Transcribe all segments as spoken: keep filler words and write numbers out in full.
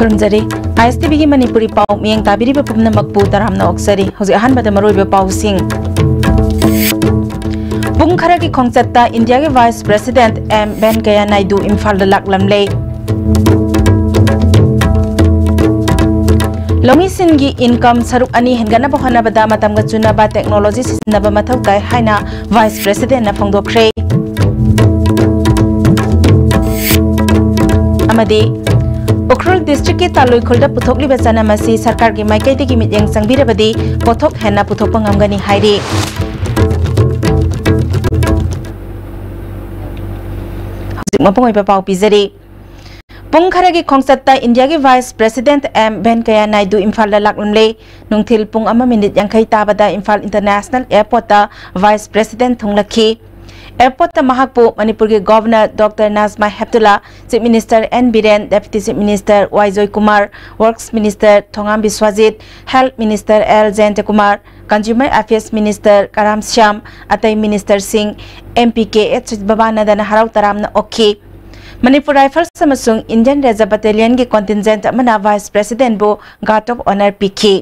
ꯈꯨꯔꯨꯝꯖꯔꯤ꯫ ꯑꯥꯏ ꯑꯦꯁ T ꯚꯤꯒꯤ ꯃꯅꯤꯄꯨꯔꯤ ꯄꯥꯎ ꯃꯤꯠꯌꯦꯡ ꯇꯥꯕꯤꯔꯤꯕ ꯄꯨꯝꯅꯃꯛꯄꯨ ꯇꯔꯥꯝꯅ ꯑꯣꯛꯆꯔꯤ꯫ ꯍꯧꯖꯤꯛ ꯑꯍꯥꯟꯕꯗ ꯃꯔꯨꯑꯣꯏꯕ ꯄꯥꯎꯁꯤꯡ꯫ ꯄꯨꯡ ꯈꯔꯒꯤ ꯈꯣꯡꯆꯠꯇ ꯏꯟꯗꯤꯌꯥꯒꯤ vice president M Venkaiah Naidu ꯏꯝꯐꯥꯜꯗ ꯂꯥꯛꯂꯝꯂꯦ꯫ ꯂꯧꯃꯤꯁꯤꯡꯒꯤ ꯏꯟꯀꯝ ꯁꯔꯨꯛ ꯑꯅꯤ ꯍꯦꯟꯒꯠꯅꯕ ꯍꯣꯠꯅꯕꯗ ꯃꯇꯝꯒ ꯆꯨꯅꯕ ꯇꯦꯛꯅꯣꯂꯣꯖꯤ ꯁꯤꯖꯤꯟꯅꯕ ꯃꯊꯧ ꯇꯥꯏ ꯍꯥꯏꯅ ꯚꯥꯏꯁ ꯄ꯭ꯔꯦꯁꯤꯗꯦꯟꯠꯅ ꯐꯣꯡꯗꯣꯛꯈ꯭ꯔꯦ꯫ ꯑꯃꯗꯤ ꯎꯈ꯭ꯔꯨꯜ ꯗꯤꯁꯇ꯭ꯔꯤꯛꯀꯤ ꯇꯥꯂꯣꯏꯈꯨꯜꯗ ꯄꯨꯊꯣꯛꯂꯤꯕ ꯆꯅꯝ ꯑꯁꯤ ꯁꯔꯀꯥꯔꯒꯤ ꯃꯥꯏꯀꯩꯗꯒꯤ ꯃꯤꯠꯌꯦꯡ ꯆꯪꯕꯤꯔꯕꯗꯤ ꯄꯣꯠꯊꯣꯛ ꯍꯦꯟꯅ ꯄꯨꯊꯣꯛꯄ ꯉꯝꯒꯅꯤ ꯍꯥꯏꯔꯤ꯫ ꯍꯧꯖꯤꯛ ꯃꯄꯨꯡ ꯑꯣꯏꯕ ꯄꯥꯎ ꯄꯤꯖꯔꯤ꯫ ꯄꯨꯡ ꯈꯔꯒꯤ ꯈꯣꯡꯆꯠꯇ ꯏꯟꯗꯤꯌꯥꯒꯤ vice president M Venkaiah Naidu ꯏꯝꯐꯥꯜꯗ ꯂꯥꯛꯂꯝꯂꯦ꯫ ꯅꯨꯡꯊꯤꯜ ꯄꯨꯡ ꯑꯃ ꯃꯤꯅꯤꯠ ꯌꯥꯡꯈꯩ ꯇꯥꯕꯗ ꯏꯝꯐꯥꯜ ꯏꯟꯇꯔꯅꯦꯁꯅꯦꯜ ꯑꯦꯌꯔꯄꯣꯔꯠꯇ ꯚꯥꯏꯁ ꯄ꯭ꯔꯦꯁꯤꯗꯦꯟꯠ ꯊꯨꯡꯂꯛꯈꯤ꯫ ꯑꯦꯌꯔꯄꯣꯔꯠꯇ ꯃꯍꯥꯛꯄꯨ ꯃꯅꯤꯄꯨꯔꯒꯤ governor doctor Najma Heptulla, chief minister N Biren, deputy chief minister Y Joykumar, works minister Thongam Biswajit, health minister L Jayantakumar, consumer affairs minister Karam Shyam, ꯑꯇꯩ ꯃꯤꯅꯤꯁꯇꯔꯁꯤꯡ, ꯑꯦꯝ ꯄꯤ ꯀꯦ ꯑꯩꯆ ꯁꯠꯌꯕꯥꯅꯟꯗꯅ ꯍꯔꯥꯎ ꯇꯔꯥꯝꯅ ꯑꯣꯛꯈꯤ꯫ ꯃꯅꯤꯄꯨꯔ ꯔꯥꯏꯐꯜꯁ ꯑꯃꯁꯨꯡ ꯏꯟꯗꯤꯌꯟ ꯔꯤꯖꯔꯚ ꯕꯠꯇꯦꯂꯤꯌꯟꯒꯤ ꯀꯣꯟꯇꯤꯟꯖꯦꯟꯠ ꯑꯃꯅ ꯚꯥꯏꯁ ꯄ꯭ꯔꯦꯁꯤꯗꯦꯟꯠꯕꯨ ꯒꯥꯔꯗ ꯑꯣꯐ ꯑꯣꯅꯔ ꯄꯤꯈꯤ꯫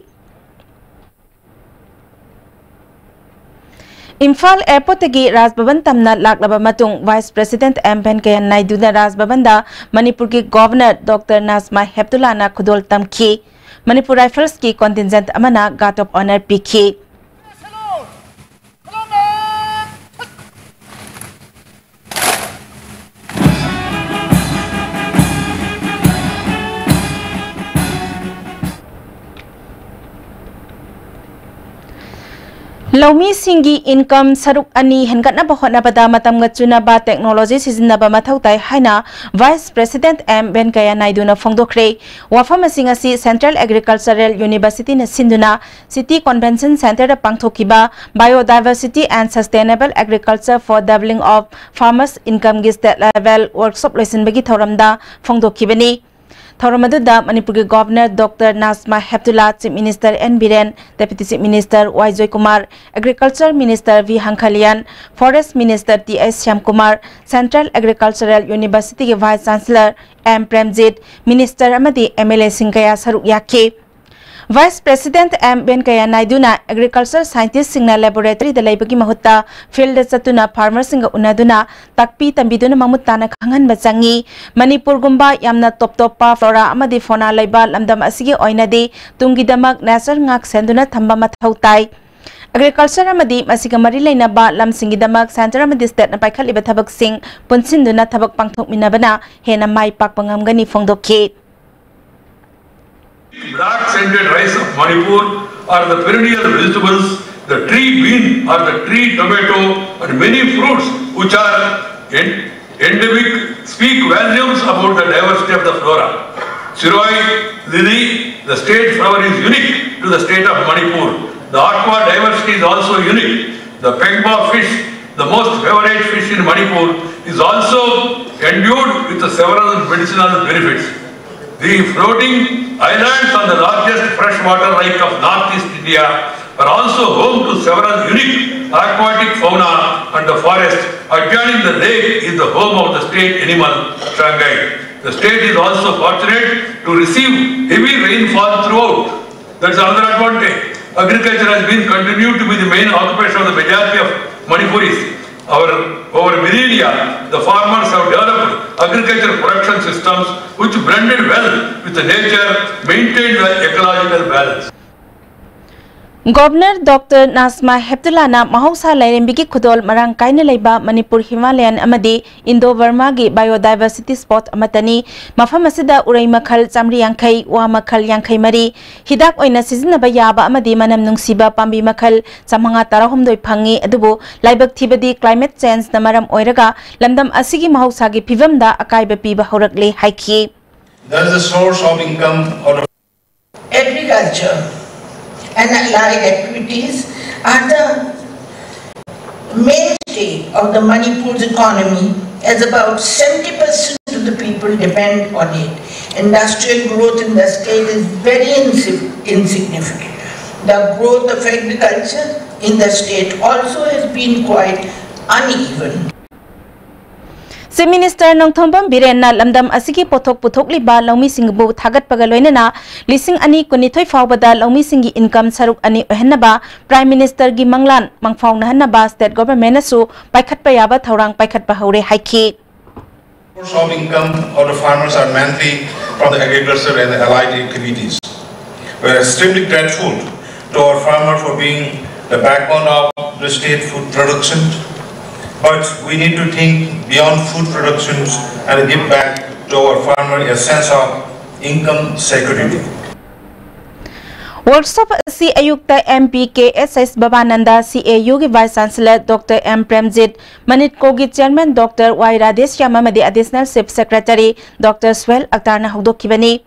ꯏꯝꯐꯥꯜ ꯑꯦꯌꯔꯄꯣꯔꯠꯇꯒꯤ ꯔꯥꯖ ꯚꯕꯟ ꯇꯝꯅ ꯂꯥꯛꯂꯕ ꯃꯇꯨꯡ, ꯚꯥꯏꯁ ꯄ꯭ꯔꯦꯁꯤꯗꯦꯟꯠ ꯑꯦꯝ ꯚꯦꯟꯀꯌꯥ ꯅꯥꯏꯗꯨꯅ ꯔꯥꯖ ꯚꯕꯟꯗ ꯃꯅꯤꯄꯨꯔꯒꯤ ꯒꯣꯚꯔꯅꯔ ꯗꯣꯛꯇꯔ ꯅꯥꯖꯃꯥ ꯍꯦꯞꯇꯨꯂꯥꯅ ꯈꯨꯗꯣꯜ ꯇꯝꯈꯤ꯫ ꯃꯅꯤꯄꯨꯔ ꯔꯥꯏꯐꯜꯁꯀꯤ ꯀꯣꯟꯇꯤꯟꯖꯦꯟꯠ ꯑꯃꯅ ꯒꯥꯔꯗ ꯑꯣꯐ ꯑꯣꯅꯔ ꯄꯤꯈꯤ꯫ ꯂꯧꯃꯤꯁꯤꯡꯒꯤ ꯏꯟꯀꯝ ꯁꯔꯨꯛ ꯑꯅꯤ ꯍꯦꯟꯒꯠꯅꯕ ꯍꯣꯠꯅꯕꯗ ꯃꯇꯝꯒ ꯆꯨꯅꯕ ꯇꯦꯛꯅꯣꯂꯣꯖꯤ ꯁꯤꯖꯤꯟꯅꯕ ꯃꯊꯧ ꯇꯥꯏ ꯍꯥꯏꯅ ꯚꯥꯏꯁ ꯄ꯭ꯔꯦꯁꯤꯗꯦꯟꯠ ꯑꯦꯝ ꯚꯦꯟꯀꯌꯥ ꯅꯥꯏꯗꯨꯅ ꯐꯣꯡꯗꯣꯛꯈ꯭ꯔꯦ꯫ ꯋꯥꯐꯝ ꯑꯁꯤꯡ ꯑꯁꯤ ꯁꯦꯟꯇ꯭ꯔꯦꯜ ꯑꯦꯒ꯭ꯔꯤꯀꯜꯆꯔꯦꯜ ꯌꯨꯅꯤꯚꯔꯁꯤꯇꯤꯅ ꯁꯤꯟꯗꯨꯅ ꯁꯤꯇꯤ ꯀꯣꯟꯚꯦꯟꯁꯟ ꯁꯦꯟꯇꯔꯗ ꯄꯥꯡꯊꯣꯛꯈꯤꯕ Biodiversity and Sustainable Agriculture for Doubling of Farmers Incomeꯒꯤ ꯁ꯭ꯇꯦꯠ ꯂꯦꯚꯦꯜ ꯋꯔꯛꯁꯣꯞ ꯂꯣꯏꯁꯤꯟꯕꯒꯤ ꯊꯧꯔꯝꯗ ꯐꯣꯡꯗꯣꯛꯈꯤꯕꯅꯤ꯫ ꯊꯧꯔꯝ ꯑꯗꯨꯗ ꯃꯅꯤꯄꯨꯔꯒꯤ Governor Doctor Najma Heptulla, Chief Minister N Biren, Deputy Chief Minister Y Joykumar, Agriculture Minister V Hangkhalian, Forest Minister T H Shyamkumar, Central Agricultural University ꯒꯤ Vice Chancellor M Premjit, Minister ꯑꯃꯗꯤ M L ꯑꯦꯁꯤꯡ ꯀꯌꯥ ꯁꯔꯨꯛ ꯌꯥꯈꯤ꯫ Vice President ꯑꯦꯝ ꯚꯦꯟꯀꯩꯌꯥ ꯅꯥꯏꯗꯨꯅ Agriculture Scientist ꯁꯤꯡꯅ laboratory ꯗ ꯂꯩꯕꯒꯤ ꯃꯍꯨꯠꯇ field ꯗ ꯆꯠꯇꯨꯅ farmer ꯁꯤꯡꯒ ꯎꯅꯗꯨꯅ ꯇꯥꯛꯄꯤ ꯇꯝꯕꯤꯗꯨꯅ ꯃꯃꯨꯠ ꯇꯥꯅ ꯈꯪꯍꯟꯕ ꯆꯪꯏ꯫ ꯃꯅꯤꯄꯨꯔꯒꯨꯝꯕ ꯌꯥꯝꯅ top ꯇꯣꯞꯄ flora ꯑꯃꯗꯤ fauna ꯂꯩꯕ ꯂꯝꯗꯝ ꯑꯁꯤꯒꯤ ꯑꯣꯏꯅꯗꯤ ꯇꯨꯡꯒꯤꯗꯃꯛ nature ꯉꯥꯛ ꯁꯦꯟꯗꯨꯅ ꯊꯝꯕ ꯃꯊꯧ ꯇꯥꯏ꯫ Agriculture ꯑꯃꯗꯤ ꯃꯁꯤꯒ ꯃꯔꯤ ꯂꯩꯅꯕ ꯂꯝꯁꯤꯡꯒꯤꯗꯃꯛ centre ꯑꯃꯗꯤ state ꯅ ꯄꯥꯏꯈꯠꯂꯤꯕ ꯊꯕꯛꯁꯤꯡ ꯄꯨꯟꯁꯤꯟꯗꯨꯅ ꯊꯕꯛ ꯄꯥꯡꯊꯣꯛꯃꯤꯟꯅꯕꯅ ꯍꯦꯟꯅ ꯃꯥꯏ ꯄꯥꯛꯄ ꯉꯝꯒꯅꯤ ꯐꯣꯡꯗꯣꯛꯈꯤ꯫ Black scented rice of Manipur are the perennial vegetables, the tree bean or the tree tomato, and many fruits which are en- endemic speak volumes about the diversity of the flora. Shiroi lily, the state flower, is unique to the state of Manipur. The aqua diversity is also unique. The pengba fish, the most favorite fish in Manipur, is also endued with several medicinal benefits. The floating islands on the largest freshwater lake of Northeast India are also home to several unique aquatic fauna, and the forest adjoining the lake is the home of the state animal, shangai. The state is also fortunate to receive heavy rainfall throughout. That's another advantage. Agriculture has been continued to be the main occupation of the majority of Manipuris. Our, over millennia, the farmers have developed agriculture production systems which blended well with the nature, maintained the ecological balance. Governor Doctor ꯅꯥꯖꯃꯥ ꯍꯦꯞꯇꯨꯂꯥꯅ ꯃꯍꯧꯁꯥ ꯂꯥꯏꯔꯦꯝꯕꯤꯒꯤ ꯈꯨꯗꯣꯜ ꯃꯔꯥꯡ ꯀꯥꯏꯅ ꯂꯩꯕ Manipur Himalayan ꯑꯃꯗꯤ Indo-Burma ꯒꯤ biodiversity spot ꯑꯃꯠꯇꯅꯤ꯫ ꯃꯐꯝ ꯑꯁꯤꯗ ꯎꯔꯩ ꯃꯈꯜ ꯆꯥꯃꯔꯤ ꯌꯥꯡꯈꯩ, ꯋꯥ ꯃꯈꯜ ꯌꯥꯡꯈꯩ ꯃꯔꯤ, ꯍꯤꯗꯥꯛ ꯑꯣꯏꯅ ꯁꯤꯖꯤꯟꯅꯕ ꯌꯥꯕ ꯑꯃꯗꯤ ꯃꯅꯝ ꯅꯨꯡꯁꯤꯕ ꯄꯥꯝꯕꯤ ꯃꯈꯜ ꯆꯥꯃꯉꯥ ꯇꯔꯥꯍꯨꯝꯗꯣꯏ ꯐꯪꯉꯤ꯫ ꯑꯗꯨꯕꯨ ꯂꯥꯏꯕꯛ ꯊꯤꯕꯗꯤ climate change ꯅ ꯃꯔꯝ ꯑꯣꯏꯔꯒ ꯂꯝꯗꯝ ꯑꯁꯤꯒꯤ ꯃꯍꯧꯁꯥꯒꯤ ꯐꯤꯕꯝꯗ ꯑꯀꯥꯏꯕ ꯄꯤꯕ ꯍꯧꯔꯛꯂꯦ ꯍꯥꯏꯈꯤ꯫ That's the source of income out of Agriculture and allied activities are the mainstay of the Manipur's economy, as about seventy percent of the people depend on it. Industrial growth in the state is very insig- insignificant. The growth of agriculture in the state also has been quite uneven. Chief Minister Nongthombam ꯕꯤꯔꯦꯟꯅ ꯂꯝꯗꯝ ꯑꯁꯤꯒꯤ ꯄꯣꯠꯊꯣꯛ ꯄꯨꯊꯣꯛꯂꯤꯕ ꯂꯧꯃꯤꯁꯤꯡꯕꯨ ꯊꯥꯒꯠꯄꯒ ꯂꯣꯏꯅꯅ ꯂꯤꯁꯤꯡ ꯑꯅꯤ ꯀꯨꯟꯅꯤꯊꯣꯏ ꯐꯥꯎꯕꯗ ꯂꯧꯃꯤꯁꯤꯡꯒꯤ income ꯁꯔꯨꯛ ꯑꯅꯤ ꯑꯣꯏꯍꯟꯅꯕ Prime Ministerꯒꯤ ꯃꯪꯂꯥꯟ ꯃꯪꯐꯥꯎꯅꯍꯟꯅꯕ state governmentꯅꯁꯨ ꯄꯥꯏꯈꯠꯄ ꯌꯥꯕ ꯊꯧꯔꯥꯡ ꯄꯥꯏꯈꯠꯄ ꯍꯧꯔꯦ ꯍꯥꯏꯈꯤ꯫ Source of income of the farmers are mainly from the agriculture and the allied activities. We are extremely grateful to our farmer for being the backbone of the state food production, but we need to think beyond food productions and give back to our farmer a sense of income security. Workshop ꯑꯁꯤ ꯑꯌꯨꯛꯇ M P K S S ꯕꯕꯥꯅꯟꯗ, C A Uꯒꯤ Vice Chancellor Doctor M Premjit, ꯃꯅꯤꯠꯀꯣꯒꯤ Chairman Doctor Y Radheshyam ꯑꯃꯗꯤ Additional Chief Secretary Doctor Suhel ꯑꯛꯇꯥꯔꯅ ꯍꯧꯗꯣꯛꯈꯤꯕꯅꯤ꯫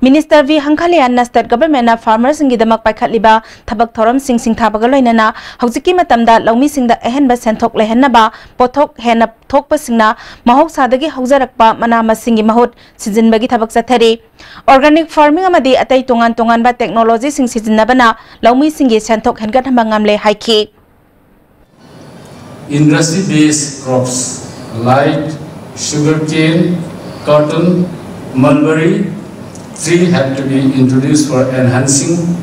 Minister V ꯍꯪꯈꯥꯂꯤꯌꯥꯟꯅ state governmentꯅ farmerꯁꯤꯡꯒꯤꯗꯃꯛ ꯄꯥꯏꯈꯠꯂꯤꯕ ꯊꯕꯛ ꯊꯧꯔꯝꯁꯤꯡ ꯁꯤꯡꯊꯥꯕꯒ ꯂꯣꯏꯅꯅ ꯍꯧꯖꯤꯛꯀꯤ ꯃꯇꯝꯗ ꯂꯧꯃꯤꯁꯤꯡꯗ ꯑꯍꯦꯟꯕ ꯁꯦꯟꯊꯣꯛ ꯂꯩꯍꯟꯅꯕ ꯄꯣꯠꯊꯣꯛ ꯍꯦꯟꯅ ꯊꯣꯛꯄꯁꯤꯡꯅ ꯃꯍꯧꯁꯥꯗꯒꯤ ꯍꯧꯖꯔꯛꯄ ꯃꯅꯥ ꯃꯁꯤꯡꯒꯤ ꯃꯍꯨꯠ ꯁꯤꯖꯤꯟꯕꯒꯤ ꯊꯕꯛ ꯆꯠꯊꯔꯤ꯫ Organic farming ꯑꯃꯗꯤ ꯑꯇꯩ ꯇꯣꯉꯥꯟ ꯇꯣꯉꯥꯟꯕ technologyꯁꯤꯡ ꯁꯤꯖꯤꯟꯅꯕꯅ ꯂꯧꯃꯤꯁꯤꯡꯒꯤ ꯁꯦꯟꯊꯣꯛ ꯍꯦꯟꯒꯠꯍꯟꯕ ꯉꯝꯂꯦ ꯍꯥꯏꯈꯤ꯫ Industry-based crops like sugarcane, cotton, mulberry tree have to be introduced for enhancing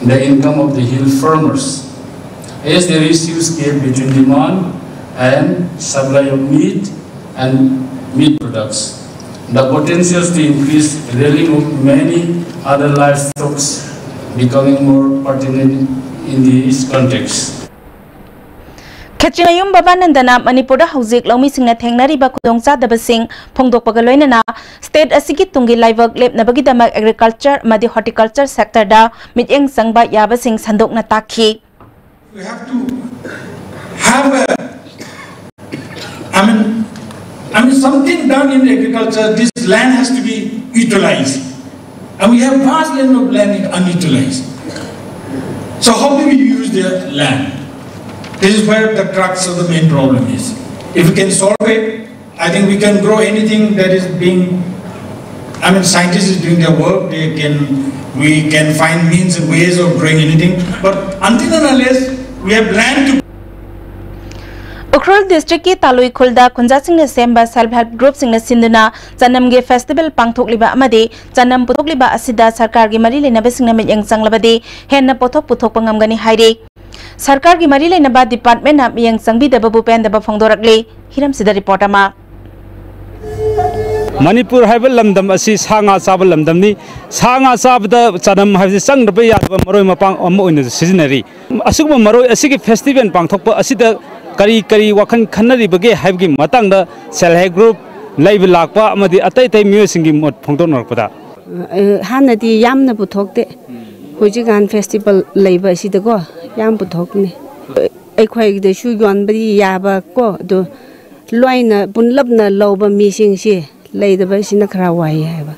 the income of the hill farmers, as there is huge gap between demand and supply of meat and meat products. The potential to increase rearing of many other livestock becoming more pertinent in this context. ꯈꯦꯇ꯭ꯔꯤꯃꯌꯨꯝ ꯕꯕꯥꯅꯟꯗꯅ ꯃꯅꯤꯄꯨꯔꯗ ꯍꯧꯖꯤꯛ ꯂꯧꯃꯤꯁꯤꯡꯅ ꯊꯦꯡꯅꯔꯤꯕ ꯈꯨꯗꯣꯡꯆꯥꯗꯕꯁꯤꯡ ꯐꯣꯡꯗꯣꯛꯄꯒ ꯂꯣꯏꯅꯅ state ꯑꯁꯤꯒꯤ ꯇꯨꯡꯒꯤ ꯂꯥꯏꯕꯛ ꯂꯦꯞꯅꯕꯒꯤꯗꯃꯛ agriculture ꯑꯃꯗꯤ horticulture sectorꯗ ꯃꯤꯠꯌꯦꯡ ꯆꯪꯕ ꯌꯥꯕꯁꯤꯡ ꯁꯟꯗꯣꯛꯅ ꯇꯥꯛꯈꯤ꯫ We have to have a, I mean, I mean, something done in agriculture. This land has to be utilized. And we have vast land of land in unutilized. So how do we use the land? This is where the crux of the main problem is. If we can solve it, I think we can grow anything that is being, I mean, scientists is doing their work. They can, we can find means and ways of growing anything. But until and unless we have land to Ukhrul ꯗꯤꯁꯇ꯭ꯔꯤꯛꯀꯤ ꯇꯥꯂꯨꯏ ꯈꯨꯜꯗ ꯈꯨꯟꯖꯥꯁꯤꯡꯅ ꯁꯦꯝꯕ self help ꯒ꯭ꯔꯨꯞꯁꯤꯡꯅ ꯁꯤꯟꯗꯨꯅ ꯆꯅꯝꯒꯤ festival ꯄꯥꯡꯊꯣꯛꯂꯤꯕ ꯑꯃꯗꯤ ꯆꯅꯝ ꯄꯨꯊꯣꯛꯂꯤꯕ ꯑꯁꯤꯗ ꯁꯔꯀꯥꯔꯒꯤ ꯃꯔꯤ ꯂꯩꯅꯕꯁꯤꯡꯅ ꯃꯤꯠꯌꯦꯡ ꯆꯪꯂꯕꯗꯤ ꯍꯦꯟꯅ ꯄꯣꯠꯊꯣꯛ ꯄꯨꯊꯣꯛꯄ ꯉꯝꯒꯅꯤ ꯍꯥꯏꯔꯤ꯫ ꯁꯔꯀꯥꯔꯒꯤ ꯃꯔꯤ ꯂꯩꯅꯕ ꯗꯤꯄꯥꯔꯠꯃꯦꯟꯅ ꯃꯤꯠꯌꯦꯡ ꯆꯪꯕꯤꯗꯕꯕꯨ ꯄꯦꯟꯗꯕ ꯐꯣꯡꯗꯣꯔꯛꯂꯤ꯫ ꯍꯤꯔꯝꯁꯤꯗ ꯔꯤꯄꯣꯔꯠ ꯑꯃ꯫ ꯃꯅꯤꯄꯨꯔ ꯍꯥꯏꯕ ꯂꯝꯗꯝ ꯑꯁꯤ ꯁꯥ ꯉꯥ ꯆꯥꯕ ꯂꯝꯗꯝꯅꯤ꯫ ꯁꯥ ꯉꯥ ꯆꯥꯕꯗ ꯆꯅꯝ ꯍꯥꯏꯕꯁꯤ ꯆꯪꯗꯕ ꯌꯥꯗꯕ ꯃꯔꯣꯏ ꯃꯄꯥꯡ ꯑꯃ ꯑꯣꯏꯅ ꯁꯤꯖꯤꯟꯅꯔꯤ꯫ ꯑꯁꯤꯒꯨꯝꯕ ꯃꯔꯣꯏ ꯑꯁꯤꯒꯤ ꯐꯦꯁꯇꯤꯚꯦꯜ ꯄꯥꯡꯊꯣꯛꯄ ꯑꯁꯤꯗ ꯀꯔꯤ ꯀꯔꯤ ꯋꯥꯈꯜ ꯈꯟꯅꯔꯤꯕꯒꯦ ꯍꯥꯏꯕꯒꯤ ꯃꯇꯥꯡꯗ ꯁꯦꯜꯐ ꯍꯦꯜꯞ ꯒ꯭ꯔꯨꯞ, ꯂꯩꯕ ꯂꯥꯛꯄ ꯑꯃꯗꯤ ꯑꯇꯩ ꯑꯇꯩ ꯃꯤꯑꯣꯏꯁꯤꯡꯒꯤ ꯃꯣꯠ ꯐꯣꯡꯗꯣꯛꯅꯔꯛꯄꯗ, ꯑ, ꯍꯥꯟꯅꯗꯤ ꯌꯥꯝꯅ ꯄꯨꯊꯣꯛꯇꯦ꯫ ꯍꯧꯖꯤꯛꯀꯥꯟ ꯐꯦꯁꯇꯤꯚꯦꯜ ꯂꯩꯕ ꯑꯁꯤꯗꯀꯣ ꯌꯥꯝ ꯄꯨꯊꯣꯛꯄꯅꯦ꯫ ꯑꯩꯈꯣꯏꯗꯁꯨ ꯌꯣꯟꯕꯗꯤ ꯌꯥꯕ ꯀꯣ, ꯑꯗꯣ ꯂꯣꯏꯅ ꯄꯨꯟꯂꯞꯅ ꯂꯧꯕ ꯃꯤꯁꯤꯡꯁꯤ ꯂꯩꯇꯕꯁꯤꯅ ꯈꯔ ꯋꯥꯏ ꯍꯥꯏꯕ꯫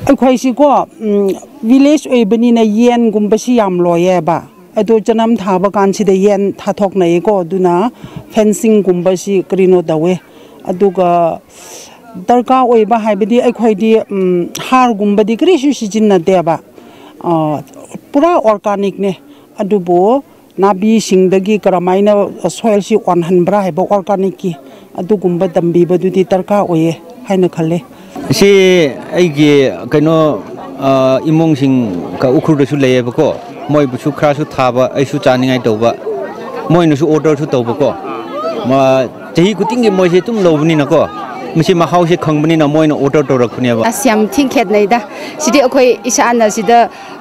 ꯑꯩꯈꯣꯏꯁꯤꯀꯣ, ꯎꯝ, ꯚꯤꯂꯦꯖ ꯑꯣꯏꯕꯅꯤꯅ ꯌꯦꯟꯒꯨꯝꯕꯁꯤ ꯌꯥꯝ ꯂꯣꯏꯌꯦꯕ꯫ ꯑꯗꯣ ꯆꯅꯝ ꯊꯥꯕ ꯀꯥꯟꯁꯤꯗ ꯌꯦꯟ ꯊꯥꯊꯣꯛꯅꯩꯀꯣ, ꯑꯗꯨꯅ ꯐꯦꯟꯁꯤꯡꯒꯨꯝꯕꯁꯤ ꯀꯔꯤꯅꯣ ꯇꯧꯋꯦ꯫ ꯑꯗꯨꯒ ꯗꯔꯀꯥꯔ ꯑꯣꯏꯕ ꯍꯥꯏꯕꯗꯤ ꯑꯩꯈꯣꯏꯗꯤ, ꯎꯝ, ꯍꯥꯔꯒꯨꯝꯕꯗꯤ ꯀꯔꯤꯁꯨ ꯁꯤꯖꯤꯟꯅꯗꯦꯕ꯫ ꯑ, ꯄꯨꯔꯥ ꯑꯣꯔꯒꯥꯅꯤꯛꯅꯦ꯫ ꯑꯗꯨꯕꯨ ꯅꯥꯄꯤꯁꯤꯡꯗꯒꯤ ꯀꯔꯝꯍꯥꯏꯅ ꯁꯣꯏꯜꯁꯤ ꯑꯣꯟꯍꯟꯕ꯭ꯔꯥ ꯍꯥꯏꯕ ꯑꯣꯔꯒꯥꯅꯤꯛꯀꯤ ꯑꯗꯨꯒꯨꯝꯕ ꯇꯝꯕꯤꯕꯗꯨꯗꯤ ꯗꯔꯀꯥꯔ ꯑꯣꯏꯌꯦ ꯍꯥꯏꯅ ꯈꯜꯂꯦ꯫ ꯁꯤ ꯑꯩꯒꯤ ꯀꯩꯅꯣ, ꯑ, ꯏꯃꯨꯡꯁꯤꯡ ꯀ-, ꯎꯈ꯭ꯔꯨꯜꯗꯁꯨ ꯂꯩꯌꯦꯕꯀꯣ꯫ ꯃꯣꯏꯕꯨꯁꯨ ꯈꯔꯁꯨ ꯊꯥꯕ, ꯑꯩꯁꯨ ꯆꯥꯅꯤꯡꯉꯥꯏ ꯇꯧꯕ, ꯃꯣꯏꯅꯁꯨ ꯑꯣꯔꯗꯔꯁꯨ ꯇꯧꯕꯀꯣ꯫ ꯃ-, ꯆꯍꯤ ꯈꯨꯗꯤꯡꯒꯤ ꯃꯣꯏꯁꯦ ꯑꯗꯨꯝ ꯂꯧꯕꯅꯤꯅꯀꯣ, ꯃꯁꯤ ꯃꯍꯥꯎꯁꯦ ꯈꯪꯕꯅꯤꯅ ꯃꯣꯏꯅ ꯑꯣꯔꯗꯔ ꯇꯧꯔꯛꯄꯅꯦꯕ꯫ ꯑꯁ, ꯌꯥꯝ ꯊꯤ ꯈꯦꯠꯅꯩꯗ꯫ ꯁꯤꯗꯤ ꯑꯩꯈꯣꯏ ꯏꯁꯥꯅ ꯁꯤꯗ,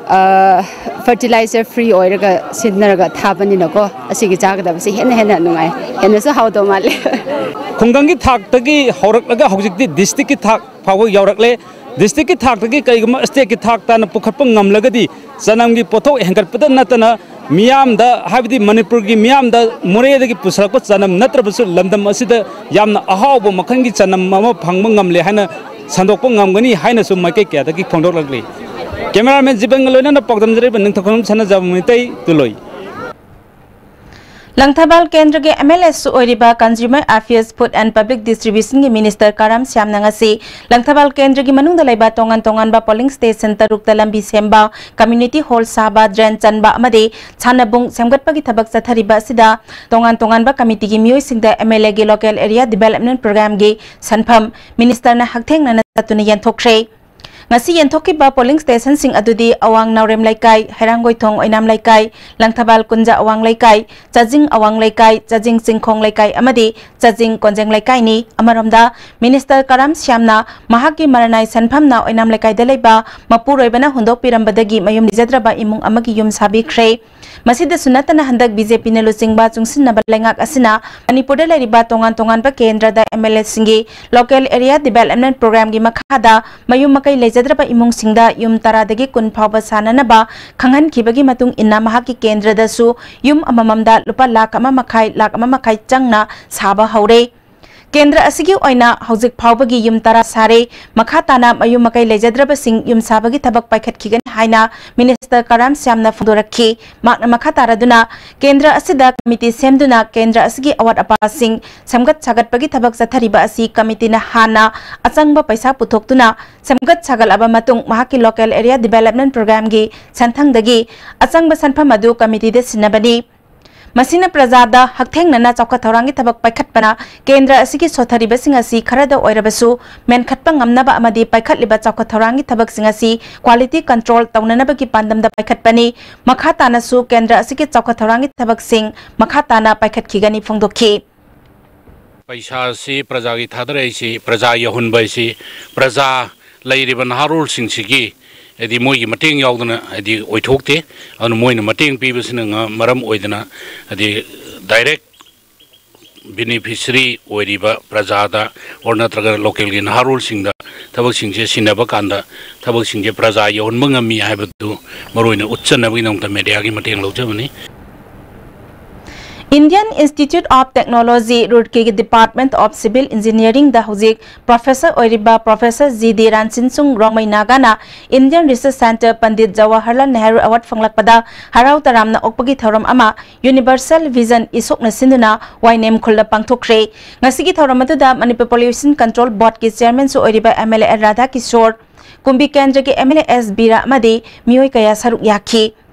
ꯑ, ꯐꯔꯇꯤꯂꯥꯏꯖꯔ ꯐ꯭ꯔꯤ ꯑꯣꯏꯔꯒ ꯁꯤꯖꯤꯟꯅꯔꯒ ꯊꯥꯕꯅꯤꯅꯀꯣ, ꯑꯁꯤꯒꯤ ꯆꯥꯒꯗꯕꯁꯦ ꯍꯦꯟꯅ ꯍꯦꯟꯅ ꯅꯨꯡꯉꯥꯏ, ꯍꯦꯟꯅꯁꯨ ꯍꯥꯎꯗꯧ ꯃꯥꯜꯂꯦ꯫ ꯈꯨꯡꯒꯪꯒꯤ ꯊꯥꯛꯇꯒꯤ ꯍꯧꯔꯛꯂꯒ ꯍꯧꯖꯤꯛꯇꯤ ꯗꯤꯁꯇ꯭ꯔꯤꯛꯀꯤ ꯊꯥꯛ ꯐꯥꯎꯕ ꯌꯧꯔꯛꯂꯦ꯫ ꯗꯤꯁꯇ꯭ꯔꯤꯛꯀꯤ ꯊꯥꯛꯇꯒꯤ ꯀꯔꯤꯒꯨꯝꯕ ꯁ꯭ꯇꯦꯠꯀꯤ ꯊꯥꯛ ꯇꯥꯅ ꯄꯨꯈꯠꯄ ꯉꯝꯂꯒꯗꯤ ꯆꯅꯝꯒꯤ ꯄꯣꯠꯊꯣꯛ ꯍꯦꯟꯒꯠꯄꯗ ꯅꯠꯇꯅ ꯃꯤꯌꯥꯝꯗ, ꯍꯥꯏꯕꯗꯤ ꯃꯅꯤꯄꯨꯔꯒꯤ ꯃꯤꯌꯥꯝꯗ ꯃꯣꯔꯦꯗꯒꯤ ꯄꯨꯁꯤꯜꯂꯛꯄ ꯆꯅꯝ ꯅꯠꯇ꯭ꯔꯕꯁꯨ ꯂꯝꯗꯝ ꯑꯁꯤꯗ ꯌꯥꯝꯅ ꯑꯍꯥꯎꯕ ꯃꯈꯜꯒꯤ ꯆꯅꯝ ꯑꯃ ꯐꯪꯕ ꯉꯝꯂꯦ ꯍꯥꯏꯅ ꯁꯟꯗꯣꯛꯄ ꯉꯝꯒꯅꯤ ꯍꯥꯏꯅꯁꯨ ꯃꯥꯏꯀꯩ ꯀꯌꯥꯗꯒꯤ ꯐꯣꯡꯗꯣꯛꯂꯛꯂꯤ꯫ ꯀꯦꯃꯦꯔꯥꯃꯦꯟ ꯖꯤꯕꯟꯒ ꯂꯣꯏꯅꯅ ꯄꯥꯎꯗꯝꯖꯔꯤꯕ ꯅꯤꯡꯊꯧꯈꯣꯡꯕꯝ ꯁꯅꯥꯖꯥꯎꯕ ꯃꯩꯇꯩ, ꯇꯨꯂꯣꯏ꯫ ꯂꯪꯊꯕꯥꯜ ꯀꯦꯟꯗ꯭ꯔꯒꯤ M L A ꯁꯨ ꯑꯣꯏꯔꯤꯕ Consumer Affairs, Food and Public Distribution ꯒꯤ Minister ꯀꯔꯥꯝ ꯁ꯭ꯌꯥꯝꯅ ꯉꯁꯤ ꯂꯪꯊꯕꯥꯜ ꯀꯦꯟꯗ꯭ꯔꯒꯤ ꯃꯅꯨꯡꯗ ꯂꯩꯕ ꯇꯣꯉꯥꯟ ꯇꯣꯉꯥꯟꯕ polling station ꯇꯔꯨꯛꯇ ꯂꯝꯕꯤ ꯁꯦꯝꯕ, community hall ꯁꯥꯕ, drain ꯆꯟꯕ ꯑꯃꯗꯤ ꯁꯥꯟꯅꯕꯨꯡ ꯁꯦꯝꯒꯠꯄꯒꯤ ꯊꯕꯛ ꯆꯠꯊꯔꯤꯕ ꯑꯁꯤꯗ ꯇꯣꯉꯥꯟ ꯇꯣꯉꯥꯟꯕ committee ꯒꯤ ꯃꯤꯑꯣꯏꯁꯤꯡꯗ M L A ꯒꯤ Local Area Development Program ꯒꯤ ꯁꯦꯟꯐꯝ Minister ꯅ ꯍꯛꯊꯦꯡꯅꯅ ꯆꯠꯇꯨꯅ ꯌꯦꯟꯊꯣꯛꯈ꯭ꯔꯦ꯫ ꯉꯁꯤ ꯌꯦꯟꯊꯣꯛꯈꯤꯕ polling station ꯁꯤꯡ ꯑꯗꯨꯗꯤ ꯑꯋꯥꯡ ꯅꯥꯎꯔꯦꯝ ꯂꯩꯀꯥꯏ, ꯍꯩꯔꯥꯡꯒꯣꯏꯊꯣꯡ ꯑꯣꯏꯅꯥꯝ ꯂꯩꯀꯥꯏ, ꯂꯪꯊꯕꯥꯜ ꯀꯨꯟꯖꯥ ꯑꯋꯥꯡ ꯂꯩꯀꯥꯏ, ꯆꯥꯖꯤꯡ ꯑꯋꯥꯡ ꯂꯩꯀꯥꯏ, ꯆꯥꯖꯤꯡ ꯆꯤꯡꯈꯣꯡ ꯂꯩꯀꯥꯏ ꯑꯃꯗꯤ ꯆꯥꯖꯤꯡ ꯀꯣꯟꯖꯦꯡ ꯂꯩꯀꯥꯏꯅꯤ꯫ ꯑꯃꯔꯣꯝꯗ, Minister ꯀꯔꯥꯝ ꯁ꯭ꯌꯥꯝꯅ ꯃꯍꯥꯛꯀꯤ ꯃꯔꯅꯥꯏ ꯁꯦꯟꯐꯝꯅ ꯑꯣꯏꯅꯥꯝ ꯂꯩꯀꯥꯏꯗ ꯂꯩꯕ ꯃꯄꯨꯔꯣꯏꯕꯅ ꯍꯨꯟꯗꯣꯛꯄꯤꯔꯝꯕꯗꯒꯤ ꯃꯌꯨꯝ ꯂꯩꯖꯗ꯭ꯔꯕ ꯏꯃꯨꯡ ꯑꯃꯒꯤ ꯌꯨꯝ ꯁꯥꯕꯤꯈ꯭ꯔꯦ꯫ ꯃꯁꯤꯗꯁꯨ ꯅꯠꯇꯅ, ꯍꯟꯗꯛ B J P ꯅ ꯂꯨꯆꯤꯡꯕ ꯆꯨꯡꯁꯤꯟꯅꯕ ꯂꯩꯉꯥꯛ ꯑꯁꯤꯅ ꯃꯅꯤꯄꯨꯔꯗ ꯂꯩꯔꯤꯕ ꯇꯣꯉꯥꯟ ꯇꯣꯉꯥꯟꯕ ꯀꯦꯟꯗ꯭ꯔꯗ M L A ꯁꯤꯡꯒꯤ Local Area Development Program ꯒꯤ ꯃꯈꯥꯗ ꯃꯌꯨꯝ ꯃꯀꯩ ꯂꯩꯖꯗ꯭ꯔꯕ ꯏꯃꯨꯡꯁꯤꯡꯗ ꯌꯨꯝ ꯇꯔꯥꯗꯒꯤ ꯀꯨꯟ ꯐꯥꯎꯕ ꯁꯥꯅꯅꯕ ꯈꯪꯍꯟꯈꯤꯕꯒꯤ ꯃꯇꯨꯡ ꯏꯟꯅ, ꯃꯍꯥꯛꯀꯤ ꯀꯦꯟꯗ꯭ꯔꯗꯁꯨ ꯌꯨꯝ ꯑꯃꯃꯝꯗ ꯂꯨꯄꯥ ꯂꯥꯈ ꯑꯃ ꯃꯈꯥꯏ, ꯂꯥꯈ ꯑꯃ ꯃꯈꯥꯏ ꯆꯪꯅ ꯁꯥꯕ ꯍꯧꯔꯦ꯫ ꯀꯦꯟꯗ꯭ꯔ ꯑꯁꯤꯒꯤ ꯑꯣꯏꯅ ꯍꯧꯖꯤꯛ ꯐꯥꯎꯕꯒꯤ ꯌꯨꯝ ꯇꯔꯥ ꯁꯥꯔꯦ꯫ ꯃꯈꯥ ꯇꯥꯅ ꯃꯌꯨꯝ ꯃꯀꯩ ꯂꯩꯖꯗ꯭ꯔꯕꯁꯤꯡ ꯌꯨꯝ ꯁꯥꯕꯒꯤ ꯊꯕꯛ ꯄꯥꯏꯈꯠꯈꯤꯒꯅꯤ ꯍꯥꯏꯅ Minister ꯀꯔꯥꯝ ꯁ꯭ꯌꯥꯝꯅ ꯐꯣꯡꯗꯣꯔꯛꯈꯤ꯫ ꯃꯍꯥꯛꯅ ꯃꯈꯥ ꯇꯥꯔꯗꯨꯅ, ꯀꯦꯟꯗ꯭ꯔ ꯑꯁꯤꯗ committee ꯁꯦꯝꯗꯨꯅ ꯀꯦꯟꯗ꯭ꯔ ꯑꯁꯤꯒꯤ ꯑꯋꯥꯠ ꯑꯄꯥꯁꯤꯡ ꯁꯦꯝꯒꯠ ꯁꯥꯒꯠꯄꯒꯤ ꯊꯕꯛ ꯆꯠꯊꯔꯤꯕ ꯑꯁꯤ committee ꯅ ꯍꯥꯟꯅ ꯑꯆꯪꯕ ꯄꯩꯁꯥ ꯄꯨꯊꯣꯛꯇꯨꯅ ꯁꯦꯝꯒꯠ ꯁꯥꯒꯠꯂꯕ ꯃꯇꯨꯡ, ꯃꯍꯥꯛꯀꯤ Local Area Development Program ꯒꯤ ꯁꯦꯟꯊꯪꯗꯒꯤ ꯑꯆꯪꯕ ꯁꯦꯟꯐꯝ ꯑꯗꯨ committee ꯗ ꯁꯤꯟꯅꯕꯅꯤ꯫ ꯃꯁꯤꯅ ꯄ꯭ꯔꯖꯥꯗ ꯍꯛꯊꯦꯡꯅꯅ ꯆꯥꯎꯈꯠ ꯊꯧꯔꯥꯡꯒꯤ ꯊꯕꯛ ꯄꯥꯏꯈꯠꯄꯅ ꯀꯦꯟꯗ꯭ꯔ ꯑꯁꯤꯒꯤ ꯁꯣꯠꯊꯔꯤꯕꯁꯤꯡ ꯑꯁꯤ ꯈꯔꯗ ꯑꯣꯏꯔꯕꯁꯨ ꯃꯦꯟꯈꯠꯄ ꯉꯝꯅꯕ ꯑꯃꯗꯤ ꯄꯥꯏꯈꯠꯂꯤꯕ ꯆꯥꯎꯈꯠ ꯊꯧꯔꯥꯡꯒꯤ ꯊꯕꯛꯁꯤꯡ ꯑꯁꯤ quality control ꯇꯧꯅꯅꯕꯒꯤ ꯄꯥꯟꯗꯝꯗ ꯄꯥꯏꯈꯠꯄꯅꯤ꯫ ꯃꯈꯥ ꯇꯥꯅꯁꯨ ꯀꯦꯟꯗ꯭ꯔ ꯑꯁꯤꯒꯤ ꯆꯥꯎꯈꯠ ꯊꯧꯔꯥꯡꯒꯤ ꯊꯕꯛꯁꯤꯡ ꯃꯈꯥ ꯇꯥꯅ ꯄꯥꯏꯈꯠꯈꯤꯒꯅꯤ ꯐꯣꯡꯗꯣꯛꯈꯤ꯫ ꯄꯩꯁꯥꯁꯤ ꯄ꯭ꯔꯖꯥꯒꯤ ꯊꯥꯗꯔꯛꯏꯁꯤ, ꯄ꯭ꯔꯖꯥ ꯌꯧꯍꯟꯕ ꯍꯥꯏꯁꯤ, ꯄ꯭ꯔꯖꯥ ꯂꯩꯔꯤꯕ ꯅꯍꯥꯔꯣꯜꯁꯤꯡꯁꯤꯒꯤ, ꯍꯥꯏꯗꯤ, ꯃꯣꯏꯒꯤ ꯃꯇꯦꯡ ꯌꯥꯎꯗꯅ, ꯍꯥꯏꯗꯤ, ꯑꯣꯏꯊꯣꯛꯇꯦ꯫ ꯑꯗꯨꯅ ꯃꯣꯏꯅ ꯃꯇꯦꯡ ꯄꯤꯕꯁꯤꯅ ꯉ-, ꯃꯔꯝ ꯑꯣꯏꯗꯅ, ꯍꯥꯏꯗꯤ, direct beneficiary ꯑꯣꯏꯔꯤꯕ ꯄ꯭ꯔꯖꯥꯗ ꯑꯣꯔ ꯅꯠꯇ꯭ꯔꯒ local ꯒꯤ ꯅꯍꯥꯔꯣꯜꯁꯤꯡꯗ ꯊꯕꯛꯁꯤꯡꯁꯦ ꯁꯤꯟꯅꯕ ꯀꯥꯟꯗ ꯊꯕꯛꯁꯤꯡꯁꯦ ꯄ꯭ꯔꯖꯥ ꯌꯧꯍꯟꯕ ꯉꯝꯃꯤ ꯍꯥꯏꯕꯗꯨ ꯃꯔꯨꯑꯣꯏꯅ ꯎꯠꯆꯅꯕꯒꯤꯗꯃꯛꯇ media ꯒꯤ ꯃꯇꯦꯡ ꯂꯧꯖꯕꯅꯤ꯫ Indian Institute of Technology, ꯔꯨꯔꯀꯤꯒꯤ Department of Civil Engineeringꯗ ꯍꯧꯖꯤꯛ professor ꯑꯣꯏꯔꯤꯕ Professor G D Ranchinsung Rongmei ꯅꯥꯒꯥꯅ Indian Research Centre Pandit Jawaharlal Nehru Award ꯐꯪꯂꯛꯄꯗ ꯍꯔꯥꯎ ꯇꯔꯥꯝꯅ ꯑꯣꯛꯄꯒꯤ ꯊꯧꯔꯝ ꯑꯃ Universal Vision ꯏꯁꯣꯛꯅ ꯁꯤꯟꯗꯨꯅ ꯋꯥꯏꯅꯦꯝ ꯈꯨꯜꯗ ꯄꯥꯡꯊꯣꯛꯈ꯭ꯔꯦ꯫ ꯉꯁꯤꯒꯤ ꯊꯧꯔꯝ ꯑꯗꯨꯗ ꯃꯅꯤꯄꯨꯔ Pollution Control Boardꯀꯤ chairmanꯁꯨ ꯑꯣꯏꯔꯤꯕ M L A N Radha Kishore, ꯀꯨꯝꯕꯤ ꯀꯦꯟꯗ꯭ꯔꯒꯤ M L A S ꯕꯤꯔꯥ ꯑꯃꯗꯤ ꯃꯤꯑꯣꯏ ꯀꯌꯥ ꯁꯔꯨꯛ ꯌꯥꯈꯤ꯫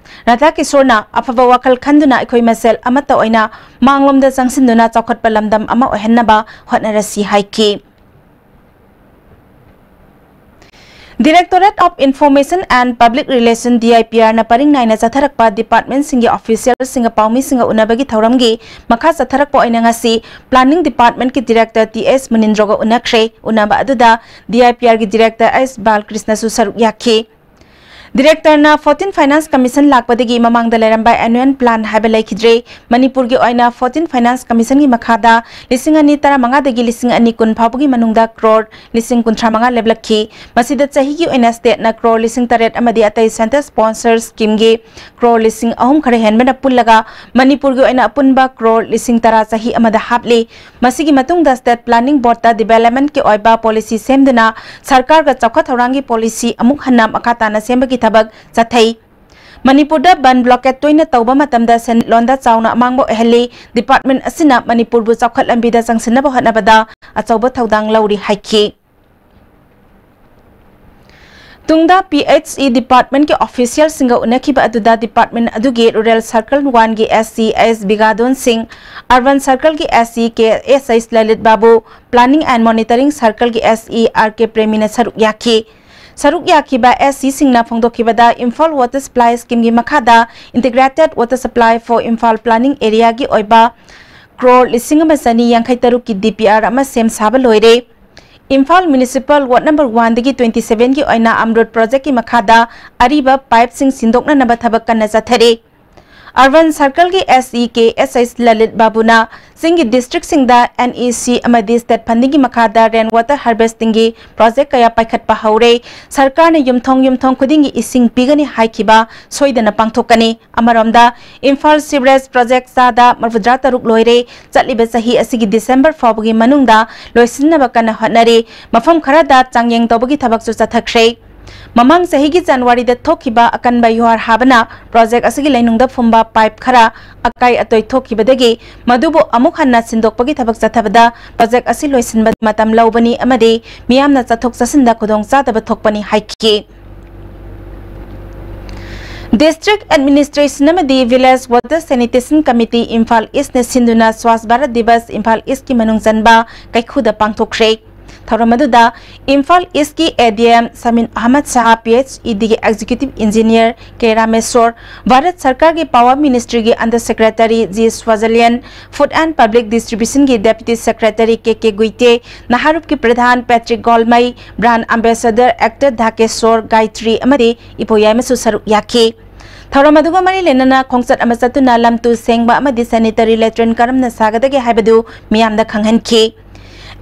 ꯔꯥꯙꯥ ꯀꯤꯁꯣꯔꯅ ꯑꯐꯕ ꯋꯥꯈꯜ ꯈꯟꯗꯨꯅ ꯑꯩꯈꯣꯏ ꯃꯁꯦꯜ ꯑꯃꯠꯇ ꯑꯣꯏꯅ ꯃꯥꯡꯂꯣꯝꯗ ꯆꯪꯁꯤꯟꯗꯨꯅ ꯆꯥꯎꯈꯠꯄ ꯂꯝꯗꯝ ꯑꯃ ꯑꯣꯏꯍꯟꯅꯕ ꯍꯣꯠꯅꯔꯁꯤ ꯍꯥꯏꯈꯤ꯫ Directorate of Information and Public Relation, D I P R ꯅ ꯄꯔꯤꯡ ꯅꯥꯏꯅ ꯆꯠꯊꯔꯛꯄ departmentꯁꯤꯡꯒꯤ officialꯁꯤꯡꯒ ꯄꯥꯎꯃꯤꯁꯤꯡꯒ ꯎꯅꯕꯒꯤ ꯊꯧꯔꯝꯒꯤ ꯃꯈꯥ ꯆꯠꯊꯔꯛꯄ ꯑꯣꯏꯅ ꯉꯁꯤ Planning Departmentꯀꯤ Director ꯇꯤ ꯑꯦꯁ ꯃꯨꯅꯤꯟꯗ꯭ꯔꯣꯒ ꯎꯅꯈ꯭ꯔꯦ꯫ ꯎꯅꯕ ꯑꯗꯨꯗ D I P Rꯒꯤ Director ꯑꯦꯁ ꯕꯥꯂꯀ꯭ꯔꯤꯁꯅꯁꯨ ꯁꯔꯨꯛ ꯌꯥꯈꯤ꯫ Directorꯅ fourteen Finance Commission ꯂꯥꯛꯄꯗꯒꯤ ꯃꯃꯥꯡꯗ ꯂꯩꯔꯝꯕ annual plan ꯍꯥꯏꯕ ꯂꯩꯈꯤꯗ꯭ꯔꯦ꯫ ꯃꯅꯤꯄꯨꯔꯒꯤ ꯑꯣꯏꯅ fourteen Finance Commissionꯒꯤ ꯃꯈꯥꯗ ꯂꯤꯁꯤꯡ ꯑꯅꯤ ꯇꯔꯥꯃꯉꯥꯗꯒꯤ ꯂꯤꯁꯤꯡ ꯑꯅꯤ ꯀꯨꯟ ꯐꯥꯎꯕꯒꯤ ꯃꯅꯨꯡꯗ ꯀ꯭ꯔꯣꯔ ꯂꯤꯁꯤꯡ ꯀꯨꯟꯊ꯭ꯔꯥ ꯃꯉꯥ ꯂꯦꯞꯂꯛꯈꯤ꯫ ꯃꯁꯤꯗ ꯆꯍꯤꯒꯤ ꯑꯣꯏꯅ stateꯅ ꯀ꯭ꯔꯣꯔ ꯂꯤꯁꯤꯡ ꯇꯔꯦꯠ ꯑꯃꯗꯤ ꯑꯇꯩ centre sponsor schemeꯒꯤ ꯀ꯭ꯔꯣꯔ ꯂꯤꯁꯤꯡ ꯑꯍꯨꯝ ꯈꯔ ꯍꯦꯟꯕꯅ ꯄꯨꯜꯂꯒ ꯃꯅꯤꯄꯨꯔꯒꯤ ꯑꯣꯏꯅ ꯑꯄꯨꯟꯕ ꯀ꯭ꯔꯣꯔ ꯂꯤꯁꯤꯡ ꯇꯔꯥ ꯆꯍꯤ ꯑꯃꯗ ꯍꯥꯞꯂꯤ꯫ ꯃꯁꯤꯒꯤ ꯃꯇꯨꯡꯗ State Planning Boardꯇ developmentꯀꯤ ꯑꯣꯏꯕ policy ꯁꯦꯝꯗꯨꯅ ꯁꯔꯀꯥꯔꯒ ꯆꯥꯎꯈꯠ ꯊꯧꯔꯥꯡꯒꯤ policy ꯑꯃꯨꯛ ꯍꯟꯅ ꯃꯈꯥ ꯇꯥꯅ ꯁꯦꯝꯕꯒꯤ ꯊꯕꯛ ꯆꯠꯊꯩ꯫ ꯃꯅꯤꯄꯨꯔꯗ ꯕꯟ blockade ꯇꯣꯏꯅ ꯇꯧꯕ ꯃꯇꯝꯗ ꯁꯦꯟꯃꯤꯠꯂꯣꯟꯗ ꯆꯥꯎꯅ ꯑꯃꯥꯡꯕ ꯑꯣꯏꯍꯜꯂꯤ꯫ Department ꯑꯁꯤꯅ ꯃꯅꯤꯄꯨꯔꯕꯨ ꯆꯥꯎꯈꯠ ꯂꯝꯕꯤꯗ ꯆꯪꯁꯤꯟꯅꯕ ꯍꯣꯠꯅꯕꯗ ꯑꯆꯧꯕ ꯊꯧꯗꯥꯡ ꯂꯧꯔꯤ ꯍꯥꯏꯈꯤ꯫ ꯇꯨꯡꯗ P H E departmentꯀꯤ officialꯁꯤꯡꯒ ꯎꯅꯈꯤꯕ ꯑꯗꯨꯗ department ꯑꯗꯨꯒꯤ Rural Circle Oneꯒꯤ S C S ꯕꯤꯒꯥꯗꯣꯟ ꯁꯤꯡ, Urban Circleꯒꯤ S C K S H Lalit Babu, Planning and Monitoring Circleꯒꯤ S E R K ꯄ꯭ꯔꯦꯃꯤꯅ ꯁꯔꯨꯛ ꯌꯥꯈꯤ꯫ ꯁꯔꯨꯛ ꯌꯥꯈꯤꯕ S Cꯁꯤꯡꯅ ꯐꯣꯡꯗꯣꯛꯈꯤꯕꯗ, ꯏꯝꯐꯥꯜ Water Supply Schemeꯒꯤ ꯃꯈꯥꯗ Integrated Water Supply for Imphal Planning Areaꯒꯤ ꯑꯣꯏꯕ ꯀ꯭ꯔꯣꯔ ꯂꯤꯁꯤꯡ ꯑꯃ ꯆꯅꯤ ꯌꯥꯡꯈꯩ ꯇꯔꯨꯛꯀꯤ D P R ꯑꯃ ꯁꯦꯝ ꯁꯥꯕ ꯂꯣꯏꯔꯦ꯫ Imphal Municipal Ward number oneꯗꯒꯤ twenty sevenꯒꯤ ꯑꯣꯏꯅ ꯑꯃꯔꯨꯠ projectꯀꯤ ꯃꯈꯥꯗ ꯑꯔꯤꯕ pipeꯁꯤꯡ ꯁꯤꯟꯗꯣꯛꯅꯅꯕ ꯊꯕꯛ ꯀꯟꯅ ꯆꯠꯊꯔꯤ꯫ Urban Circle ꯒꯤ S E K S H Lalit ꯕꯥꯕꯨꯅ ꯆꯤꯡꯒꯤ district ꯁꯤꯡꯗ N E C ꯑꯃꯗꯤ state funding ꯒꯤ ꯃꯈꯥꯗ rain water harvesting ꯒꯤ project ꯀꯌꯥ ꯄꯥꯏꯈꯠꯄ ꯍꯧꯔꯦ꯫ ꯁꯔꯀꯥꯔꯅ ꯌꯨꯝꯊꯣꯡ ꯌꯨꯝꯊꯣꯡ ꯈꯨꯗꯤꯡꯒꯤ ꯏꯁꯤꯡ ꯄꯤꯒꯅꯤ ꯍꯥꯏꯈꯤꯕ ꯁꯣꯏꯗꯅ ꯄꯥꯡꯊꯣꯛꯀꯅꯤ꯫ ꯑꯃꯔꯣꯝꯗ, ꯏꯝꯐꯥꯜ sewerage project ꯆꯥꯗ ꯃꯔꯤꯐꯨꯇꯔꯥ ꯇꯔꯨꯛ ꯂꯣꯏꯔꯦ꯫ ꯆꯠꯂꯤꯕ ꯆꯍꯤ ꯑꯁꯤꯒꯤ December ꯐꯥꯎꯕꯒꯤ ꯃꯅꯨꯡꯗ ꯂꯣꯏꯁꯤꯟꯅꯕ ꯀꯟꯅ ꯍꯣꯠꯅꯔꯤ꯫ ꯃꯐꯝ ꯈꯔꯗ ꯆꯥꯡꯌꯦꯡ ꯇꯧꯕꯒꯤ ꯊꯕꯛꯁꯨ ꯆꯠꯊꯈ꯭ꯔꯦ꯫ ꯃꯃꯥꯡ ꯆꯍꯤꯒꯤ ꯖꯅꯋꯥꯔꯤꯗ ꯊꯣꯛꯈꯤꯕ ꯑꯀꯟꯕ ꯌꯨꯍꯥꯔ ꯍꯥꯕꯅ project ꯑꯁꯤꯒꯤ ꯂꯩꯅꯨꯡꯗ ꯐꯨꯝꯕ pipe ꯈꯔ ꯑꯀꯥꯏ ꯑꯇꯣꯏ ꯊꯣꯛꯈꯤꯕꯗꯒꯤ ꯃꯗꯨꯕꯨ ꯑꯃꯨꯛ ꯍꯟꯅ ꯁꯤꯟꯗꯣꯛꯄꯒꯤ ꯊꯕꯛ ꯆꯠꯊꯕꯗ project ꯑꯁꯤ ꯂꯣꯏꯁꯤꯟꯕ ꯃꯇꯝ ꯂꯧꯕꯅꯤ ꯑꯃꯗꯤ ꯃꯤꯌꯥꯝꯅ ꯆꯠꯊꯣꯛ ꯆꯠꯁꯤꯟꯗ ꯈꯨꯗꯣꯡꯆꯥꯗꯕ ꯊꯣꯛꯄꯅꯤ ꯍꯥꯏꯈꯤ꯫ District Administration ꯑꯃꯗꯤ Village Water Sanitation Committee Imphal East ꯅ ꯁꯤꯟꯗꯨꯅ Swachh Bharat Diwas Imphal East ꯀꯤ ꯃꯅꯨꯡ ꯆꯟꯕ ꯀꯩꯈꯨꯗ ꯄꯥꯡꯊꯣꯛꯈ꯭ꯔꯦ꯫ ꯊꯧꯔꯝ ꯑꯗꯨꯗ ꯏꯝꯐꯥꯜ East ꯀꯤ A D M ꯁꯃꯤꯟ Ahmad Shah, P H E D ꯒꯤ Executive Engineer K Rameshwor, Bharat ꯁꯔꯀꯥꯔꯒꯤ Power Ministry ꯒꯤ Under Secretary G ꯁ꯭ꯋꯥꯖꯂꯤꯌꯟ, Food and Public Distribution ꯒꯤ Deputy Secretary K K ꯒꯨꯏꯇꯦ, ꯅꯍꯥꯔꯨꯞꯀꯤ ꯄ꯭ꯔꯙꯥꯟ ꯄꯦꯇ꯭ꯔꯤꯛ ꯒꯣꯜꯃꯩ, Brand Ambassador Actor ꯙꯥꯀꯦꯁꯣꯔ ꯒꯥꯏꯇ꯭ꯔꯤ ꯑꯃꯗꯤ ꯏꯕꯣꯌꯥꯏꯃꯁꯨ ꯁꯔꯨꯛ ꯌꯥꯈꯤ꯫ ꯊꯧꯔꯝ ꯑꯗꯨꯒ ꯃꯔꯤ ꯂꯩꯅꯅ ꯈꯣꯡꯆꯠ ꯑꯃ ꯆꯠꯇꯨꯅ ꯂꯝ ꯇꯨ ꯁꯦꯡꯕ ꯑꯃꯗꯤ sanitary latrine ꯀꯔꯝꯅ ꯁꯥꯒꯗꯒꯦ ꯍꯥꯏꯕꯗꯨ ꯃꯤꯌꯥꯝꯗ ꯈꯪꯍꯟꯈꯤ꯫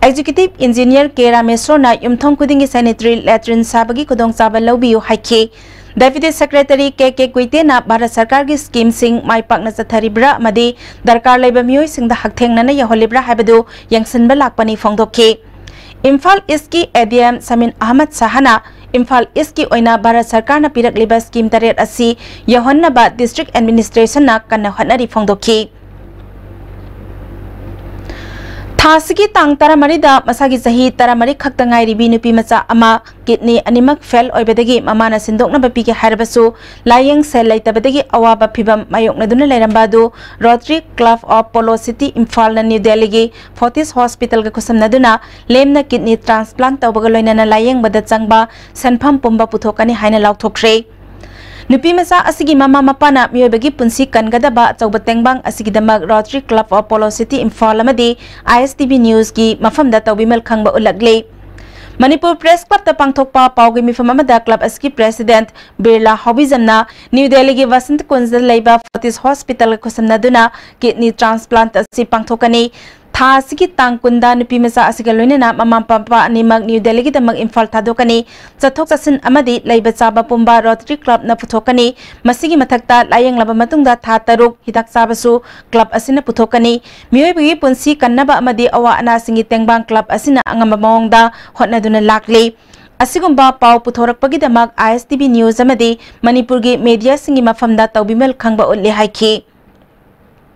Executive Engineer K ꯔꯥꯃꯦꯁꯣꯔꯅ ꯌꯨꯝꯊꯣꯡ ꯈꯨꯗꯤꯡꯒꯤ sanitary latrine ꯁꯥꯕꯒꯤ ꯈꯨꯗꯣꯡꯆꯥꯕ ꯂꯧꯕꯤꯌꯨ ꯍꯥꯏꯈꯤ꯫ Deputy Secretary K K ꯒꯨꯏꯇꯦꯅ Bharat ꯁꯔꯀꯥꯔꯒꯤ scheme ꯁꯤꯡ ꯃꯥꯏ ꯄꯥꯛꯅ ꯆꯠꯊꯔꯤꯕ꯭ꯔꯥ ꯑꯃꯗꯤ ꯗꯔꯀꯥꯔ ꯂꯩꯕ ꯃꯤꯑꯣꯏꯁꯤꯡꯗ ꯍꯛꯊꯦꯡꯅꯅ ꯌꯧꯍꯜꯂꯤꯕ꯭ꯔꯥ ꯍꯥꯏꯕꯗꯨ ꯌꯦꯡꯁꯤꯟꯕ ꯂꯥꯛꯄꯅꯤ ꯐꯣꯡꯗꯣꯛꯈꯤ꯫ ꯏꯝꯐꯥꯜ East ꯀꯤ A D M ꯁꯃꯤꯟ Ahmad ꯁꯍꯥꯅ Imphal East ꯀꯤ ꯑꯣꯏꯅ ꯚꯥꯔꯠ ꯁꯔꯀꯥꯔꯅ ꯄꯤꯔꯛꯂꯤꯕ scheme ꯇꯔꯦꯠ ꯑꯁꯤ ꯌꯧꯍꯟꯅꯕ District Administration ꯅ ꯀꯟꯅ ꯍꯣꯠꯅꯔꯤ ꯐꯣꯡꯗꯣꯛꯈꯤ꯫ ꯊꯥ ꯑꯁꯤꯒꯤ ꯇꯥꯡ ꯇꯔꯥꯃꯔꯤꯗ ꯃꯁꯥꯒꯤ ꯆꯍꯤ ꯇꯔꯥꯃꯔꯤ ꯈꯛꯇ ꯉꯥꯏꯔꯤꯕꯤ ꯅꯨꯄꯤ ꯃꯆꯥ ꯑꯃ kidney ꯑꯅꯤꯃꯛ fail ꯑꯣꯏꯕꯗꯒꯤ ꯃꯃꯥꯅ ꯁꯤꯟꯗꯣꯛꯅꯕ ꯄꯤꯒꯦ ꯍꯥꯏꯔꯕꯁꯨ ꯂꯥꯏꯌꯦꯡ ꯁꯦꯜ ꯂꯩꯇꯕꯗꯒꯤ ꯑꯋꯥꯕ ꯐꯤꯚꯝ ꯃꯥꯌꯣꯛꯅꯗꯨꯅ ꯂꯩꯔꯝꯕ ꯑꯗꯨ Rotary Club of Polo City ꯏꯝꯐꯥꯜꯅ ꯅ꯭ꯌꯨ ꯗꯦꯜꯂꯤꯒꯤ Fortis Hospital ꯒ ꯈꯨꯠꯁꯝꯅꯗꯨꯅ ꯂꯦꯝꯅ kidney transplant ꯇꯧꯕꯒ ꯂꯣꯏꯅꯅ ꯂꯥꯏꯌꯦꯡꯕꯗ ꯆꯪꯕ ꯁꯦꯟꯐꯝ ꯄꯨꯝꯕ ꯄꯨꯊꯣꯛꯀꯅꯤ ꯍꯥꯏꯅ ꯂꯥꯎꯊꯣꯛꯈ꯭ꯔꯦ꯫ ꯅꯨꯄꯤ ꯃꯆꯥ ꯑꯁꯤꯒꯤ ꯃꯃꯥ ꯃꯄꯥꯅ ꯃꯤꯑꯣꯏꯕꯒꯤ ꯄꯨꯟꯁꯤ ꯀꯟꯒꯗꯕ ꯑꯆꯧꯕ ꯇꯦꯡꯕꯥꯡ ꯑꯁꯤꯒꯤꯗꯃꯛ Rotary Club of Polo City Imphal ꯑꯃꯗꯤ I S T V News ꯀꯤ ꯃꯐꯝꯗ ꯇꯧꯕꯤꯃꯜ ꯈꯪꯕ ꯎꯠꯂꯛꯂꯤ꯫ ꯃꯅꯤꯄꯨꯔ ꯄ꯭ꯔꯦꯁ ꯀ꯭ꯂꯕꯇ ꯄꯥꯡꯊꯣꯛꯄ ꯄꯥꯎꯒꯤ ꯃꯤꯐꯝ ꯑꯃꯗ ꯀ꯭ꯂꯕ ꯑꯁꯤꯒꯤ ꯄ꯭ꯔꯦꯁꯤꯗꯦꯟꯠ ꯕꯤꯔꯂꯥ ꯍꯥꯎꯕꯤꯖꯝꯅ ꯅ꯭ꯌꯨ ꯗꯦꯜꯂꯤꯒꯤ ꯕꯁꯟꯇ ꯀꯨꯟꯖꯗ ꯂꯩꯕ ꯐꯣꯔꯇꯤꯁ ꯍꯣꯁꯄꯤꯇꯥꯜꯒ ꯈꯨꯠꯁꯝꯅꯗꯨꯅ ꯀꯤꯗꯅꯤ ꯇ꯭ꯔꯥꯟꯁꯄ꯭ꯂꯥꯟꯠ ꯑꯁꯤ ꯄꯥꯡꯊꯣꯛꯀꯅꯤ꯫ ꯊꯥ ꯑꯁꯤꯒꯤ ꯇꯥꯡ ꯀꯨꯟꯗ ꯅꯨꯄꯤ ꯃꯆꯥ ꯑꯁꯤꯒ ꯂꯣꯏꯅꯅ ꯃꯃꯥ ꯃꯄꯥ ꯑꯅꯤꯃꯛ ꯅ꯭ꯌꯨ ꯗꯦꯜꯂꯤꯒꯤꯗꯃꯛ ꯏꯝꯐꯥꯜ ꯊꯥꯗꯣꯛꯀꯅꯤ꯫ ꯆꯠꯊꯣꯛ ꯆꯠꯁꯤꯟ ꯑꯃꯗꯤ ꯂꯩꯕ ꯆꯥꯕ ꯄꯨꯝꯕ ꯔꯣꯇꯔꯤ ꯀ꯭ꯂꯕꯅ ꯄꯨꯊꯣꯛꯀꯅꯤ꯫ ꯃꯁꯤꯒꯤ ꯃꯊꯛꯇ ꯂꯥꯌꯦꯡꯂꯕ ꯃꯇꯨꯡꯗ ꯊꯥ ꯇꯔꯨꯛ ꯍꯤꯗꯥꯛ ꯆꯥꯕꯁꯨ ꯀ꯭ꯂꯕ ꯑꯁꯤꯅ ꯄꯨꯊꯣꯛꯀꯅꯤ꯫ ꯃꯤꯑꯣꯏꯕꯒꯤ ꯄꯨꯟꯁꯤ ꯀꯟꯅꯕ ꯑꯃꯗꯤ ꯑꯋꯥ ꯑꯅꯥꯁꯤꯡꯒꯤ ꯇꯦꯡꯕꯥꯡ ꯀ꯭ꯂꯕ ꯑꯁꯤꯅ ꯑꯉꯝꯕ ꯃꯑꯣꯡꯗ ꯍꯣꯠꯅꯗꯨꯅ ꯂꯥꯛꯂꯤ꯫ ꯑꯁꯤꯒꯨꯝꯕ ꯄꯥꯎ ꯄꯨꯊꯣꯔꯛꯄꯒꯤꯗꯃꯛ ꯑꯥꯏ ꯑꯦꯁ ꯇꯤ ꯚꯤ ꯅ꯭ꯌꯨꯁ ꯑꯃꯗꯤ ꯃꯅꯤꯄꯨꯔꯒꯤ ꯃꯦꯗꯤꯌꯥꯁꯤꯡꯒꯤ ꯃꯐꯝꯗ ꯇꯧꯕꯤꯃꯜ ꯈꯪꯕ ꯎꯠꯂꯤ ꯍꯥꯏꯈꯤ꯫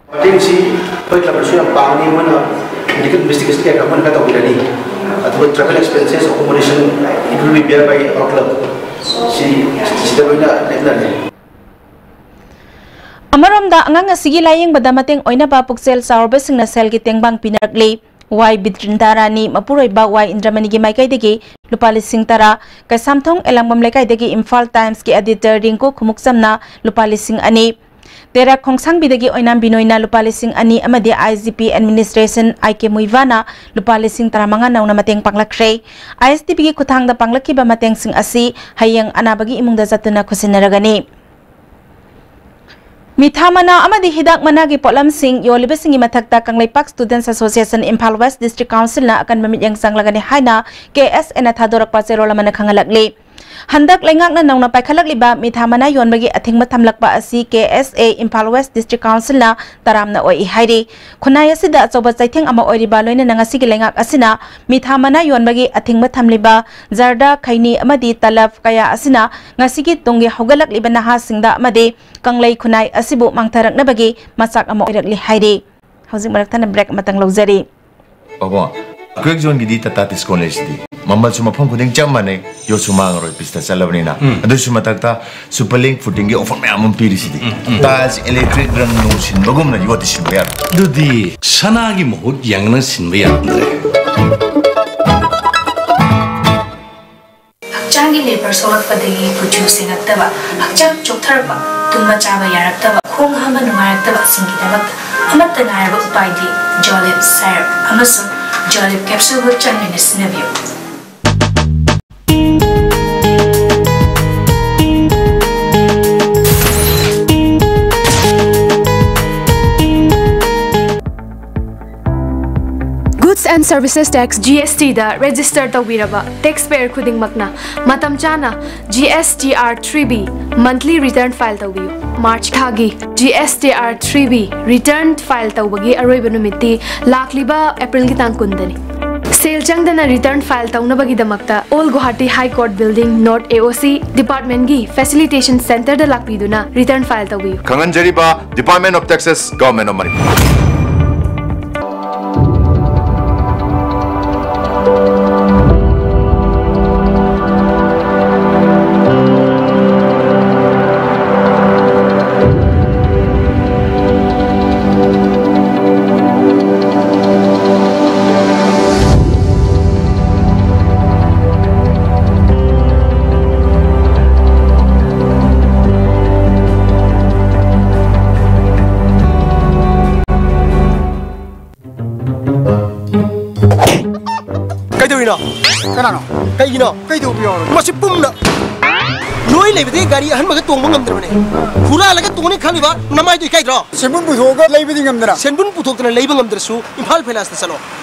ꯃꯇꯦꯡꯁꯤ ꯑꯩꯈꯣꯏ ꯀ꯭ꯂꯕꯅꯁꯨ ꯌꯥꯝ ꯄꯥꯝꯃꯤ, ꯃꯣꯏꯅ ꯃꯦꯗꯤꯀꯦꯜ ꯏꯟꯚꯦꯁꯇꯤꯒꯦꯁꯟ ꯀꯌꯥ ꯈꯔ ꯃꯣꯏꯅ ꯈꯔ ꯇꯧꯕꯤꯔꯅꯤ꯫ ꯑꯗꯨꯒ travel expenses, accommodation, it will be bear by our club꯫ ꯁꯤ ꯁꯤꯗ ꯂꯣꯏꯅ ꯂꯦꯞꯅꯔꯦ꯫ ꯑꯃꯔꯣꯝꯗ ꯑꯉꯥꯡ ꯑꯁꯤꯒꯤ ꯂꯥꯌꯦꯡꯕꯗ ꯃꯇꯦꯡ ꯑꯣꯏꯅꯕ ꯄꯨꯛꯆꯦꯜ ꯆꯥꯎꯔꯕꯁꯤꯡꯅ ꯁꯦꯜꯒꯤ ꯇꯦꯡꯕꯥꯡ ꯄꯤꯅꯔꯛꯂꯤ꯫ ꯋꯥꯏ ꯕꯤꯗ꯭ꯔꯤꯟꯗꯥꯔꯥꯅꯤ, ꯃꯄꯨꯔꯣꯏꯕ ꯋꯥꯏ ꯏꯟꯗ꯭ꯔꯃꯅꯤꯒꯤ ꯃꯥꯏꯀꯩꯗꯒꯤ ꯂꯨꯄꯥ ꯂꯤꯁꯤꯡ ꯇꯔꯥ, ꯀꯩꯁꯥꯝꯊꯣꯡ ꯑꯦꯂꯥꯡꯕꯝ ꯂꯩꯀꯥꯏꯗꯒꯤ ꯏꯝꯐꯥꯜ ꯇꯥꯏꯝꯁꯀꯤ ꯑꯦꯗꯤꯇꯔ ꯔꯤꯡꯀꯨ ꯈꯨꯃꯨꯛꯆꯝꯅ ꯂꯨꯄꯥ ꯂꯤꯁꯤꯡ ꯑꯅꯤ, ꯇꯦꯔꯥ ꯈꯣꯡꯁꯥꯡꯕꯤꯗꯒꯤ ꯑꯣꯏꯅꯥꯝ ꯕꯤꯅꯣꯏꯅ ꯂꯨꯄꯥ ꯂꯤꯁꯤꯡ ꯑꯅꯤ ꯑꯃꯗꯤ ꯑꯥꯏ ꯖꯤ ꯄꯤ ꯑꯦꯗꯃꯤꯅꯤꯁꯇ꯭ꯔꯦꯁꯟ ꯑꯥꯏ ꯀꯦ ꯃꯨꯏꯕꯥꯅ ꯂꯨꯄꯥ ꯂꯤꯁꯤꯡ ꯇꯔꯥꯃꯉꯥ ꯅꯧꯅ ꯃꯇꯦꯡ ꯄꯥꯡꯂꯛꯈ꯭ꯔꯦ꯫ ꯑꯥꯏ ꯑꯦꯁ ꯇꯤ ꯚꯤꯒꯤ ꯈꯨꯠꯊꯥꯡꯗ ꯄꯥꯡꯂꯛꯈꯤꯕ ꯃꯇꯦꯡꯁꯤꯡ ꯑꯁꯤ ꯍꯌꯦꯡ ꯑꯅꯥꯕꯒꯤ ꯏꯃꯨꯡꯗ ꯆꯠꯇꯨꯅ ꯈꯨꯠꯁꯤꯟꯅꯔꯒꯅꯤ꯫ ꯃꯤꯊꯥ ꯃꯅꯥ ꯑꯃꯗꯤ ꯍꯤꯗꯥꯛ ꯃꯅꯥꯒꯤ ꯄꯣꯠꯂꯝꯁꯤꯡ ꯌꯣꯜꯂꯤꯕꯁꯤꯡꯒꯤ ꯃꯊꯛꯇ Kangleipak Students Association Imphal West District Councilꯅ ꯑꯀꯟꯕ ꯃꯤꯠꯌꯦꯡ ꯆꯪꯂꯒꯅꯤ ꯍꯥꯏꯅ ꯀꯦ ꯑꯦꯁ ꯑꯦꯅ ꯊꯥꯗꯣꯔꯛꯄ ꯆꯦꯔꯣꯜ ꯑꯃꯅ ꯈꯪꯍꯜꯂꯛꯂꯤ꯫ ꯍꯟꯗꯛ ꯂꯩꯉꯥꯛꯅ ꯅꯧꯅ ꯄꯥꯏꯈꯠꯂꯛꯂꯤꯕ ꯃꯤꯊꯥ ꯃꯅꯥ ꯌꯣꯟꯕꯒꯤ ꯑꯊꯤꯡꯕ ꯊꯝꯂꯛꯄ ꯑꯁꯤ ꯀꯦ ꯑꯦꯁ ꯑꯦ ꯏꯝꯐꯥꯜ ꯋꯦꯁ ꯗꯤꯁꯇ꯭ꯔꯤꯛ ꯀꯥꯎꯟꯁꯤꯜꯅ ꯇꯔꯥꯝꯅ ꯑꯣꯛꯏ ꯍꯥꯏꯔꯤ꯫ ꯈꯨꯟꯅꯥꯏ ꯑꯁꯤꯗ ꯑꯆꯧꯕ ꯆꯩꯊꯦꯡ ꯑꯃ ꯑꯣꯏꯔꯤꯕ ꯂꯣꯏꯅꯅ ꯉꯁꯤꯒꯤ ꯂꯩꯉꯥꯛ ꯑꯁꯤꯅ ꯃꯤꯊꯥ ꯃꯅꯥ ꯌꯣꯟꯕꯒꯤ ꯑꯊꯤꯡꯕ ꯊꯝꯂꯤꯕ ꯖꯔꯗꯥ, ꯈꯩꯅꯤ ꯑꯃꯗꯤ ꯇꯂꯕ ꯀꯌꯥ ꯑꯁꯤꯅ ꯉꯁꯤꯒꯤ ꯇꯨꯡꯒꯤ ꯍꯧꯒꯠꯂꯛꯂꯤꯕ ꯅꯍꯥꯁꯤꯡꯗ ꯑꯃꯗꯤ ꯀꯪꯂꯩ ꯈꯨꯟꯅꯥꯏ ꯑꯁꯤꯕꯨ ꯃꯥꯡꯊꯔꯛꯅꯕꯒꯤ ꯃꯆꯥꯛ ꯑꯃ ꯑꯣꯏꯔꯛꯂꯤ ꯍꯥꯏꯔꯤ꯫ ꯍꯧꯖꯤꯛ ꯃꯔꯛ ꯊꯠꯅ ꯕ꯭ꯔꯦꯛ ꯑꯃꯇꯪ ꯂꯧꯖꯔꯤ꯫ ꯑꯕꯣ, ꯑꯩꯈꯣꯏ ꯖꯣꯟꯒꯤꯗꯤ ꯇꯥꯇꯥ ꯇꯤꯁꯀꯣꯟ ꯂꯩꯁꯤꯗꯤ꯫ ꯃꯃꯜꯁꯨ ꯃꯐꯝ ꯈꯨꯗꯤꯡ ꯆꯞ ꯃꯥꯟꯅꯩ, ꯌꯣꯠꯁꯨ ꯃꯥꯡꯉꯔꯣꯏ, ꯄꯤꯁꯇ ꯆꯠꯂꯕꯅꯤꯅ꯫ ꯎꯝ꯫ ꯑꯗꯨꯁꯨ ꯃꯊꯛꯇ ꯁꯨꯄꯔ ꯂꯤꯡ ꯐꯨꯇꯤꯡꯒꯤ ꯑꯣꯐꯔ ꯃꯌꯥꯝ ꯑꯃ ꯄꯤꯔꯤꯁꯤꯗꯤ꯫ ꯎꯝ, ꯎꯝ꯫ ꯇꯥꯏꯜꯁ, ꯏꯂꯦꯛꯇ꯭ꯔꯤꯛ ꯔꯪ ꯅꯨꯡ ꯁꯤꯟꯕꯒꯨꯝꯅ ꯌꯣꯠꯇꯤ ꯁꯤꯟꯕ ꯌꯥꯔꯣꯏ꯫ ꯑꯗꯨꯗꯤ ꯁꯅꯥꯒꯤ ꯃꯍꯨꯠ ꯌꯦꯡꯅ ꯁꯤꯟꯕ ꯌꯥꯔꯝꯗ꯭ꯔꯦ꯫ ꯍꯛꯆꯥꯡꯒꯤ ꯂꯦꯕꯔ ꯁꯣꯛꯂꯛꯄꯗꯒꯤ ꯀꯨꯆꯨ ꯁꯦꯡꯉꯛꯇꯕ, ꯍꯛꯆꯥꯡ ꯆꯣꯛꯊꯔꯛꯄ, ꯇꯨꯝꯕ ꯆꯥꯕ ꯌꯥꯔꯛꯇꯕ, ꯈꯣꯡ ꯍꯥꯝꯕ ꯅꯨꯡꯉꯥꯏꯔꯛꯇꯕꯁꯤꯡꯒꯤꯗꯃꯛꯇ ꯑꯃꯠꯇ ꯉꯥꯏꯔꯕ ꯎꯄꯥꯏꯗꯤ ꯖꯣꯂꯤꯞ ꯁꯥꯏꯔꯞ ꯑꯃꯁꯨꯡ ꯖꯣꯂꯤꯞ ꯀꯦꯞꯁꯨꯜꯕꯨ ꯆꯥꯡ ꯅꯥꯏꯅ ꯁꯤꯖꯤꯟꯅꯕꯤꯌꯨ꯫ and Services Tax, G S T the register ꯇꯧꯕꯤꯔꯕ taxpayer ꯈꯨꯗꯤꯡꯃꯛꯅ ꯃꯇꯝ ꯆꯥꯅ G S T R three B monthly return file ꯇꯧꯕꯤꯌꯨ꯫ March ꯊꯥꯒꯤ G S T R three B return file ꯇꯧꯕꯒꯤ ꯑꯔꯣꯏꯕ ꯅꯨꯃꯤꯠꯇꯤ ꯂꯥꯛꯂꯤꯕ April ꯒꯤ ꯇꯥꯡ ꯀꯨꯟꯗꯅꯤ꯫ ꯁꯦꯜ ꯆꯪꯗꯅ return file ꯇꯧꯅꯕꯒꯤꯗꯃꯛꯇ Old Guwahati High Court Building, North A O C Department ꯀꯤ Facilitation Center ꯗ ꯂꯥꯛꯄꯤꯗꯨꯅ return file ꯇꯧꯕꯤꯌꯨ꯫ ꯈꯪꯍꯟꯖꯔꯤꯕ Department of Taxes, Government of Manipur꯫ ꯀꯩꯗꯧꯔꯤꯅꯣ? ꯀꯅꯥꯅꯣ? ꯀꯩꯒꯤꯅꯣ? ꯀꯩꯗꯧꯕ ꯌꯥꯎꯔꯒꯦ? ꯃꯁꯤ ꯄꯨꯝꯅ ꯂꯣꯏ ꯂꯩꯕꯗꯒꯤ ꯒꯥꯔꯤ ꯑꯍꯟꯕꯒ ꯇꯣꯡꯕ ꯉꯝꯗ꯭ꯔꯕꯅꯦ꯫ ꯍꯨꯔꯥꯜꯂꯒ ꯇꯣꯡꯅꯤ ꯈꯜꯂꯤꯕ ꯅꯃꯥꯏꯗꯣ ꯏꯀꯥꯏꯗ꯭ꯔꯣ? ꯁꯦꯟꯕꯨꯟ ꯄꯨꯊꯣꯛꯑꯒ ꯂꯩꯕꯗꯤ ꯉꯝꯗꯅ꯫ ꯁꯦꯟꯕꯨꯟ ꯄꯨꯊꯣꯛꯇꯅ ꯂꯩꯕ ꯉꯝꯗ꯭ꯔꯁꯨ ꯏꯝꯐꯥꯜ ꯐꯥꯏꯅꯥꯟꯁꯇ ꯆꯠꯂꯣ꯫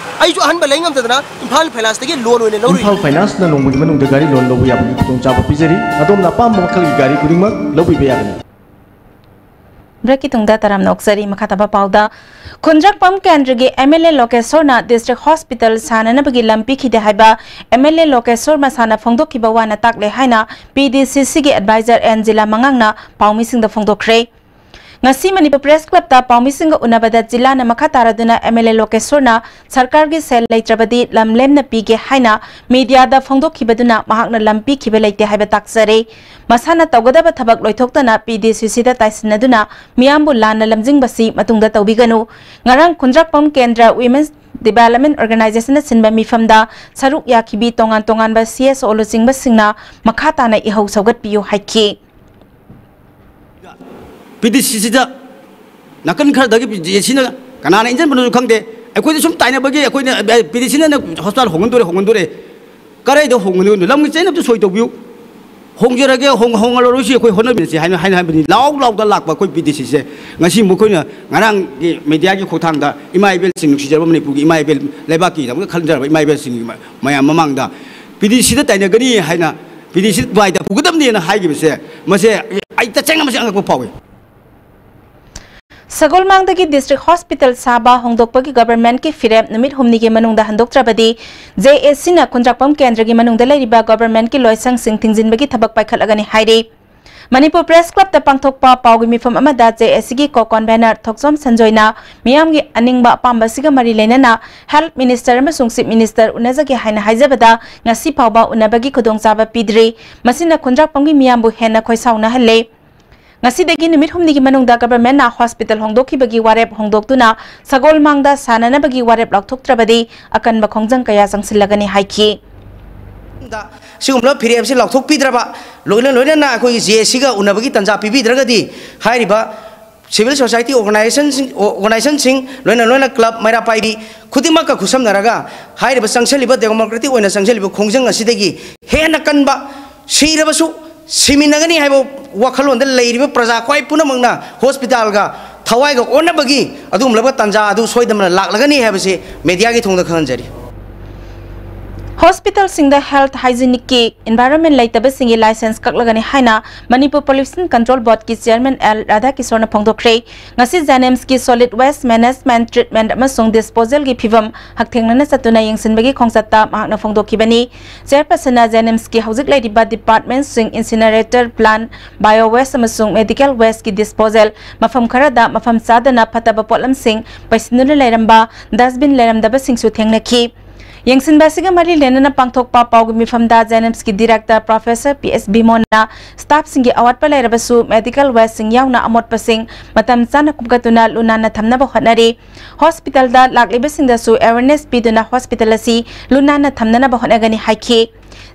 ꯑꯩꯁꯨ ꯑꯍꯟꯕ ꯂꯩ ꯉꯝꯗꯗꯅ ꯏꯝꯐꯥꯜ ꯐꯥꯏꯅꯥꯟꯁꯇꯒꯤ ꯂꯣꯟ ꯑꯣꯏꯅ ꯂꯧꯔꯨꯏ꯫ ꯏꯝꯐꯥꯜ ꯐꯥꯏꯅꯥꯟꯁꯅ ꯅꯣꯡꯃꯒꯤ ꯃꯅꯨꯡꯗ ꯒꯥꯔꯤ ꯂꯣꯟ ꯂꯧꯕ ꯌꯥꯕꯒꯤ ꯈꯨꯗꯣꯡꯆꯥꯕ ꯄꯤꯖꯔꯤ꯫ ꯑꯗꯣꯝꯅ ꯑꯄꯥꯝꯕ ꯃꯈꯜꯒꯤ ꯒꯥꯔꯤ ꯈꯨꯗꯤꯡꯃꯛ ꯂꯧꯕꯤꯕ ꯌꯥꯒꯅꯤ꯫ ꯕ꯭ꯔꯦꯛꯀꯤ ꯇꯨꯡꯗ ꯇꯔꯥꯝꯅ ꯑꯣꯛꯆꯔꯤ꯫ ꯃꯈꯥ ꯇꯥꯕ ꯄꯥꯎꯗ, ꯈꯨꯟꯗ꯭ꯔꯛꯄꯝ ꯀꯦꯟꯗ꯭ꯔꯒꯤ M L A ꯂꯣꯀꯦꯁꯣꯔꯅ ꯗꯤꯁꯇ꯭ꯔꯤꯛ ꯍꯣꯁꯄꯤꯇꯥꯜ ꯁꯥꯅꯅꯕꯒꯤ ꯂꯝ ꯄꯤꯈꯤꯗꯦ ꯍꯥꯏꯕ M L A ꯂꯣꯀꯦꯁꯣꯔ ꯃꯁꯥꯅ ꯐꯣꯡꯗꯣꯛꯈꯤꯕ ꯋꯥꯅ ꯇꯥꯛꯂꯦ ꯍꯥꯏꯅ P D C C ꯒꯤ ꯑꯦꯗꯚꯥꯏꯖꯔ ꯑꯦꯟ ꯖꯤꯂꯥ ꯃꯉꯥꯡꯅ ꯄꯥꯎꯃꯤꯁꯤꯡꯗ ꯐꯣꯡꯗꯣꯛꯈ꯭ꯔꯦ꯫ ꯉꯁꯤ ꯃꯅꯤꯄꯨꯔ ꯄ꯭ꯔꯦꯁ ꯀ꯭ꯂꯕꯇ ꯄꯥꯎꯃꯤꯁꯤꯡꯒ ꯎꯅꯕꯗ ꯖꯤꯂꯥꯅ ꯃꯈꯥ ꯇꯥꯔꯗꯨꯅ M L A ꯂꯣꯀꯦꯁꯣꯔꯅ ꯁꯔꯀꯥꯔꯒꯤ ꯁꯦꯜ ꯂꯩꯇ꯭ꯔꯕꯗꯤ ꯂꯝ ꯂꯦꯝꯅ ꯄꯤꯒꯦ ꯍꯥꯏꯅ ꯃꯤꯗꯤꯌꯥꯗ ꯐꯣꯡꯗꯣꯛꯈꯤꯕꯗꯨꯅ ꯃꯍꯥꯛꯅ ꯂꯝ ꯄꯤꯈꯤꯕ ꯂꯩꯇꯦ ꯍꯥꯏꯕ ꯇꯥꯛꯆꯔꯦ꯫ ꯃꯁꯥꯅ ꯇꯧꯒꯗꯕ ꯊꯕꯛ ꯂꯣꯏꯊꯣꯛꯇꯅ P D C C ꯗ ꯇꯥꯏꯁꯤꯟꯅꯗꯨꯅ ꯃꯤꯌꯥꯝꯕꯨ ꯂꯥꯟꯅ ꯂꯝꯖꯤꯡꯕꯁꯤ ꯃꯇꯨꯡꯗ ꯇꯧꯕꯤꯒꯅꯨ꯫ ꯉꯔꯥꯡ ꯈꯨꯟꯗ꯭ꯔꯛꯄꯝ ꯀꯦꯟꯗ꯭ꯔ Women's Development Organization ꯅ ꯁꯤꯟꯕ ꯃꯤꯐꯝꯗ ꯁꯔꯨꯛ ꯌꯥꯈꯤꯕꯤ ꯇꯣꯉꯥꯟ ꯇꯣꯉꯥꯟꯕ C S O ꯂꯨꯆꯤꯡꯕꯁꯤꯡꯅ ꯃꯈꯥ ꯇꯥꯅ ꯏꯍꯧ ꯁꯧꯒꯠꯄꯤꯌꯨ ꯍꯥꯏꯈꯤ꯫ P D C C ꯗ ꯅꯥꯀꯟ ꯈꯔꯗꯒꯤ P D C C ꯅ ꯀꯅꯥꯅ ꯏꯟꯖꯟꯕꯅꯣꯁꯨ ꯈꯪꯗꯦ꯫ ꯑꯩꯈꯣꯏꯗ ꯁꯨꯝ ꯇꯥꯏꯅꯕꯒꯤ ꯑꯩꯈꯣꯏꯅ, ꯑꯦ, P D C C ꯅ ꯍꯣꯁꯄꯤꯇꯥꯜ ꯍꯣꯡꯍꯟꯗꯣꯔꯦ, ꯍꯣꯡꯍꯟꯗꯣꯔꯦ꯫ ꯀꯔꯥꯏꯗ ꯍꯣꯡꯒꯅꯤ? ꯂꯝꯒꯤ ꯆꯦ ꯑꯝꯇ ꯁꯣꯏ ꯇꯧꯕꯤꯌꯨ꯫ ꯍꯣꯡꯖꯔꯒꯦ, ꯍꯣꯡ-, ꯍꯣꯡꯉꯔꯣꯏꯁꯤ ꯑꯩꯈꯣꯏ ꯍꯣꯠꯅꯃꯤꯟꯅꯁꯤ ꯍꯥꯏꯅ, ꯍꯥꯏꯅ ꯍꯥꯏꯕꯅꯤ꯫ ꯂꯥꯎ ꯂꯥꯎꯗ ꯂꯥꯛꯄ ꯑꯩꯈꯣꯏ ꯄꯤ ꯗꯤ ꯁꯤꯁꯦ ꯉꯁꯤ ꯃꯈꯣꯏꯅ ꯉꯔꯥꯡꯒꯤ ꯃꯦꯗꯤꯌꯥꯒꯤ ꯈꯣꯡꯊꯥꯡꯗ ꯏꯃꯥ ꯏꯕꯦꯜꯁꯤꯡ, ꯅꯨꯡꯁꯤꯖꯔꯕ ꯃꯅꯤꯄꯨꯔꯒꯤ ꯏꯃꯥ ꯏꯕꯦꯜ ꯂꯩꯕꯥꯛꯀꯤꯗꯃꯛꯇ ꯈꯟꯖꯔꯕ ꯏꯃꯥ ꯏꯕꯦꯜꯁꯤꯡꯒꯤ ꯃ-, ꯃꯌꯥꯝ ꯃꯃꯥꯡꯗ ꯄꯤ ꯗꯤ ꯁꯤꯗ ꯇꯥꯏꯅꯒꯅꯤ ꯍꯥꯏꯅ, ꯄꯤ ꯗꯤ ꯁꯤ ꯄꯥꯏꯗ ꯄꯨꯒꯗꯕꯅꯦꯅ ꯍꯥꯏꯈꯤꯕꯁꯦ, ꯃꯁꯦ ꯑꯩ ꯇꯁꯦꯡꯅ ꯃꯁꯤ ꯑꯉꯛꯄ ꯐꯥꯎꯏ꯫ ꯁꯒꯣꯜꯃꯥꯡꯗꯒꯤ district hospital ꯁꯥꯕ ꯍꯣꯡꯗꯣꯛꯄꯒꯤ governmentꯀꯤ ꯐꯤꯔꯦꯞ ꯅꯨꯃꯤꯠ ꯍꯨꯝꯅꯤꯒꯤ ꯃꯅꯨꯡꯗ ꯍꯟꯗꯣꯛꯇ꯭ꯔꯕꯗꯤ, J A Cꯅ ꯈꯨꯟꯗ꯭ꯔꯥꯛꯄꯝ ꯀꯦꯟꯗ꯭ꯔꯒꯤ ꯃꯅꯨꯡꯗ ꯂꯩꯔꯤꯕ governmentꯀꯤ ꯂꯣꯏꯁꯪꯁꯤꯡ ꯊꯤꯡꯖꯤꯟꯕꯒꯤ ꯊꯕꯛ ꯄꯥꯏꯈꯠꯂꯒꯅꯤ ꯍꯥꯏꯔꯤ꯫ ꯃꯅꯤꯄꯨꯔ Press Clubꯇ ꯄꯥꯡꯊꯣꯛꯄ ꯄꯥꯎꯒꯤ ꯃꯤꯐꯝ ꯑꯃꯗ J A Cꯒꯤ co-convenor ꯊꯣꯛꯆꯣꯝ ꯁꯟꯖꯣꯏꯅ ꯃꯤꯌꯥꯝꯒꯤ ꯑꯅꯤꯡꯕ ꯑꯄꯥꯝꯕ ꯑꯁꯤꯒ ꯃꯔꯤ ꯂꯩꯅꯅ health minister ꯑꯃꯁꯨꯡ chief minister ꯎꯅꯖꯒꯦ ꯍꯥꯏꯅ ꯍꯥꯏꯖꯕꯗ, ꯉꯁꯤ ꯐꯥꯎꯕ ꯎꯅꯕꯒꯤ ꯈꯨꯗꯣꯡꯆꯥꯕ ꯄꯤꯗ꯭ꯔꯤ꯫ ꯃꯁꯤꯅ ꯈꯨꯟꯗ꯭ꯔꯥꯛꯄꯝꯒꯤ ꯃꯤꯌꯥꯝꯕꯨ ꯍꯦꯟꯅ ꯈꯣꯏꯁꯥꯎꯅꯍꯜꯂꯦ꯫ ꯉꯁꯤꯗꯒꯤ ꯅꯨꯃꯤꯠ ꯍꯨꯝꯅꯤꯒꯤ ꯃꯅꯨꯡꯗ governmentꯅ hospital ꯍꯣꯡꯗꯣꯛꯈꯤꯕꯒꯤ ꯋꯥꯔꯦꯞ ꯍꯣꯡꯗꯣꯛꯇꯨꯅ ꯁꯒꯣꯜꯃꯥꯡꯗ ꯁꯥꯟꯅꯅꯕꯒꯤ ꯋꯥꯔꯦꯞ ꯂꯥꯎꯊꯣꯛꯇ꯭ꯔꯕꯗꯤ ꯑꯀꯟꯕ ꯈꯣꯡꯖꯪ ꯀꯌꯥ ꯆꯪꯁꯤꯜꯂꯒꯅꯤ ꯍꯥꯏꯈꯤ꯫ ꯁꯤꯒꯨꯝꯂꯕ ꯐꯤꯔꯦꯞꯁꯤ ꯂꯥꯎꯊꯣꯛꯄꯤꯗ꯭ꯔꯕ, ꯂꯣꯏꯅ ꯂꯣꯏꯅꯅ ꯑꯩꯈꯣꯏꯒꯤ J A Cꯒ ꯎꯅꯕꯒꯤ ꯇꯥꯟꯖꯥ ꯄꯤꯕꯤꯗ꯭ꯔꯒꯗꯤ, ꯍꯥꯏꯔꯤꯕ civil society organizationꯁꯤꯡ, organizationꯁꯤꯡ, ꯂꯣꯏꯅ ꯂꯣꯏꯅ club, ꯃꯩꯔꯥ ꯄꯥꯏꯕꯤ ꯈꯨꯗꯤꯡꯃꯛꯀ ꯈꯨꯠꯁꯝꯅꯔꯒ ꯍꯥꯏꯔꯤꯕ ꯆꯪꯁꯤꯜꯂꯤꯕ democratic ꯑꯣꯏꯅ ꯆꯪꯁꯤꯜꯂꯤꯕ ꯈꯣꯡꯖꯪ ꯑꯁꯤꯗꯒꯤ ꯍꯦꯟꯅ ꯀꯟꯕ, ꯁꯤꯔꯕꯁꯨ ꯁꯤꯃꯤꯟꯅꯒꯅꯤ ꯍꯥꯏꯕ ꯋꯥꯈꯜꯂꯣꯟꯗ ꯂꯩꯔꯤꯕ ꯄ꯭ꯔꯖꯥ ꯈ꯭ꯋꯥꯏ ꯄꯨꯝꯅꯃꯛꯅ hospitalꯒ ꯊꯋꯥꯏꯒ ꯑꯣꯟꯅꯕꯒꯤ ꯑꯗꯨꯒꯨꯝꯂꯕ ꯇꯥꯟꯖꯥ ꯑꯗꯨ ꯁꯣꯏꯗꯅ ꯂꯥꯛꯂꯒꯅꯤ ꯍꯥꯏꯕꯁꯤ mediaꯒꯤ ꯊꯣꯡꯗ ꯈꯪꯍꯟꯖꯔꯤ꯫ Hospitalꯁꯤꯡꯗ health hygienic environment ꯂꯩꯇꯕꯁꯤꯡꯒꯤ license ꯀꯛꯂꯒꯅꯤ ꯍꯥꯏꯅ Manipur Pollution Control Boardꯀꯤ chairman ꯑꯦꯜ ꯔꯥꯙꯥꯀꯤꯁꯣꯔꯅ ꯐꯣꯡꯗꯣꯛꯈ꯭ꯔꯦ꯫ ꯉꯁꯤ JNIMSꯀꯤ solid waste management, treatment ꯑꯃꯁꯨꯡ disposalꯒꯤ ꯐꯤꯚꯝ ꯍꯛꯊꯦꯡꯅꯅ ꯆꯠꯇꯨꯅ ꯌꯦꯡꯁꯤꯟꯕꯒꯤ ꯈꯣꯡꯆꯠꯇ ꯃꯍꯥꯛꯅ ꯐꯣꯡꯗꯣꯛꯈꯤꯕꯅꯤ꯫ Chairpersonꯅ JNIMSꯀꯤ ꯍꯧꯖꯤꯛ ꯂꯩꯔꯤꯕ departmentꯁꯤꯡ, incinerator plant, bio waste ꯑꯃꯁꯨꯡ medical wasteꯀꯤ disposal, ꯃꯐꯝ ꯈꯔꯗ ꯃꯐꯝ ꯆꯥꯗꯅ ꯐꯠꯇꯕ ꯄꯣꯠꯂꯝꯁꯤꯡ ꯄꯩꯁꯤꯟꯗꯨꯅ ꯂꯩꯔꯝꯕ, dustbin ꯂꯩꯔꯝꯗꯕꯁꯤꯡꯁꯨ ꯊꯦꯡꯅꯈꯤ꯫ ꯌꯦꯡꯁꯤꯟꯕ ꯑꯁꯤꯒ ꯃꯔꯤ ꯂꯩꯅꯅ ꯄꯥꯡꯊꯣꯛꯄ ꯄꯥꯎꯒꯤ ꯃꯤꯐꯝꯗ JNIMSꯀꯤ director professor P S ꯕꯤꯃꯣꯟꯅ staffꯁꯤꯡꯒꯤ ꯑꯋꯥꯠꯄ ꯂꯩꯔꯕꯁꯨ medical wasteꯁꯤꯡ ꯌꯥꯎꯅ ꯑꯃꯣꯠꯄꯁꯤꯡ ꯃꯇꯝ ꯆꯥꯅ ꯈꯣꯝꯒꯠꯇꯨꯅ ꯂꯨ ꯅꯥꯟꯅ ꯊꯝꯅꯕ ꯍꯣꯠꯅꯔꯤ꯫ Hospitalꯗ ꯂꯥꯛꯂꯤꯕꯁꯤꯡꯗꯁꯨ awareness ꯄꯤꯗꯨꯅ hospital ꯑꯁꯤ ꯂꯨ ꯅꯥꯟꯅ ꯊꯝꯅꯅꯕ ꯍꯣꯠꯅꯒꯅꯤ ꯍꯥꯏꯈꯤ꯫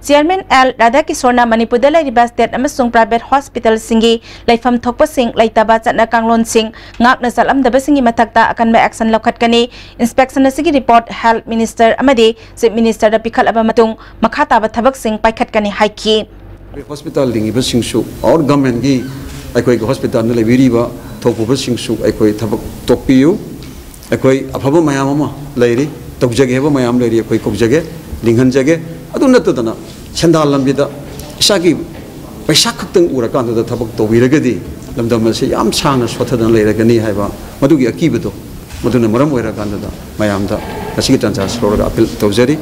Chairman ꯑꯦꯜ ꯔꯥꯙꯥꯀꯤꯁꯣꯔꯅ ꯃꯅꯤꯄꯨꯔꯗ ꯂꯩꯔꯤꯕ state ꯑꯃꯁꯨꯡ private hospitalꯁꯤꯡꯒꯤ ꯂꯩꯐꯝ ꯊꯣꯛꯄꯁꯤꯡ ꯂꯩꯇꯕ ꯆꯠꯅ ꯀꯥꯡꯂꯣꯟꯁꯤꯡ ꯉꯥꯛꯅ ꯆꯠꯂꯝꯗꯕꯁꯤꯡꯒꯤ ꯃꯊꯛꯇ ꯑꯀꯟꯕ action ꯂꯧꯈꯠꯀꯅꯤ꯫ Inspection ꯑꯁꯤꯒꯤ report health minister ꯑꯃꯗꯤ chief ministerꯗ ꯄꯤꯈꯠꯂꯕ ꯃꯇꯨꯡ ꯃꯈꯥ ꯇꯥꯕ ꯊꯕꯛꯁꯤꯡ ꯄꯥꯏꯈꯠꯀꯅꯤ ꯍꯥꯏꯈꯤ꯫ ꯍꯣꯁꯄꯤꯇꯥꯜ ꯂꯤꯡꯉꯤꯕꯁꯤꯡꯁꯨ ꯑꯥꯎꯠ ꯒꯚꯔꯟꯃꯦꯟꯒꯤ ꯑꯩꯈꯣꯏꯒꯤ ꯍꯣꯁꯄꯤꯇꯥꯜꯗ ꯂꯩꯕꯤꯔꯤꯕ ꯊꯧꯄꯨꯕꯁꯤꯡꯁꯨ ꯑꯩꯈꯣꯏ ꯊꯕꯛ ꯇꯣꯛꯄꯤꯌꯨ꯫ ꯑꯩꯈꯣꯏ ꯑꯐꯕ ꯃꯌꯥꯝ ꯑꯃ ꯂꯩꯔꯤ, ꯇꯧꯖꯒꯦ ꯍꯥꯏꯕ ꯃꯌꯥꯝ ꯂꯩꯔꯤ, ꯑꯩꯈꯣꯏ ꯀꯧꯖꯒꯦ, ꯂꯤꯡꯍꯟꯖꯒꯦ꯫ ꯑꯗꯨ ꯅꯠꯇꯗꯅ ꯁꯦꯟꯗꯥꯟ ꯂꯝꯕꯤꯗ ꯏꯁꯥꯒꯤ ꯄꯩꯁꯥ ꯈꯛꯇꯪ ꯎꯔꯀꯥꯟꯗꯨꯗ ꯊꯕꯛ ꯇꯧꯕꯤꯔꯒꯗꯤ ꯂꯝꯗꯝ ꯑꯁꯤ ꯌꯥꯝ ꯁꯥꯡꯅ ꯁꯣꯠꯊꯗꯅ ꯂꯩꯔꯒꯅꯤ ꯍꯥꯏꯕ ꯃꯗꯨꯒꯤ ꯑꯀꯤꯕꯗꯣ, ꯃꯗꯨꯅ ꯃꯔꯝ ꯑꯣꯏꯔꯀꯥꯟꯗꯨꯗ ꯃꯌꯥꯝꯗ ꯉꯁꯤꯒꯤ ꯇꯥꯟꯖꯥ ꯑꯁꯤ ꯂꯧꯔꯒ ꯑꯄꯤꯜ ꯇꯧꯖꯔꯤ꯫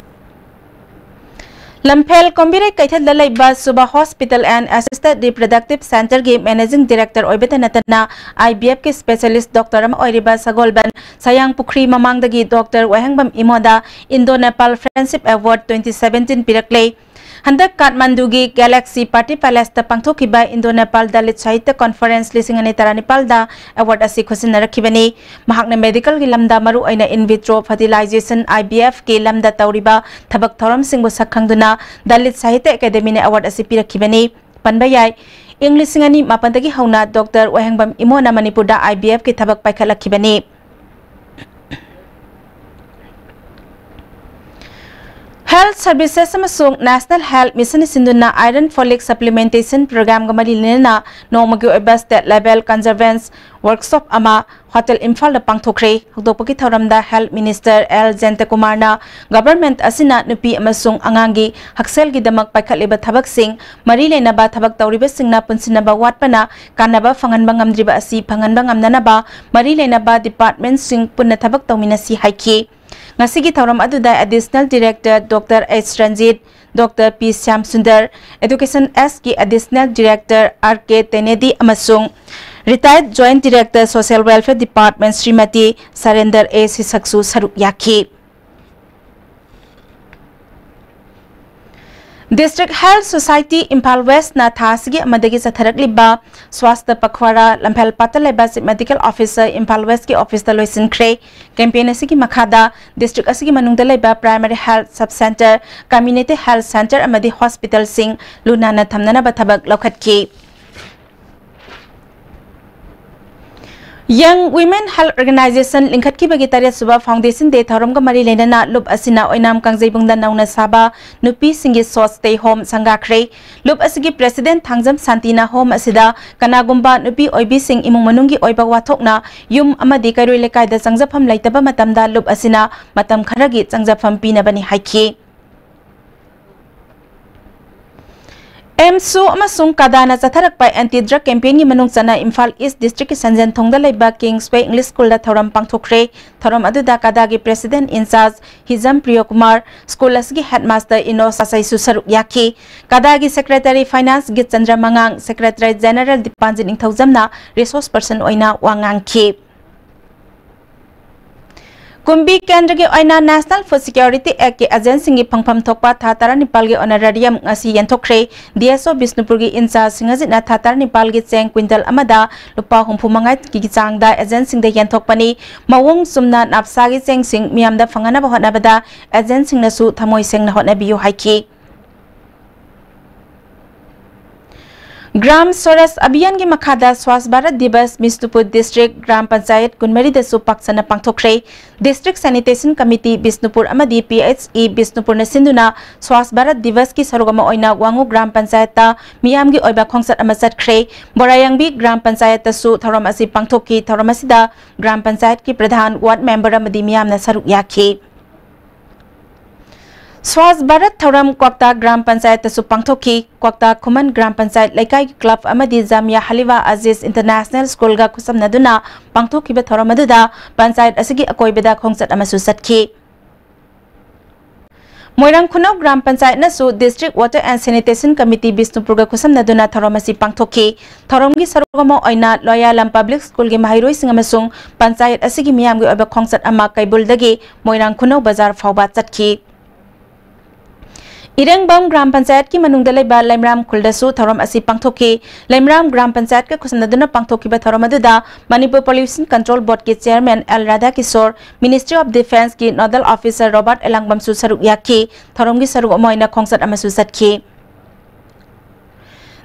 ꯂꯝꯐꯦꯜ ꯀꯣꯝꯕꯤꯔꯩ ꯀꯩꯊꯦꯜꯗ ꯂꯩꯕ ꯁꯨꯕ ꯍꯣꯁꯄꯤꯇꯥꯜ ꯑꯦꯟ ꯑꯦꯁꯤꯁꯇꯦꯠ ꯔꯤꯄ꯭ꯔꯗꯛꯇꯤꯞ ꯁꯦꯟꯇꯔꯒꯤ ꯃꯦꯅꯦꯖꯤꯡ ꯗꯤꯔꯦꯛꯇꯔ ꯑꯣꯏꯕꯇ ꯅꯠꯇꯅ ꯑꯥꯏ ꯕꯤ ꯑꯦꯐꯀꯤ ꯁ꯭ꯄꯦꯁꯤꯌꯦꯂꯤꯁ꯭ꯠ ꯗꯣꯛꯇꯔ ꯑꯃ ꯑꯣꯏꯔꯤꯕ ꯁꯒꯣꯜꯕꯟ ꯁꯌꯥꯡꯄꯨꯈ꯭ꯔꯤ ꯃꯃꯥꯡꯗꯒꯤ ꯗꯣꯛꯇꯔ ꯋꯥꯍꯦꯡꯕꯝ ꯏꯃꯣꯗ Indo Nepal friendship award twenty seventeen ꯄꯤꯔꯛꯂꯦ꯫ ꯍꯟꯗꯛ ꯀꯥꯊꯃꯟꯗꯨꯒꯤ ꯒꯦꯂꯦꯛꯁꯤ ꯄꯥꯔꯇꯤ ꯄꯦꯂꯦꯁꯇ ꯄꯥꯡꯊꯣꯛꯈꯤꯕ ꯏꯟꯗꯣ ꯅꯦꯄꯥꯜ ꯗꯂꯤꯠ ꯁꯥꯍꯤꯇ꯭ꯌ ꯀꯣꯟꯐꯔꯦꯟꯁ ꯂꯤꯁꯤꯡ ꯑꯅꯤ ꯇꯔꯥꯅꯤꯄꯥꯜꯗ ꯑꯦꯋꯥꯔꯗ ꯑꯁꯤ ꯈꯨꯠꯁꯤꯟꯅꯔꯛꯈꯤꯕꯅꯤ꯫ ꯃꯍꯥꯛꯅ ꯃꯦꯗꯤꯀꯦꯜꯒꯤ ꯂꯝꯗ ꯃꯔꯨꯑꯣꯏꯅ in vitro fertilization, I V F ꯀꯤ ꯂꯝꯗ ꯇꯧꯔꯤꯕ ꯊꯕꯛ ꯊꯧꯔꯝꯁꯤꯡꯕꯨ ꯁꯛ ꯈꯪꯗꯨꯅ ꯗꯂꯤꯠ ꯁꯥꯍꯤꯇ꯭ꯌ ꯑꯦꯀꯥꯗꯦꯃꯤꯅ ꯑꯦꯋꯥꯔꯗ ꯑꯁꯤ ꯄꯤꯔꯛꯈꯤꯕꯅꯤ꯫ ꯄꯟꯕ ꯌꯥꯏ, ꯏꯪ ꯂꯤꯁꯤꯡ ꯑꯅꯤ ꯃꯥꯄꯟꯗꯒꯤ ꯍꯧꯅ ꯗꯣꯛꯇꯔ ꯋꯥꯍꯦꯡꯕꯝ ꯏꯃꯣꯅ ꯃꯅꯤꯄꯨꯔꯗ I V F ꯀꯤ ꯊꯕꯛ ꯄꯥꯏꯈꯠꯂꯛꯈꯤꯕꯅꯤ꯫ ꯍꯦꯜꯊ ꯁꯔꯚꯤꯁꯦꯁ ꯑꯃꯁꯨꯡ ꯅꯦꯁꯅꯦꯜ ꯍꯦꯜꯊ ꯃꯤꯁꯟꯅ ꯁꯤꯟꯗꯨꯅ ꯑꯥꯏꯔꯟ ꯐꯣꯂꯤꯛ ꯁꯄ꯭ꯂꯤꯃꯦꯟꯇꯦꯁꯟ ꯄ꯭ꯔꯣꯒ꯭ꯔꯥꯝꯒ ꯃꯔꯤ ꯂꯩꯅꯅ ꯅꯣꯡꯃꯒꯤ ꯑꯣꯏꯕ ꯁ꯭ꯇꯦꯠ ꯂꯦꯚꯦꯜ ꯀꯟꯖꯔꯚꯦꯟꯁ ꯋꯥꯔꯛꯁꯣꯞ ꯑꯃ ꯍꯣꯇꯦꯜ ꯏꯝꯐꯥꯜꯗ ꯄꯥꯡꯊꯣꯛꯈ꯭ꯔꯦ꯫ ꯍꯧꯗꯣꯛꯄꯒꯤ ꯊꯧꯔꯝꯗ ꯍꯦꯜꯊ ꯃꯤꯅꯤꯁꯇꯔ ꯑꯦꯜ ꯖꯌꯟꯇꯀꯨꯃꯥꯔꯅ ꯒꯚꯔꯟꯃꯦꯟꯠ ꯑꯁꯤꯅ ꯅꯨꯄꯤ ꯑꯃꯁꯨꯡ ꯑꯉꯥꯡꯒꯤ ꯍꯛꯁꯦꯜꯒꯤꯗꯃꯛ ꯄꯥꯏꯈꯠꯂꯤꯕ ꯊꯕꯛꯁꯤꯡ, ꯃꯔꯤ ꯂꯩꯅꯕ ꯊꯕꯛ ꯇꯧꯔꯤꯕꯁꯤꯡꯅ ꯄꯨꯟꯁꯤꯟꯅꯕ ꯋꯥꯠꯄꯅ ꯀꯥꯟꯅꯕ ꯐꯪꯍꯟꯕ ꯉꯝꯗ꯭ꯔꯤꯕ ꯑꯁꯤ ꯐꯪꯍꯟꯕ ꯉꯝꯅꯅꯕ ꯃꯔꯤ ꯂꯩꯅꯕ ꯗꯤꯄꯥꯔꯠꯃꯦꯟꯠꯁꯤꯡ ꯄꯨꯟꯅ ꯊꯕꯛ ꯇꯧꯃꯤꯟꯅꯁꯤ ꯍꯥꯏꯈꯤ꯫ ꯉꯁꯤꯒꯤ ꯊꯧꯔꯝ ꯑꯗꯨꯗ additional director doctor H Ranjit, doctor P Shyam Sundar, education ꯑꯦꯁꯀꯤ ꯑꯦꯗꯤꯁꯅꯦꯜ ꯗꯤꯔꯦꯛꯇꯔ ꯑꯥꯔ ꯀꯦ ꯇꯦꯅꯦꯗꯤ ꯑꯃꯁꯨꯡ retired joint director social welfare department Srimati Surender A ꯁꯤꯁꯛꯁꯨ ꯁꯔꯨꯛ ꯌꯥꯈꯤ꯫ District health society Imphal west ꯊꯥ ꯑꯁꯤꯒꯤ ꯑꯃꯗꯒꯤ ꯆꯠꯊꯔꯛꯂꯤꯕ ꯁ꯭ꯋꯥꯁꯊ ꯄꯈ꯭ꯋꯥꯔꯥ ꯂꯝꯐꯦꯜ ꯄꯥꯠꯇ ꯂꯩꯕ ꯆꯤꯐ ꯃꯦꯗꯤꯀꯦꯜ ꯑꯣꯐꯤꯁꯔ ꯏꯝꯐꯥꯜ ꯋꯦꯁ꯭ꯠꯀꯤ ꯑꯣꯐꯤꯁꯇ ꯂꯣꯏꯁꯤꯟꯈ꯭ꯔꯦ꯫ ꯀꯦꯝꯄꯦꯟ ꯑꯁꯤꯒꯤ ꯃꯈꯥꯗ ꯗꯤꯁꯇ꯭ꯔꯤꯛ ꯑꯁꯤꯒꯤ ꯃꯅꯨꯡꯗ ꯂꯩꯕ primary health sub centre, community health centre ꯑꯃꯗꯤ ꯍꯣꯁꯄꯤꯇꯥꯜꯁꯤꯡ ꯂꯨ ꯅꯥꯟꯅ ꯊꯝꯅꯅꯕ ꯊꯕꯛ ꯂꯧꯈꯠꯈꯤ꯫ Young Women Health Organization ꯂꯤꯡꯈꯠꯈꯤꯕꯒꯤ ꯇꯔꯦꯠ ꯁꯨꯕ Foundation Day ꯊꯧꯔꯝꯒ ꯃꯔꯤ ꯂꯩꯅꯅ ꯂꯨꯞ ꯑꯁꯤꯅ ꯑꯣꯏꯅꯥꯝ ꯀꯥꯡꯖꯩꯕꯨꯡꯗ ꯅꯧꯅ ꯁꯥꯕ ꯅꯨꯄꯤꯁꯤꯡꯒꯤ ꯁꯣꯁ stay home ꯁꯪꯒꯥꯈ꯭ꯔꯦ꯫ ꯂꯨꯞ ꯑꯁꯤꯒꯤ President ꯊꯥꯡꯖꯝ ꯁꯥꯟꯇꯤꯅ home ꯑꯁꯤꯗ ꯀꯅꯥꯒꯨꯝꯕ ꯅꯨꯄꯤ ꯑꯣꯏꯕꯤꯁꯤꯡ ꯏꯃꯨꯡ ꯃꯅꯨꯡꯒꯤ ꯑꯣꯏꯕ ꯋꯥꯊꯣꯛꯅ ꯌꯨꯝ ꯑꯃꯗꯤ ꯀꯩꯔꯣꯏ ꯂꯩꯀꯥꯏꯗ ꯆꯪꯖꯐꯝ ꯂꯩꯇꯕ ꯃꯇꯝꯗ ꯂꯨꯞ ꯑꯁꯤꯅ ꯃꯇꯝ ꯈꯔꯒꯤ ꯆꯪꯖꯐꯝ ꯄꯤꯅꯕꯅꯤ ꯍꯥꯏꯈꯤ꯫ ꯑꯦꯝꯁꯨ ꯑꯃꯁꯨꯡ ꯀꯗꯥꯅ ꯆꯠꯊꯔꯛꯄ anti drug campaignꯒꯤ ꯃꯅꯨꯡ ꯆꯟꯅ ꯏꯝꯐꯥꯜ East Districtꯀꯤ ꯁꯟꯖꯦꯟꯊꯣꯡꯗ ꯂꯩꯕ Kingsway English Schoolꯗ ꯊꯧꯔꯝ ꯄꯥꯡꯊꯣꯛꯈ꯭ꯔꯦ꯫ ꯊꯧꯔꯝ ꯑꯗꯨꯗ ꯀꯗꯥꯒꯤ President in charge Hijam Priyokumar, school ꯑꯁꯤꯒꯤ Headmaster ꯏꯅꯣꯁ ꯁꯥꯁꯩꯁꯨ ꯁꯔꯨꯛ ꯌꯥꯈꯤ꯫ ꯀꯗꯥꯒꯤ Secretary Finance ꯒꯤꯠꯆꯟꯗ꯭ꯔ ꯃꯉꯥꯡ, Secretary General ꯗꯤꯄꯥꯟꯖꯤꯠ ꯅꯤꯡꯊꯧꯖꯝꯅ resource person ꯑꯣꯏꯅ ꯋꯥ ꯉꯥꯡꯈꯤ꯫ ꯀꯨꯝꯕꯤ ꯀꯦꯟꯗ꯭ꯔꯒꯤ ꯑꯣꯏꯅ National Food Security Actꯀꯤ agentꯁꯤꯡꯒꯤ ꯐꯪꯐꯝ ꯊꯣꯛꯄ ꯊꯥ ꯇꯔꯥꯅꯤꯄꯥꯜꯒꯤ honorarium ꯉꯁꯤ ꯌꯦꯟꯊꯣꯛꯈ꯭ꯔꯦ꯫ DSO ꯕꯤꯁꯅꯨꯄꯨꯔꯒꯤ in charge ꯁꯤꯡ ꯑꯁꯤꯅ ꯊꯥ ꯇꯔꯥꯅꯤꯄꯥꯜꯒꯤ ꯆꯦꯡ quintal ꯑꯃꯗ ꯂꯨꯄꯥ ꯍꯨꯝꯐꯨꯃꯉꯥꯒꯤ ꯆꯥꯡꯗ agentꯁꯤꯡꯗ ꯌꯦꯟꯊꯣꯛꯄꯅꯤ꯫ ꯃꯑꯣꯡ ꯆꯨꯝꯅ ꯅꯥꯞꯁꯥꯒꯤ ꯆꯦꯡꯁꯤꯡ ꯃꯤꯌꯥꯝꯗ ꯐꯪꯍꯟꯅꯕ ꯍꯣꯠꯅꯕꯗ agentꯁꯤꯡꯅꯁꯨ ꯊꯃꯣꯏ ꯁꯦꯡꯅ ꯍꯣꯠꯅꯕꯤꯌꯨ ꯍꯥꯏꯈꯤ꯫ ꯒ꯭ꯔꯥꯝ ꯁ꯭ꯋꯔꯥꯖ ꯑꯚꯤꯌꯥꯟꯒꯤ ꯃꯈꯥꯗ ꯁ꯭ꯋꯥꯁ ꯚꯥꯔꯠ ꯗꯤꯕꯁ ꯕꯤꯁꯅꯨꯄꯨꯔ district ꯒ꯭ꯔꯥꯝ ꯄꯟꯆꯥꯌꯠ ꯀꯨꯟꯃꯔꯤꯗꯁꯨ ꯄꯥꯛ ꯁꯟꯅ ꯄꯥꯡꯊꯣꯛꯈ꯭ꯔꯦ꯫ District Sanitation Committee ꯕꯤꯁꯅꯨꯄꯨꯔ ꯑꯃꯗꯤ PHE ꯕꯤꯁꯅꯨꯄꯨꯔꯅ ꯁꯤꯟꯗꯨꯅ ꯁ꯭ꯋꯥꯁ ꯚꯥꯔꯠ ꯗꯤꯕꯁꯀꯤ ꯁꯔꯨꯛ ꯑꯃ ꯑꯣꯏꯅ ꯋꯥꯉꯨ ꯒ꯭ꯔꯥꯝ ꯄꯟꯆꯥꯌꯠꯇ ꯃꯤꯌꯥꯝꯒꯤ ꯑꯣꯏꯕ ꯈꯣꯡꯆꯠ ꯑꯃ ꯆꯠꯈ꯭ꯔꯦ꯫ ꯕꯣꯔꯥꯌꯥꯡꯕꯤ ꯒ꯭ꯔꯥꯝ ꯄꯟꯆꯥꯌꯠꯇꯁꯨ ꯊꯧꯔꯝ ꯑꯁꯤ ꯄꯥꯡꯊꯣꯛꯈꯤ꯫ ꯊꯧꯔꯝ ꯑꯁꯤꯗ ꯒ꯭ꯔꯥꯝ ꯄꯟꯆꯥꯌꯠꯀꯤ ꯄ꯭ꯔꯙꯥꯟ, ward member ꯑꯃꯗꯤ ꯃꯤꯌꯥꯝꯅ ꯁꯔꯨꯛ ꯌꯥꯈꯤ꯫ ꯁ꯭ꯋꯥꯁ ꯚꯥꯔꯠ ꯊꯧꯔꯝ ꯀ꯭ꯋꯥꯛꯇꯥ ꯒ꯭ꯔꯥꯝ ꯄꯟꯆꯥꯌꯠꯇꯁꯨ ꯄꯥꯡꯊꯣꯛꯈꯤ꯫ ꯀ꯭ꯋꯥꯛꯇꯥ ꯈꯨꯃꯟ ꯒ꯭ꯔꯥꯝ ꯄꯟꯆꯥꯌꯠ ꯂꯩꯀꯥꯏꯒꯤ club ꯑꯃꯗꯤ ꯖꯥꯃꯤꯌꯥ ꯍꯂꯤꯋꯥ ꯑꯖꯤꯖ International Schoolꯒ ꯈꯨꯠꯁꯝꯅꯗꯨꯅ ꯄꯥꯡꯊꯣꯛꯈꯤꯕ ꯊꯧꯔꯝ ꯑꯗꯨꯗ ꯄꯟꯆꯥꯌꯠ ꯑꯁꯤꯒꯤ ꯑꯀꯣꯏꯕꯗ ꯈꯣꯡꯆꯠ ꯑꯃꯁꯨ ꯆꯠꯈꯤ꯫ ꯃꯣꯏꯔꯥꯡ ꯈꯨꯅꯧ ꯒ꯭ꯔꯥꯝ ꯄꯟꯆꯥꯌꯠꯅꯁꯨ District Water and Sanitation Committee ꯕꯤꯁꯅꯨꯄꯨꯔꯒ ꯈꯨꯠꯁꯝꯅꯗꯨꯅ ꯊꯧꯔꯝ ꯑꯁꯤ ꯄꯥꯡꯊꯣꯛꯈꯤ꯫ ꯊꯧꯔꯝꯒꯤ ꯁꯔꯨꯛ ꯑꯃ ꯑꯣꯏꯅ ꯂꯣꯌꯥꯂꯝ Public Schoolꯒꯤ ꯃꯍꯩꯔꯣꯏꯁꯤꯡ ꯑꯃꯁꯨꯡ ꯄꯟꯆꯥꯌꯠ ꯑꯁꯤꯒꯤ ꯃꯤꯌꯥꯝꯒꯤ ꯑꯣꯏꯕ ꯈꯣꯡꯆꯠ ꯑꯃ ꯀꯩꯕꯨꯜꯗꯒꯤ ꯃꯣꯏꯔꯥꯡ ꯈꯨꯅꯧ ꯕꯖꯥꯔ ꯐꯥꯎꯕ ꯆꯠꯈꯤ꯫ ꯏꯔꯦꯡꯕꯝ ꯒ꯭ꯔꯥꯝ ꯄꯟꯆꯥꯌꯠꯀꯤ ꯃꯅꯨꯡꯗ ꯂꯩꯕ ꯂꯩꯃꯔꯥꯝ ꯈꯨꯜꯗꯁꯨ ꯊꯧꯔꯝ ꯑꯁꯤ ꯄꯥꯡꯊꯣꯛꯈꯤ꯫ ꯂꯩꯃꯔꯥꯝ ꯒ꯭ꯔꯥꯝ ꯄꯟꯆꯥꯌꯠꯀ ꯈꯨꯠꯁꯝꯅꯗꯨꯅ ꯄꯥꯡꯊꯣꯛꯈꯤꯕ ꯊꯧꯔꯝ ꯑꯗꯨꯗ ꯃꯅꯤꯄꯨꯔ Pollution Control Boardꯀꯤ Chairman L Radhakishor, Ministry of Defenceꯀꯤ Nodal Officer ꯔꯣꯕꯥꯔꯠ ꯑꯦꯂꯥꯡꯕꯝꯁꯨ ꯁꯔꯨꯛ ꯌꯥꯈꯤ꯫ ꯊꯧꯔꯝꯒꯤ ꯁꯔꯨꯛ ꯑꯃ ꯑꯣꯏꯅ ꯈꯣꯡꯆꯠ ꯑꯃꯁꯨ ꯆꯠꯈꯤ꯫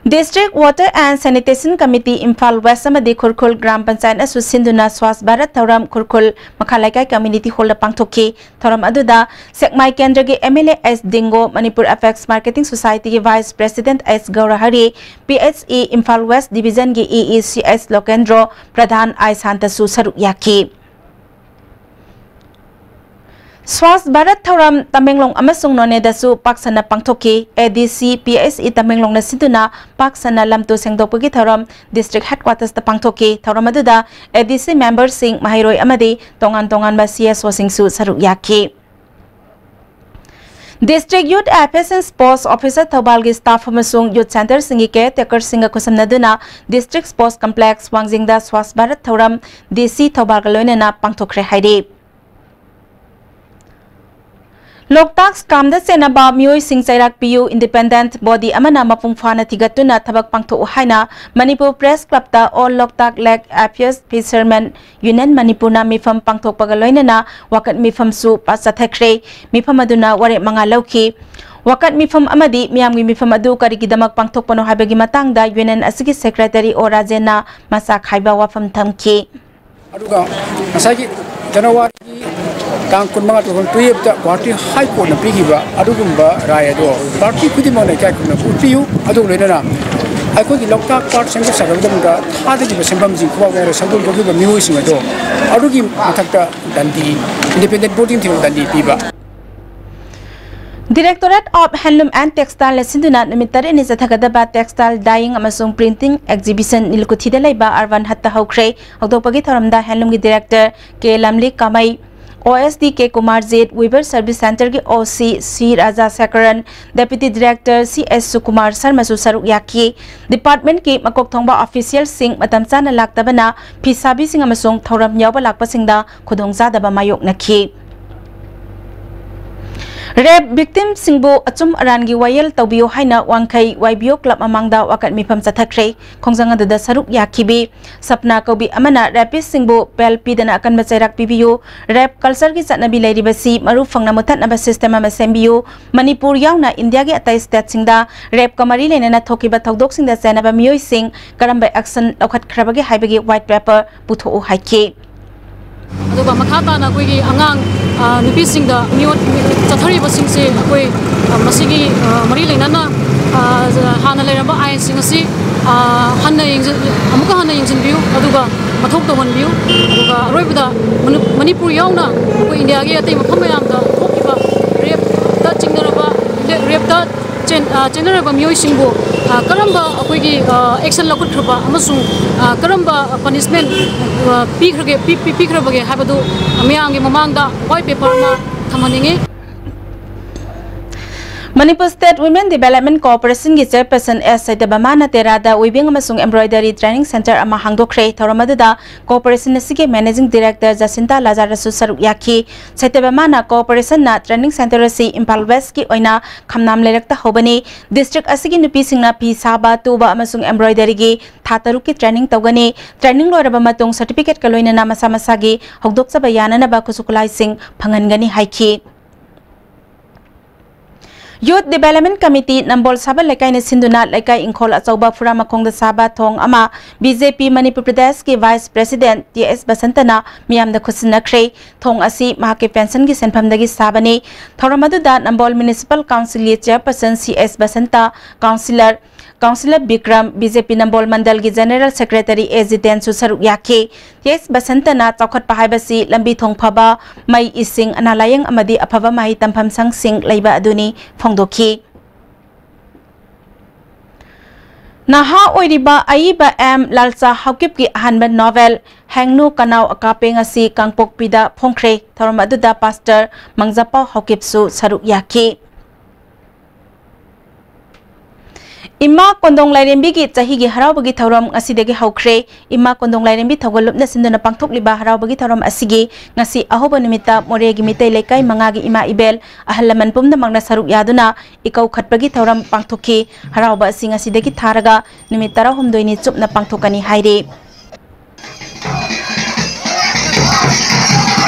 District Water and Sanitation Committee, Imphal West ꯑꯃꯗꯤ ꯈꯨꯔꯈꯨꯜ ꯒ꯭ꯔꯥꯝ ꯄꯟꯆꯥꯌꯠꯅꯁꯨ ꯁꯤꯟꯗꯨꯅ ꯁ꯭ꯋꯥꯁ ꯚꯥꯔꯠ ꯊꯧꯔꯝ ꯈꯨꯔꯈꯨꯜ ꯃꯈꯥ ꯂꯩꯀꯥꯏ community hall ꯗ ꯄꯥꯡꯊꯣꯛꯈꯤ꯫ ꯊꯧꯔꯝ ꯑꯗꯨꯗ ꯁꯦꯛꯃꯥꯏ ꯀꯦꯟꯗ꯭ꯔꯒꯤ M L A S ꯗꯤꯡꯒꯣ, Manipur Apex Marketing Society ꯒꯤ Vice President S ꯒꯧꯔꯍꯔꯤ, P H E Imphal West Division ꯒꯤ E E C S Lokendro, Pradhan I ꯁꯥꯟꯇꯁꯨ ꯁꯔꯨꯛ ꯌꯥꯈꯤ꯫ ꯁ꯭ꯋꯥꯁ ꯚꯥꯔꯠ ꯊꯧꯔꯝ ꯇꯃꯦꯡꯂꯣꯡ ꯑꯃꯁꯨꯡ ꯅꯣꯅꯦꯗꯁꯨ ꯄꯥꯛ ꯁꯟꯅ ꯄꯥꯡꯊꯣꯛꯈꯤ꯫ A D C P H E ꯇꯃꯦꯡꯂꯣꯡꯅ ꯁꯤꯟꯗꯨꯅ ꯄꯥꯛ ꯁꯟꯅ ꯂꯝꯇꯨ ꯁꯦꯡꯗꯣꯛꯄꯒꯤ ꯊꯧꯔꯝ district headquarters ꯇ ꯄꯥꯡꯊꯣꯛꯈꯤ꯫ ꯊꯧꯔꯝ ꯑꯗꯨꯗ A D C member ꯁꯤꯡ, ꯃꯍꯩꯔꯣꯏ ꯑꯃꯗꯤ ꯇꯣꯉꯥꯟ ꯇꯣꯉꯥꯟꯕ C S O ꯁꯤꯡꯁꯨ ꯁꯔꯨꯛ ꯌꯥꯈꯤ꯫ District Youth Affairs and Sports Officer ꯊꯧꯕꯥꯜꯒꯤ staff ꯑꯃꯁꯨꯡ youth centre ꯁꯤꯡꯒꯤ caretaker ꯁꯤꯡꯒ ꯈꯨꯠꯁꯝꯅꯗꯨꯅ District Sports Complex ꯋꯥꯡꯖꯤꯡꯗ Swachh Bharat ꯊꯧꯔꯝ D C ꯊꯧꯕꯥꯜꯒ ꯂꯣꯏꯅꯅ ꯄꯥꯡꯊꯣꯛꯈ꯭ꯔꯦ ꯍꯥꯏꯔꯤ꯫ ꯂꯣꯛꯇꯥꯛ scam ꯗ ꯆꯦꯟꯅꯕ ꯃꯤꯑꯣꯏꯁꯤꯡ ꯆꯩꯔꯥꯛ ꯄꯤꯌꯨ꯫ Independent body ꯑꯃꯅ ꯃꯄꯨꯡ ꯐꯥꯅ ꯊꯤꯒꯠꯇꯨꯅ ꯊꯕꯛ ꯄꯥꯡꯊꯣꯛꯎ ꯍꯥꯏꯅ ꯃꯅꯤꯄꯨꯔ Press Club ꯇ All Loktak Lake Apiaries Fishermen Union ꯃꯅꯤꯄꯨꯔꯅ ꯃꯤꯐꯝ ꯄꯥꯡꯊꯣꯛꯄꯒ ꯂꯣꯏꯅꯅ ꯋꯥꯀꯠ ꯃꯤꯐꯝꯁꯨ ꯄ-, ꯆꯠꯊꯈ꯭ꯔꯦ꯫ ꯃꯤꯐꯝ ꯑꯗꯨꯅ ꯋꯥꯔꯦꯞ ꯃꯉꯥ ꯂꯧꯈꯤ꯫ ꯋꯥꯀꯠ ꯃꯤꯐꯝ ꯑꯃꯗꯤ ꯃꯤꯌꯥꯝꯒꯤ ꯃꯤꯐꯝ ꯑꯗꯨ ꯀꯔꯤꯒꯤꯗꯃꯛ ꯄꯥꯡꯊꯣꯛꯄꯅꯣ ꯍꯥꯏꯕꯒꯤ ꯃꯇꯥꯡꯗ Union ꯑꯁꯤꯒꯤ Secretary O ꯔꯥꯖꯦꯟꯅ ꯃꯆꯥ ꯈꯥꯏꯕ ꯋꯥꯐꯝ ꯊꯝꯈꯤ꯫ ꯑꯗꯨꯒ ꯉꯁꯥꯏꯒꯤ ꯖꯅꯋꯥꯔꯤꯒꯤ ꯇꯥꯡ ꯀꯨꯟꯃꯉꯥ, two thousand twelve ꯇ ꯒꯨꯋꯥꯍꯥꯇꯤ High Court ꯅ ꯄꯤꯈꯤꯕ ꯑꯗꯨꯒꯨꯝꯕ ꯔꯥꯏ ꯑꯗꯣ party ꯈꯨꯗꯤꯡꯃꯛꯅ ꯏꯀꯥꯏ ꯈꯨꯝꯅꯕ ꯎꯠꯄꯤꯌꯨ꯫ ꯑꯗꯨꯒ ꯂꯣꯏꯅꯅ ꯑꯩꯈꯣꯏꯒꯤ ꯂꯣꯛꯇꯥꯛ ꯄꯥꯠ ꯁꯦꯝꯒꯠ ꯁꯥꯒꯠꯄꯗ ꯊꯥꯗꯈꯤꯕ ꯁꯦꯟꯐꯝꯁꯤꯡ ꯈꯨꯕꯥꯛ ꯃꯌꯥꯗ ꯁꯟꯗꯣꯛ ꯊꯣꯛꯈꯤꯕ ꯃꯤꯑꯣꯏꯁꯤꯡ ꯑꯗꯣ ꯑꯗꯨꯒꯤ ꯃꯊꯛꯇ ꯗꯟꯗꯤ, independent body ꯑꯃ ꯊꯤꯡꯅ ꯗꯟꯗꯤ ꯄꯤꯕ꯫ Directorate of Handloom and Textile ꯅ ꯁꯤꯟꯗꯨꯅ ꯅꯨꯃꯤꯠ ꯇꯔꯦꯠꯅꯤ ꯆꯠꯊꯒꯗꯕ Textile Dyeing ꯑꯃꯁꯨꯡ Printing Exhibition ꯅꯤꯂꯀꯨꯊꯤꯗ ꯂꯩꯕ Urban Hut ꯇ ꯍꯧꯈ꯭ꯔꯦ꯫ ꯍꯧꯗꯣꯛꯄꯒꯤ ꯊꯧꯔꯝꯗ handloom ꯒꯤ director K ꯂꯝꯂꯤ ꯀꯥꯃꯩ, O S D K Kumarjit, Weaver Service Centre ꯒꯤ O C C ꯔꯥꯖꯥ ꯁꯦꯀꯔꯟ, Deputy Director C S ꯁꯨꯀꯨꯃꯥꯔ ꯁꯔꯃꯁꯨ ꯁꯔꯨꯛ ꯌꯥꯈꯤ꯫ Department ꯀꯤ ꯃꯀꯣꯛ ꯊꯣꯡꯕ official ꯁꯤꯡ ꯃꯇꯝ ꯆꯥꯅ ꯂꯥꯛꯇꯕꯅ ꯐꯤꯁꯥꯕꯤꯁꯤꯡ ꯑꯃꯁꯨꯡ ꯊꯧꯔꯝ ꯌꯥꯎꯕ ꯂꯥꯛꯄꯁꯤꯡꯗ ꯈꯨꯗꯣꯡꯆꯥꯗꯕ ꯃꯥꯌꯣꯛꯅꯈꯤ꯫ Rape victimꯁꯤꯡꯕꯨ ꯑꯆꯨꯝ ꯑꯔꯥꯟꯒꯤ ꯋꯥꯌꯦꯜ ꯇꯧꯕꯤꯌꯨ ꯍꯥꯏꯅ ꯋꯥꯡꯈꯩ ꯋꯥꯏ ꯕꯤ ꯑꯣ ꯀ꯭ꯂꯕ ꯃꯃꯥꯡꯗ ꯋꯥꯀꯠ ꯃꯤꯐꯝ ꯆꯠꯊꯈ꯭ꯔꯦ꯫ ꯈꯣꯡꯖꯪ ꯑꯗꯨꯗ ꯁꯔꯨꯛ ꯌꯥꯈꯤꯕꯤ ꯁꯞꯅꯥ ꯀꯧꯕꯤ ꯑꯃꯅ rapistꯁꯤꯡꯕꯨ bail ꯄꯤꯗꯅ ꯑꯀꯟꯕ ꯆꯩꯔꯥꯛ ꯄꯤꯕꯤꯌꯨ, rape cultureꯒꯤ ꯆꯠꯅꯕꯤ ꯂꯩꯔꯤꯕꯁꯤ ꯃꯔꯨ ꯐꯪꯅ ꯃꯨꯊꯠꯅꯕ system ꯑꯃ ꯁꯦꯝꯕꯤꯌꯨ, ꯃꯅꯤꯄꯨꯔ ꯌꯥꯎꯅ ꯏꯟꯗꯤꯌꯥꯒꯤ ꯑꯇꯩ stateꯁꯤꯡꯗ rapeꯀ ꯃꯔꯤ ꯂꯩꯅꯅ ꯊꯣꯛꯈꯤꯕ ꯊꯧꯗꯣꯛꯁꯤꯡꯗ ꯆꯦꯟꯅꯕ ꯃꯤꯑꯣꯏꯁꯤꯡ ꯀꯔꯝꯕ action ꯂꯧꯈꯠꯈ꯭ꯔꯕꯒꯦ ꯍꯥꯏꯕꯒꯤ white paper ꯄꯨꯊꯣꯛꯎ ꯍꯥꯏꯈꯤ꯫ ꯑꯗꯨꯒ ꯃꯈꯥ ꯇꯥꯅ ꯑꯩꯈꯣꯏꯒꯤ ꯑꯉꯥꯡ, ꯑ, ꯅꯨꯄꯤꯁꯤꯡꯗ ꯃꯤꯑꯣꯠ-, ꯆꯠꯊꯔꯤꯕꯁꯤꯡꯁꯦ ꯑꯩꯈꯣꯏ, ꯑ, ꯃꯁꯤꯒꯤ, ꯑ, ꯃꯔꯤ ꯂꯩꯅꯅ, ꯑ, ꯍꯥꯟꯅ ꯂꯩꯔꯝꯕ ꯑꯥꯏꯟꯁꯤꯡ ꯑꯁꯤ, ꯑ, ꯍꯟꯅ ꯌꯦꯡꯖ-, ꯑꯃꯨꯛꯀ ꯍꯟꯅ ꯌꯦꯡꯁꯤꯟꯕꯤꯌꯨ, ꯑꯗꯨꯒ ꯃꯊꯧ ꯇꯧꯍꯟꯕꯤꯌꯨ꯫ ꯑꯗꯨꯒ ꯑꯔꯣꯏꯕꯗ ꯃꯅꯤ-, ꯃꯅꯤꯄꯨꯔ ꯌꯥꯎꯅ ꯑꯩꯈꯣꯏ ꯏꯟꯗꯤꯌꯥꯒꯤ ꯑꯇꯩ ꯃꯐꯝ ꯃꯌꯥꯝꯗ ꯊꯣꯛꯈꯤꯕ rapeꯇ ꯆꯤꯡꯅꯔꯕ, rapeꯇ ꯆꯦꯟ-, ꯑ, ꯆꯦꯟꯅꯔꯕ ꯃꯤꯑꯣꯏꯁꯤꯡꯕꯨ, ꯑ, ꯀꯔꯝꯕ ꯑꯩꯈꯣꯏꯒꯤ, ꯑ, action ꯂꯧꯈꯠꯈ꯭ꯔꯕ ꯑꯃꯁꯨꯡ, ꯑ, ꯀꯔꯝꯕ punishment, ꯑ, ꯄꯤꯈ꯭ꯔꯒꯦ, ꯄꯤ-, ꯄꯤ-, ꯄꯤꯈ꯭ꯔꯕꯒꯦ ꯍꯥꯏꯕꯗꯨ ꯃꯤꯌꯥꯝꯒꯤ ꯃꯃꯥꯡꯗ white paper ꯑꯃ ꯊꯝꯍꯟꯅꯤꯡꯉꯤ꯫ Manipur State Women Development Corporationꯒꯤ chairperson S ꯁꯇ꯭ꯌꯕꯥꯃꯥꯅ ꯇꯦꯔꯥꯗ weaving ꯑꯃꯁꯨꯡ embroidery training centre ꯑꯃ ꯍꯥꯡꯗꯣꯛꯈ꯭ꯔꯦ꯫ ꯊꯧꯔꯝ ꯑꯗꯨꯗ corporation ꯑꯁꯤꯒꯤ managing director ꯖꯁꯤꯟꯇꯥ ꯂꯥꯖꯥꯔꯁꯨ ꯁꯔꯨꯛ ꯌꯥꯈꯤ꯫ ꯁꯇ꯭ꯌꯕꯥꯃꯥꯅ corporationꯅ training centre ꯑꯁꯤ ꯏꯝꯐꯥꯜ Westꯀꯤ ꯑꯣꯏꯅ ꯈꯝꯅꯥꯝ ꯂꯩꯔꯛꯇ ꯍꯧꯕꯅꯤ꯫ District ꯑꯁꯤꯒꯤ ꯅꯨꯄꯤꯁꯤꯡꯅ ꯐꯤ ꯁꯥꯕ, ꯇꯨꯕ ꯑꯃꯁꯨꯡ embroideryꯒꯤ ꯊꯥ ꯇꯔꯨꯛꯀꯤ training ꯇꯧꯒꯅꯤ꯫ Training ꯂꯣꯏꯔꯕ ꯃꯇꯨꯡ certificateꯀ ꯂꯣꯏꯅꯅ ꯃꯁꯥ ꯃꯁꯥꯒꯤ ꯍꯧꯗꯣꯛꯆꯕ ꯌꯥꯅꯅꯕ ꯈꯨꯠꯁꯨ ꯈꯨꯠꯂꯥꯏꯁꯤꯡ ꯐꯪꯍꯟꯒꯅꯤ ꯍꯥꯏꯈꯤ꯫ Youth Development Committee ꯅꯝꯕꯣꯜ ꯁꯥꯕꯜ ꯂꯩꯀꯥꯏꯅ ꯁꯤꯟꯗꯨꯅ ꯂꯩꯀꯥꯏ ꯏꯪꯈꯣꯜ ꯑꯆꯧꯕ ꯐꯨꯔꯥꯃꯈꯣꯡꯗ ꯁꯥꯕ ꯊꯣꯡ ꯑꯃ B J P ꯃꯅꯤꯄꯨꯔ ꯄ꯭ꯔꯗꯦꯁꯀꯤ vice president T S ꯕꯁꯟꯇꯅ ꯃꯤꯌꯥꯝꯗ ꯈꯨꯠꯁꯤꯟꯅꯈ꯭ꯔꯦ꯫ ꯊꯣꯡ ꯑꯁꯤ ꯃꯍꯥꯛꯀꯤ pensionꯒꯤ ꯁꯦꯟꯐꯝꯗꯒꯤ ꯁꯥꯕꯅꯤ꯫ ꯊꯧꯔꯝ ꯑꯗꯨꯗ ꯅꯝꯕꯣꯜ Municipal Councilꯒꯤ chairperson C S Basanta, councillor, councillor Bikram, B J P Nambol ꯃꯟꯗꯜꯒꯤ general secretary A ꯖꯤꯇꯦꯟꯁꯨ ꯁꯔꯨꯛ ꯌꯥꯈꯤ꯫ T S ꯕꯁꯟꯇꯅ ꯆꯥꯎꯈꯠꯄ ꯍꯥꯏꯕꯁꯤ ꯂꯝꯕꯤ ꯊꯣꯡ ꯐꯕ, ꯃꯩ, ꯏꯁꯤꯡ, ꯑꯅꯥ ꯂꯥꯌꯦꯡ ꯑꯃꯗꯤ ꯑꯐꯕ ꯃꯍꯩ ꯇꯝꯐꯝ ꯁꯪꯁꯤꯡ ꯂꯩꯕ ꯑꯗꯨꯅꯤ ꯐꯣꯡꯗꯣꯛꯈꯤ꯫ ꯅꯍꯥ ꯑꯣꯏꯔꯤꯕ ꯑꯏꯕ M ꯂꯥꯜꯆꯥ ꯍꯥꯎꯀꯤꯞꯀꯤ ꯑꯍꯥꯟꯕ novel ꯍꯦꯡꯅꯨ ꯀꯅꯥꯎ ꯑꯀꯥꯄꯦꯡ ꯑꯁꯤ ꯀꯥꯡꯄꯣꯛꯄꯤꯗ ꯐꯣꯡꯈ꯭ꯔꯦ꯫ ꯊꯧꯔꯝ ꯑꯗꯨꯗ pastor ꯃꯪꯖꯄꯥꯎ ꯍꯥꯎꯀꯤꯞꯁꯨ ꯁꯔꯨꯛ ꯌꯥꯈꯤ꯫ ꯏꯃꯥ ꯀꯣꯟꯗꯣꯡ ꯂꯥꯏꯔꯦꯝꯕꯤꯒꯤ ꯆꯍꯤꯒꯤ ꯍꯔꯥꯎꯕꯒꯤ ꯊꯧꯔꯝ ꯉꯁꯤꯗꯒꯤ ꯍꯧꯈ꯭ꯔꯦ꯫ ꯏꯃꯥ ꯀꯣꯟꯗꯣꯡ ꯂꯥꯏꯔꯦꯝꯕꯤ ꯊꯧꯒꯜꯂꯨꯞꯅ ꯁꯤꯟꯗꯨꯅ ꯄꯥꯡꯊꯣꯛꯂꯤꯕ ꯍꯔꯥꯎꯕꯒꯤ ꯊꯧꯔꯝ ꯑꯁꯤꯒꯤ ꯉꯁꯤ ꯑꯍꯧꯕ ꯅꯨꯃꯤꯠꯇ ꯃꯣꯔꯦꯒꯤ ꯃꯤꯇꯩ ꯂꯩꯀꯥꯏ ꯃꯉꯥꯒꯤ ꯏꯃꯥ ꯏꯕꯦꯜ, ꯑꯍꯜ ꯂꯃꯟ ꯄꯨꯝꯅꯃꯛꯅ ꯁꯔꯨꯛ ꯌꯥꯗꯨꯅ ꯏꯀꯧ ꯈꯠꯄꯒꯤ ꯊꯧꯔꯝ ꯄꯥꯡꯊꯣꯛꯈꯤ꯫ ꯍꯔꯥꯎꯕ ꯑꯁꯤ ꯉꯁꯤꯗꯒꯤ ꯊꯥꯔꯒ ꯅꯨꯃꯤꯠ ꯇꯔꯥꯍꯨꯝꯗꯣꯏꯅꯤ ꯆꯨꯞꯅ ꯄꯥꯡꯊꯣꯛꯀꯅꯤ ꯍꯥꯏꯔꯤ꯫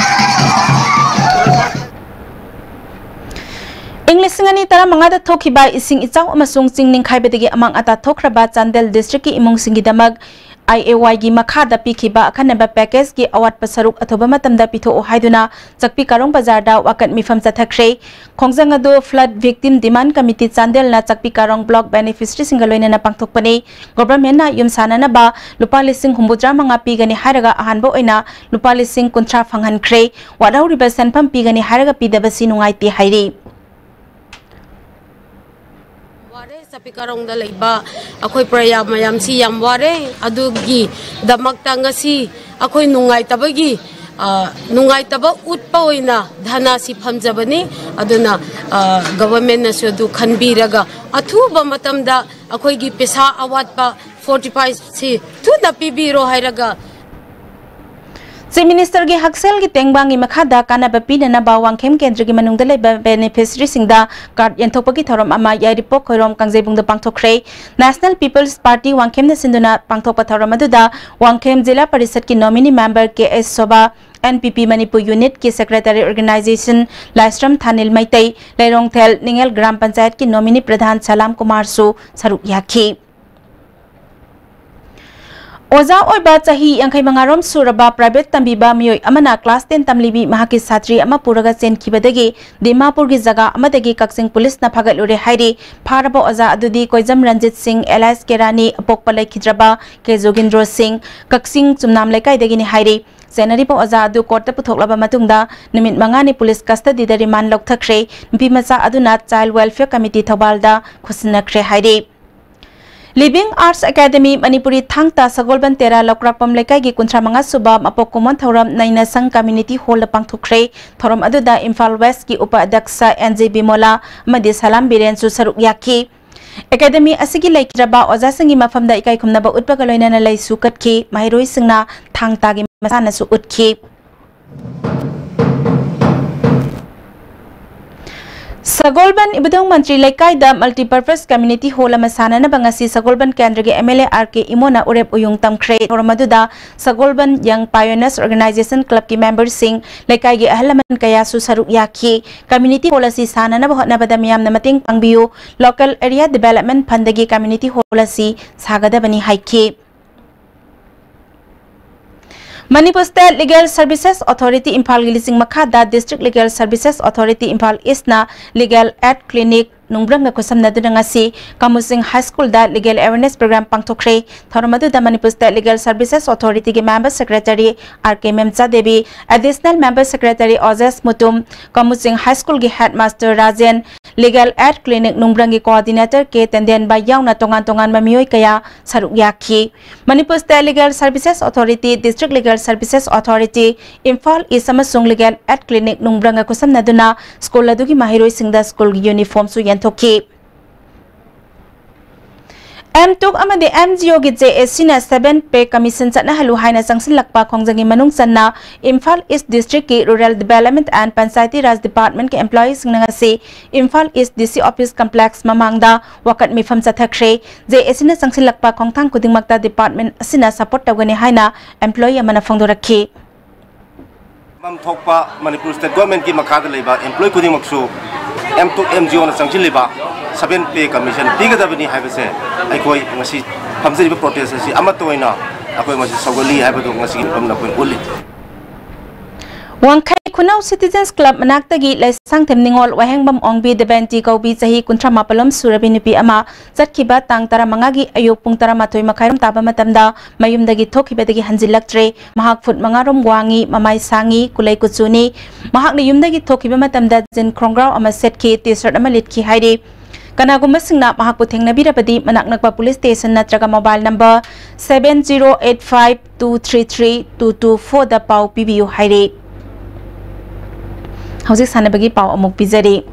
ꯏꯪ ꯂꯤꯁꯤꯡ ꯑꯅꯤ ꯇꯔꯥꯃꯉꯥꯗ ꯊꯣꯛꯈꯤꯕ ꯏꯁꯤꯡ ꯏꯆꯥꯎ ꯑꯃꯁꯨꯡ ꯆꯤꯡ ꯅꯤꯡꯈꯥꯏꯕꯗꯒꯤ ꯑꯃꯥꯡ ꯑꯇꯥ ꯊꯣꯛꯈ꯭ꯔꯕ ꯆꯥꯟꯗꯦꯜ ꯗꯤꯁꯇ꯭ꯔꯤꯛꯀꯤ ꯏꯃꯨꯡꯁꯤꯡꯒꯤꯗꯃꯛ ꯑꯥꯏ ꯑꯦ ꯋꯥꯏꯒꯤ ꯃꯈꯥꯗ ꯄꯤꯈꯤꯕ ꯑꯈꯟꯅꯕ ꯄꯦꯀꯦꯖꯀꯤ ꯑꯋꯥꯠꯄ ꯁꯔꯨꯛ ꯑꯊꯨꯕ ꯃꯇꯝꯗ ꯄꯤꯊꯣꯛꯎ ꯍꯥꯏꯗꯨꯅ ꯆꯥꯛꯄꯤ ꯀꯥꯔꯣꯡ ꯕꯖꯥꯔꯗ ꯋꯥꯀꯠ ꯃꯤꯐꯝ ꯆꯠꯊꯈ꯭ꯔꯦ꯫ ꯈꯣꯡꯖꯪ ꯑꯗꯨ Flood Victim Demand Committee ꯆꯥꯟꯗꯦꯜꯅ ꯆꯥꯛꯄꯤ ꯀꯥꯔꯣꯡ block beneficiaryꯁꯤꯡꯒ ꯂꯣꯏꯅꯅ ꯄꯥꯡꯊꯣꯛꯄꯅꯤ꯫ Governmentꯅ ꯌꯨꯝ ꯁꯥꯅꯅꯕ ꯂꯨꯄꯥ ꯂꯤꯁꯤꯡ ꯍꯨꯝꯐꯨꯇꯔꯥ ꯃꯉꯥ ꯄꯤꯒꯅꯤ ꯍꯥꯏꯔꯒ ꯑꯍꯥꯟꯕ ꯑꯣꯏꯅ ꯂꯨꯄꯥ ꯂꯤꯁꯤꯡ ꯀꯨꯟꯊ꯭ꯔꯥ ꯐꯪꯍꯟꯈ꯭ꯔꯦ꯫ ꯋꯥꯠꯍꯧꯔꯤꯕ ꯁꯦꯟꯐꯝ ꯄꯤꯒꯅꯤ ꯍꯥꯏꯔꯒ ꯄꯤꯗꯕꯁꯤ ꯅꯨꯡꯉꯥꯏꯇꯦ ꯍꯥꯏꯔꯤ꯫ ꯋꯥꯔꯦ꯫ ꯆꯥꯛꯄꯤ ꯀꯥꯔꯣꯡꯗ ꯂꯩꯕ ꯑꯩꯈꯣꯏ ꯄ꯭ꯔꯖꯥ ꯃꯌꯥꯝꯁꯤ ꯌꯥꯝ ꯋꯥꯔꯦ꯫ ꯑꯗꯨꯒꯤꯗꯃꯛꯇ ꯉꯁꯤ ꯑꯩꯈꯣꯏ ꯅꯨꯡꯉꯥꯏꯇꯕꯒꯤ, ꯑ, ꯅꯨꯡꯉꯥꯏꯇꯕ ꯎꯠꯄ ꯑꯣꯏꯅ ꯙꯔꯅꯥꯁꯤ ꯐꯝꯖꯕꯅꯤ꯫ ꯑꯗꯨꯅ, ꯑ, governmentꯅꯁꯨ ꯑꯗꯨ ꯈꯟꯕꯤꯔꯒ ꯑꯊꯨꯕ ꯃꯇꯝꯗ ꯑꯩꯈꯣꯏꯒꯤ ꯄꯩꯁꯥ ꯑꯋꯥꯠꯄ forty fiveꯁꯤ ꯊꯨꯅ ꯄꯤꯕꯤꯔꯣ ꯍꯥꯏꯔꯒ Chief Ministerꯒꯤ ꯍꯛꯁꯦꯜꯒꯤ ꯇꯦꯡꯕꯥꯡꯒꯤ ꯃꯈꯥꯗ ꯀꯥꯟꯅꯕ ꯄꯤꯅꯅꯕ ꯋꯥꯡꯈꯦꯝ ꯀꯦꯟꯗ꯭ꯔꯒꯤ ꯃꯅꯨꯡꯗ ꯂꯩꯕ beneficiaryꯁꯤꯡꯗ card ꯌꯦꯟꯊꯣꯛꯄꯒꯤ ꯊꯧꯔꯝ ꯑꯃ ꯌꯥꯏꯔꯤꯄꯣꯛ ꯈꯣꯏꯔꯣꯝ ꯀꯥꯡꯖꯩꯕꯨꯡꯗ ꯄꯥꯡꯊꯣꯛꯈ꯭ꯔꯦ꯫ National People's Party ꯋꯥꯡꯈꯦꯝꯅ ꯁꯤꯟꯗꯨꯅ ꯄꯥꯡꯊꯣꯛꯄ ꯊꯧꯔꯝ ꯑꯗꯨꯗ ꯋꯥꯡꯈꯦꯝ ꯖꯤꯂꯥ ꯄꯔꯤꯁꯠꯀꯤ nominee member K S Sobha, N P P Manipur unitꯀꯤ secretary organization ꯂꯥꯏꯁ꯭ꯔꯝ ꯊꯥꯅꯤꯜ ꯃꯩꯇꯩ, ꯂꯩꯔꯣꯡꯊꯦꯜ ꯅꯤꯡꯉꯦꯜ ꯒ꯭ꯔꯥꯝ ꯄꯟꯆꯥꯌꯠꯀꯤ nominee ꯄ꯭ꯔꯙꯥꯟ ꯁꯂꯥꯝ ꯀꯨꯃꯥꯔꯁꯨ ꯁꯔꯨꯛ ꯌꯥꯈꯤ꯫ ꯑꯣꯖꯥ ꯑꯣꯏꯕ ꯆꯍꯤ ꯌꯥꯡꯈꯩ ꯃꯉꯥꯔꯣꯝ ꯁꯨꯔꯕ private ꯇꯝꯕꯤꯕ ꯃꯤꯑꯣꯏ ꯑꯃꯅ class ten ꯇꯝꯂꯤꯕꯤ ꯃꯍꯥꯛꯀꯤ ꯁꯥꯇ꯭ꯔꯤ ꯑꯃ ꯄꯨꯔꯒ ꯆꯦꯟꯈꯤꯕꯗꯒꯤ ꯗꯤꯃꯥꯄꯨꯔꯒꯤ ꯖꯒꯥ ꯑꯃꯗꯒꯤ ꯀꯛꯆꯤꯡ ꯄꯨꯂꯤꯁꯅ ꯐꯥꯒꯠꯂꯨꯔꯦ ꯍꯥꯏꯔꯤ꯫ ꯐꯥꯔꯕ ꯑꯣꯖꯥ ꯑꯗꯨꯗꯤ ꯀꯣꯏꯖꯝ ꯔꯟꯖꯤꯠ ꯁꯤꯡ alias ꯀꯦꯔꯥꯅꯤ, ꯑꯄꯣꯛꯄ ꯂꯩꯈꯤꯗ꯭ꯔꯕ ꯀꯦ ꯖꯣꯒꯤꯟꯗ꯭ꯔꯣ ꯁꯤꯡ, ꯀꯛꯆꯤꯡ ꯆꯨꯝꯅꯥꯝ ꯂꯩꯀꯥꯏꯗꯒꯤꯅꯤ ꯍꯥꯏꯔꯤ꯫ ꯆꯦꯟꯅꯔꯤꯕ ꯑꯣꯖꯥ ꯑꯗꯨ courtꯇ ꯄꯨꯊꯣꯛꯂꯕ ꯃꯇꯨꯡꯗ ꯅꯨꯃꯤꯠ ꯃꯉꯥꯅꯤ ꯄꯨꯂꯤꯁ custodyꯗ remand ꯂꯧꯊꯈ꯭ꯔꯦ꯫ ꯅꯨꯄꯤꯃꯆꯥ ꯑꯗꯨꯅ Child Welfare Committee ꯊꯧꯕꯥꯜꯗ ꯈꯨꯠꯁꯤꯟꯅꯈ꯭ꯔꯦ ꯍꯥꯏꯔꯤ꯫ Living Arts Academy ꯃꯅꯤꯄꯨꯔꯤ ꯊꯥꯡ ꯇꯥ ꯁꯒꯣꯜꯕꯟ ꯇꯦꯔꯥ ꯂꯧꯀ꯭ꯔꯥꯛꯄꯝ ꯂꯩꯀꯥꯏꯒꯤ ꯀꯨꯟꯊ꯭ꯔꯥ ꯃꯉꯥ ꯁꯨꯕ ꯃꯄꯣꯛ ꯀꯨꯝꯑꯣꯟ ꯊꯧꯔꯝ ꯅꯩꯅ ꯁꯪ community hallꯗ ꯄꯥꯡꯊꯣꯛꯈ꯭ꯔꯦ꯫ ꯊꯧꯔꯝ ꯑꯗꯨꯗ ꯏꯝꯐꯥꯜ Westꯀꯤ ꯎꯄ ꯑꯗ꯭ꯌꯛꯁ ꯑꯦꯟ ꯖꯦ ꯕꯤꯃꯣꯂꯥ ꯑꯃꯗꯤ ꯁꯂꯥꯝ ꯕꯤꯔꯦꯟꯁꯨ ꯁꯔꯨꯛ ꯌꯥꯈꯤ꯫ ꯑꯦꯀꯥꯗꯃꯤ ꯑꯁꯤꯒꯤ ꯂꯩꯈꯤꯗ꯭ꯔꯕ ꯑꯣꯖꯥꯁꯤꯡꯒꯤ ꯃꯐꯝꯗ ꯏꯀꯥꯏ ꯈꯨꯝꯅꯕ ꯎꯠꯄꯒ ꯂꯣꯏꯅꯅ ꯂꯩꯁꯨ ꯀꯠꯈꯤ꯫ ꯃꯍꯩꯔꯣꯏꯁꯤꯡꯅ ꯊꯥꯡ ꯇꯥꯒꯤ ꯃꯁꯥꯟꯅꯁꯨ ꯎꯠꯈꯤ꯫ ꯁꯒꯣꯜꯕꯟ ꯏꯕꯨꯙꯧ ꯃꯟꯇ꯭ꯔꯤ ꯂꯩꯀꯥꯏꯗ multipurpose community hall ꯑꯃ ꯁꯥꯅꯅꯕ ꯉꯁꯤ ꯁꯒꯣꯜꯕꯟ ꯀꯦꯟꯗ꯭ꯔꯒꯤ MLA R K ꯏꯃꯣꯅ ꯎꯔꯦꯞ ꯎꯌꯨꯡ ꯇꯝꯈ꯭ꯔꯦ꯫ ꯊꯧꯔꯝ ꯑꯗꯨꯗ ꯁꯒꯣꯜꯕꯟ Young Pioneers Organization Clubꯀꯤ memberꯁꯤꯡ, ꯂꯩꯀꯥꯏꯒꯤ ꯑꯍꯜ ꯂꯃꯟ ꯀꯌꯥꯁꯨ ꯁꯔꯨꯛ ꯌꯥꯈꯤ꯫ Community hall ꯑꯁꯤ ꯁꯥꯅꯅꯕ ꯍꯣꯠꯅꯕꯗ ꯃꯤꯌꯥꯝꯅ ꯃꯇꯦꯡ ꯄꯥꯡꯕꯤꯌꯨ꯫ Local Area Development Fundꯗꯒꯤ community hall ꯑꯁꯤ ꯁꯥꯒꯗꯕꯅꯤ ꯍꯥꯏꯈꯤ꯫ Manipur State Legal Services Authority ꯏꯝꯐꯥꯜꯒꯤ ꯂꯤꯆꯤꯡ ꯃꯈꯥꯗ District Legal Services Authority Imphal Eastꯅ Legal Aid Clinic ꯅꯨꯡꯕ꯭ꯔꯪꯒ ꯈꯨꯠꯁꯝꯅꯗꯨꯅ ꯉꯁꯤ ꯀꯃꯨꯆꯤꯡ High Schoolꯗ Legal Awareness Program ꯄꯥꯡꯊꯣꯛꯈ꯭ꯔꯦ꯫ ꯊꯧꯔꯝ ꯑꯗꯨꯗ Manipur State Legal Services Authorityꯒꯤ Member Secretary R K ꯃꯦꯝꯆꯥ Devi, Additional Member Secretary ꯑꯣꯖꯦꯁ Mutum, ꯀꯃꯨꯆꯤꯡ High Schoolꯒꯤ Headmaster Rajen, Legal Aid Clinic ꯅꯨꯡꯕ꯭ꯔꯪꯒꯤ Coordinator K ꯇꯦꯟꯗꯦꯟꯕ ꯌꯥꯎꯅ ꯇꯣꯉꯥꯟ ꯇꯣꯉꯥꯟꯕ ꯃꯤꯑꯣꯏ ꯀꯌꯥ ꯁꯔꯨꯛ ꯌꯥꯈꯤ꯫ Manipur State Legal Services Authority, District Legal Services Authority, Imphal East ꯑꯃꯁꯨꯡ Legal Aid Clinic ꯅꯨꯡꯕ꯭ꯔꯪꯒ ꯈꯨꯠꯁꯝꯅꯗꯨꯅ ꯁ꯭ꯀꯨꯜ ꯑꯗꯨꯒꯤ ꯃꯍꯩꯔꯣꯏꯁꯤꯡꯗ ꯁ꯭ꯀꯨꯜꯒꯤ ꯌꯨꯅꯤꯐꯣꯔꯝꯁꯨ ꯌꯦꯟꯊꯣꯛꯈꯤ꯫ ꯑꯦꯝ ꯇꯨꯛ ꯑꯃꯗꯤ ꯑꯦꯝ ꯖꯤ ꯑꯣꯒꯤ ꯖꯦ ꯑꯦ ꯁꯤꯅ seven pay commission ꯆꯠꯅꯍꯜꯂꯨ ꯍꯥꯏꯅ ꯆꯪꯁꯤꯜꯂꯛꯄ ꯈꯣꯡꯖꯪꯒꯤ ꯃꯅꯨꯡ ꯆꯟꯅ Imphal East Districtꯀꯤ Rural Development and Panchayati Raj Departmentꯀꯤ employeeꯁꯤꯡꯅ ꯉꯁꯤ Imphal East D C office complex ꯃꯃꯥꯡꯗ ꯋꯥꯀꯠ ꯃꯤꯐꯝ ꯆꯠꯊꯈ꯭ꯔꯦ꯫ ꯖꯦ ꯑꯦ ꯁꯤꯅ ꯆꯪꯁꯤꯜꯂꯛꯄ ꯈꯣꯡꯊꯥꯡ ꯈꯨꯗꯤꯡꯃꯛꯇ department ꯑꯁꯤꯅ support ꯇꯧꯒꯅꯤ ꯍꯥꯏꯅ employee ꯑꯃꯅ ꯐꯣꯡꯗꯣꯔꯛꯈꯤ꯫ ꯐꯝ ꯊꯣꯛꯄ ꯃꯅꯤꯄꯨꯔ State Governmentꯀꯤ ꯃꯈꯥꯗ ꯂꯩꯕ employee ꯈꯨꯗꯤꯡꯃꯛꯁꯨ ꯑꯦꯝ ꯇꯨꯛ ꯑꯦꯝ ꯖꯤ ꯑꯣꯅ ꯆꯪꯁꯤꯜꯂꯤꯕ seven pay commission ꯄꯤꯒꯗꯕꯅꯤ ꯍꯥꯏꯕꯁꯦ ꯑꯩꯈꯣꯏ ꯉꯁꯤ ꯐꯝꯖꯔꯤꯕ protest ꯑꯁꯤ ꯑꯃꯠꯇ ꯑꯣꯏꯅ ꯑꯩꯈꯣꯏ ꯃꯁꯤ ꯁꯧꯒꯠꯂꯤ ꯍꯥꯏꯕꯗꯨ ꯉꯁꯤꯒꯤ ꯃꯐꯝꯗ ꯑꯩꯈꯣꯏ ꯎꯠꯂꯤ꯫ ꯋꯥꯡꯈꯩ ꯈꯨꯅꯧ Citizens Club ꯃꯅꯥꯛꯇꯒꯤ ꯂꯩꯁꯥꯡꯊꯦꯝ ꯅꯤꯉꯣꯜ ꯋꯥꯍꯦꯡꯕꯝ ꯑꯣꯡꯕꯤ ꯗꯦꯕꯦꯟꯇꯤ ꯀꯧꯕꯤ ꯆꯍꯤ ꯀꯨꯟꯊ꯭ꯔꯥ ꯃꯥꯄꯜꯂꯣꯝ ꯁꯨꯔꯕꯤ ꯅꯨꯄꯤ ꯑꯃ ꯆꯠꯈꯤꯕ ꯇꯥꯡ ꯇꯔꯥꯃꯉꯥꯒꯤ ꯑꯌꯨꯛ ꯄꯨꯡ ꯇꯔꯥꯃꯥꯊꯣꯏ ꯃꯈꯥꯏꯔꯣꯝ ꯇꯥꯕ ꯃꯇꯝꯗ ꯃꯌꯨꯝꯗꯒꯤ ꯊꯣꯛꯈꯤꯕꯗꯒꯤ ꯍꯟꯖꯤꯜꯂꯛꯇ꯭ꯔꯦ꯫ ꯃꯍꯥꯛ ꯐꯨꯠ ꯃꯉꯥꯔꯣꯝ ꯋꯥꯡꯉꯤ, ꯃꯃꯥꯏ ꯁꯥꯡꯉꯤ, ꯀꯨꯂꯩ ꯀꯨꯆꯨꯅꯤ꯫ ꯃꯍꯥꯛꯅ ꯌꯨꯝꯗꯒꯤ ꯊꯣꯛꯈꯤꯕ ꯃꯇꯝꯗ jean ꯈꯣꯡꯒ꯭ꯔꯥꯎ ꯑꯃ ꯁꯦꯠꯈꯤ, T-shirt ꯑꯃ ꯂꯤꯠꯈꯤ ꯍꯥꯏꯔꯤ꯫ ꯀꯅꯥꯒꯨꯝꯕꯁꯤꯡꯅ ꯃꯍꯥꯛꯄꯨ ꯊꯦꯡꯅꯕꯤꯔꯕꯗꯤ ꯃꯅꯥꯛ ꯅꯛꯄ police station ꯅꯠꯇ꯭ꯔꯒ mobile number seven zero eight five two three three two two four ꯗ ꯄꯥꯎ ꯄꯤꯕꯤꯌꯨ ꯍꯥꯏꯔꯤ꯫ ꯍꯧꯖꯤꯛ ꯁꯥꯟꯅꯕꯒꯤ ꯄꯥꯎ ꯑꯃꯨꯛ ꯄꯤꯖꯔꯤ꯫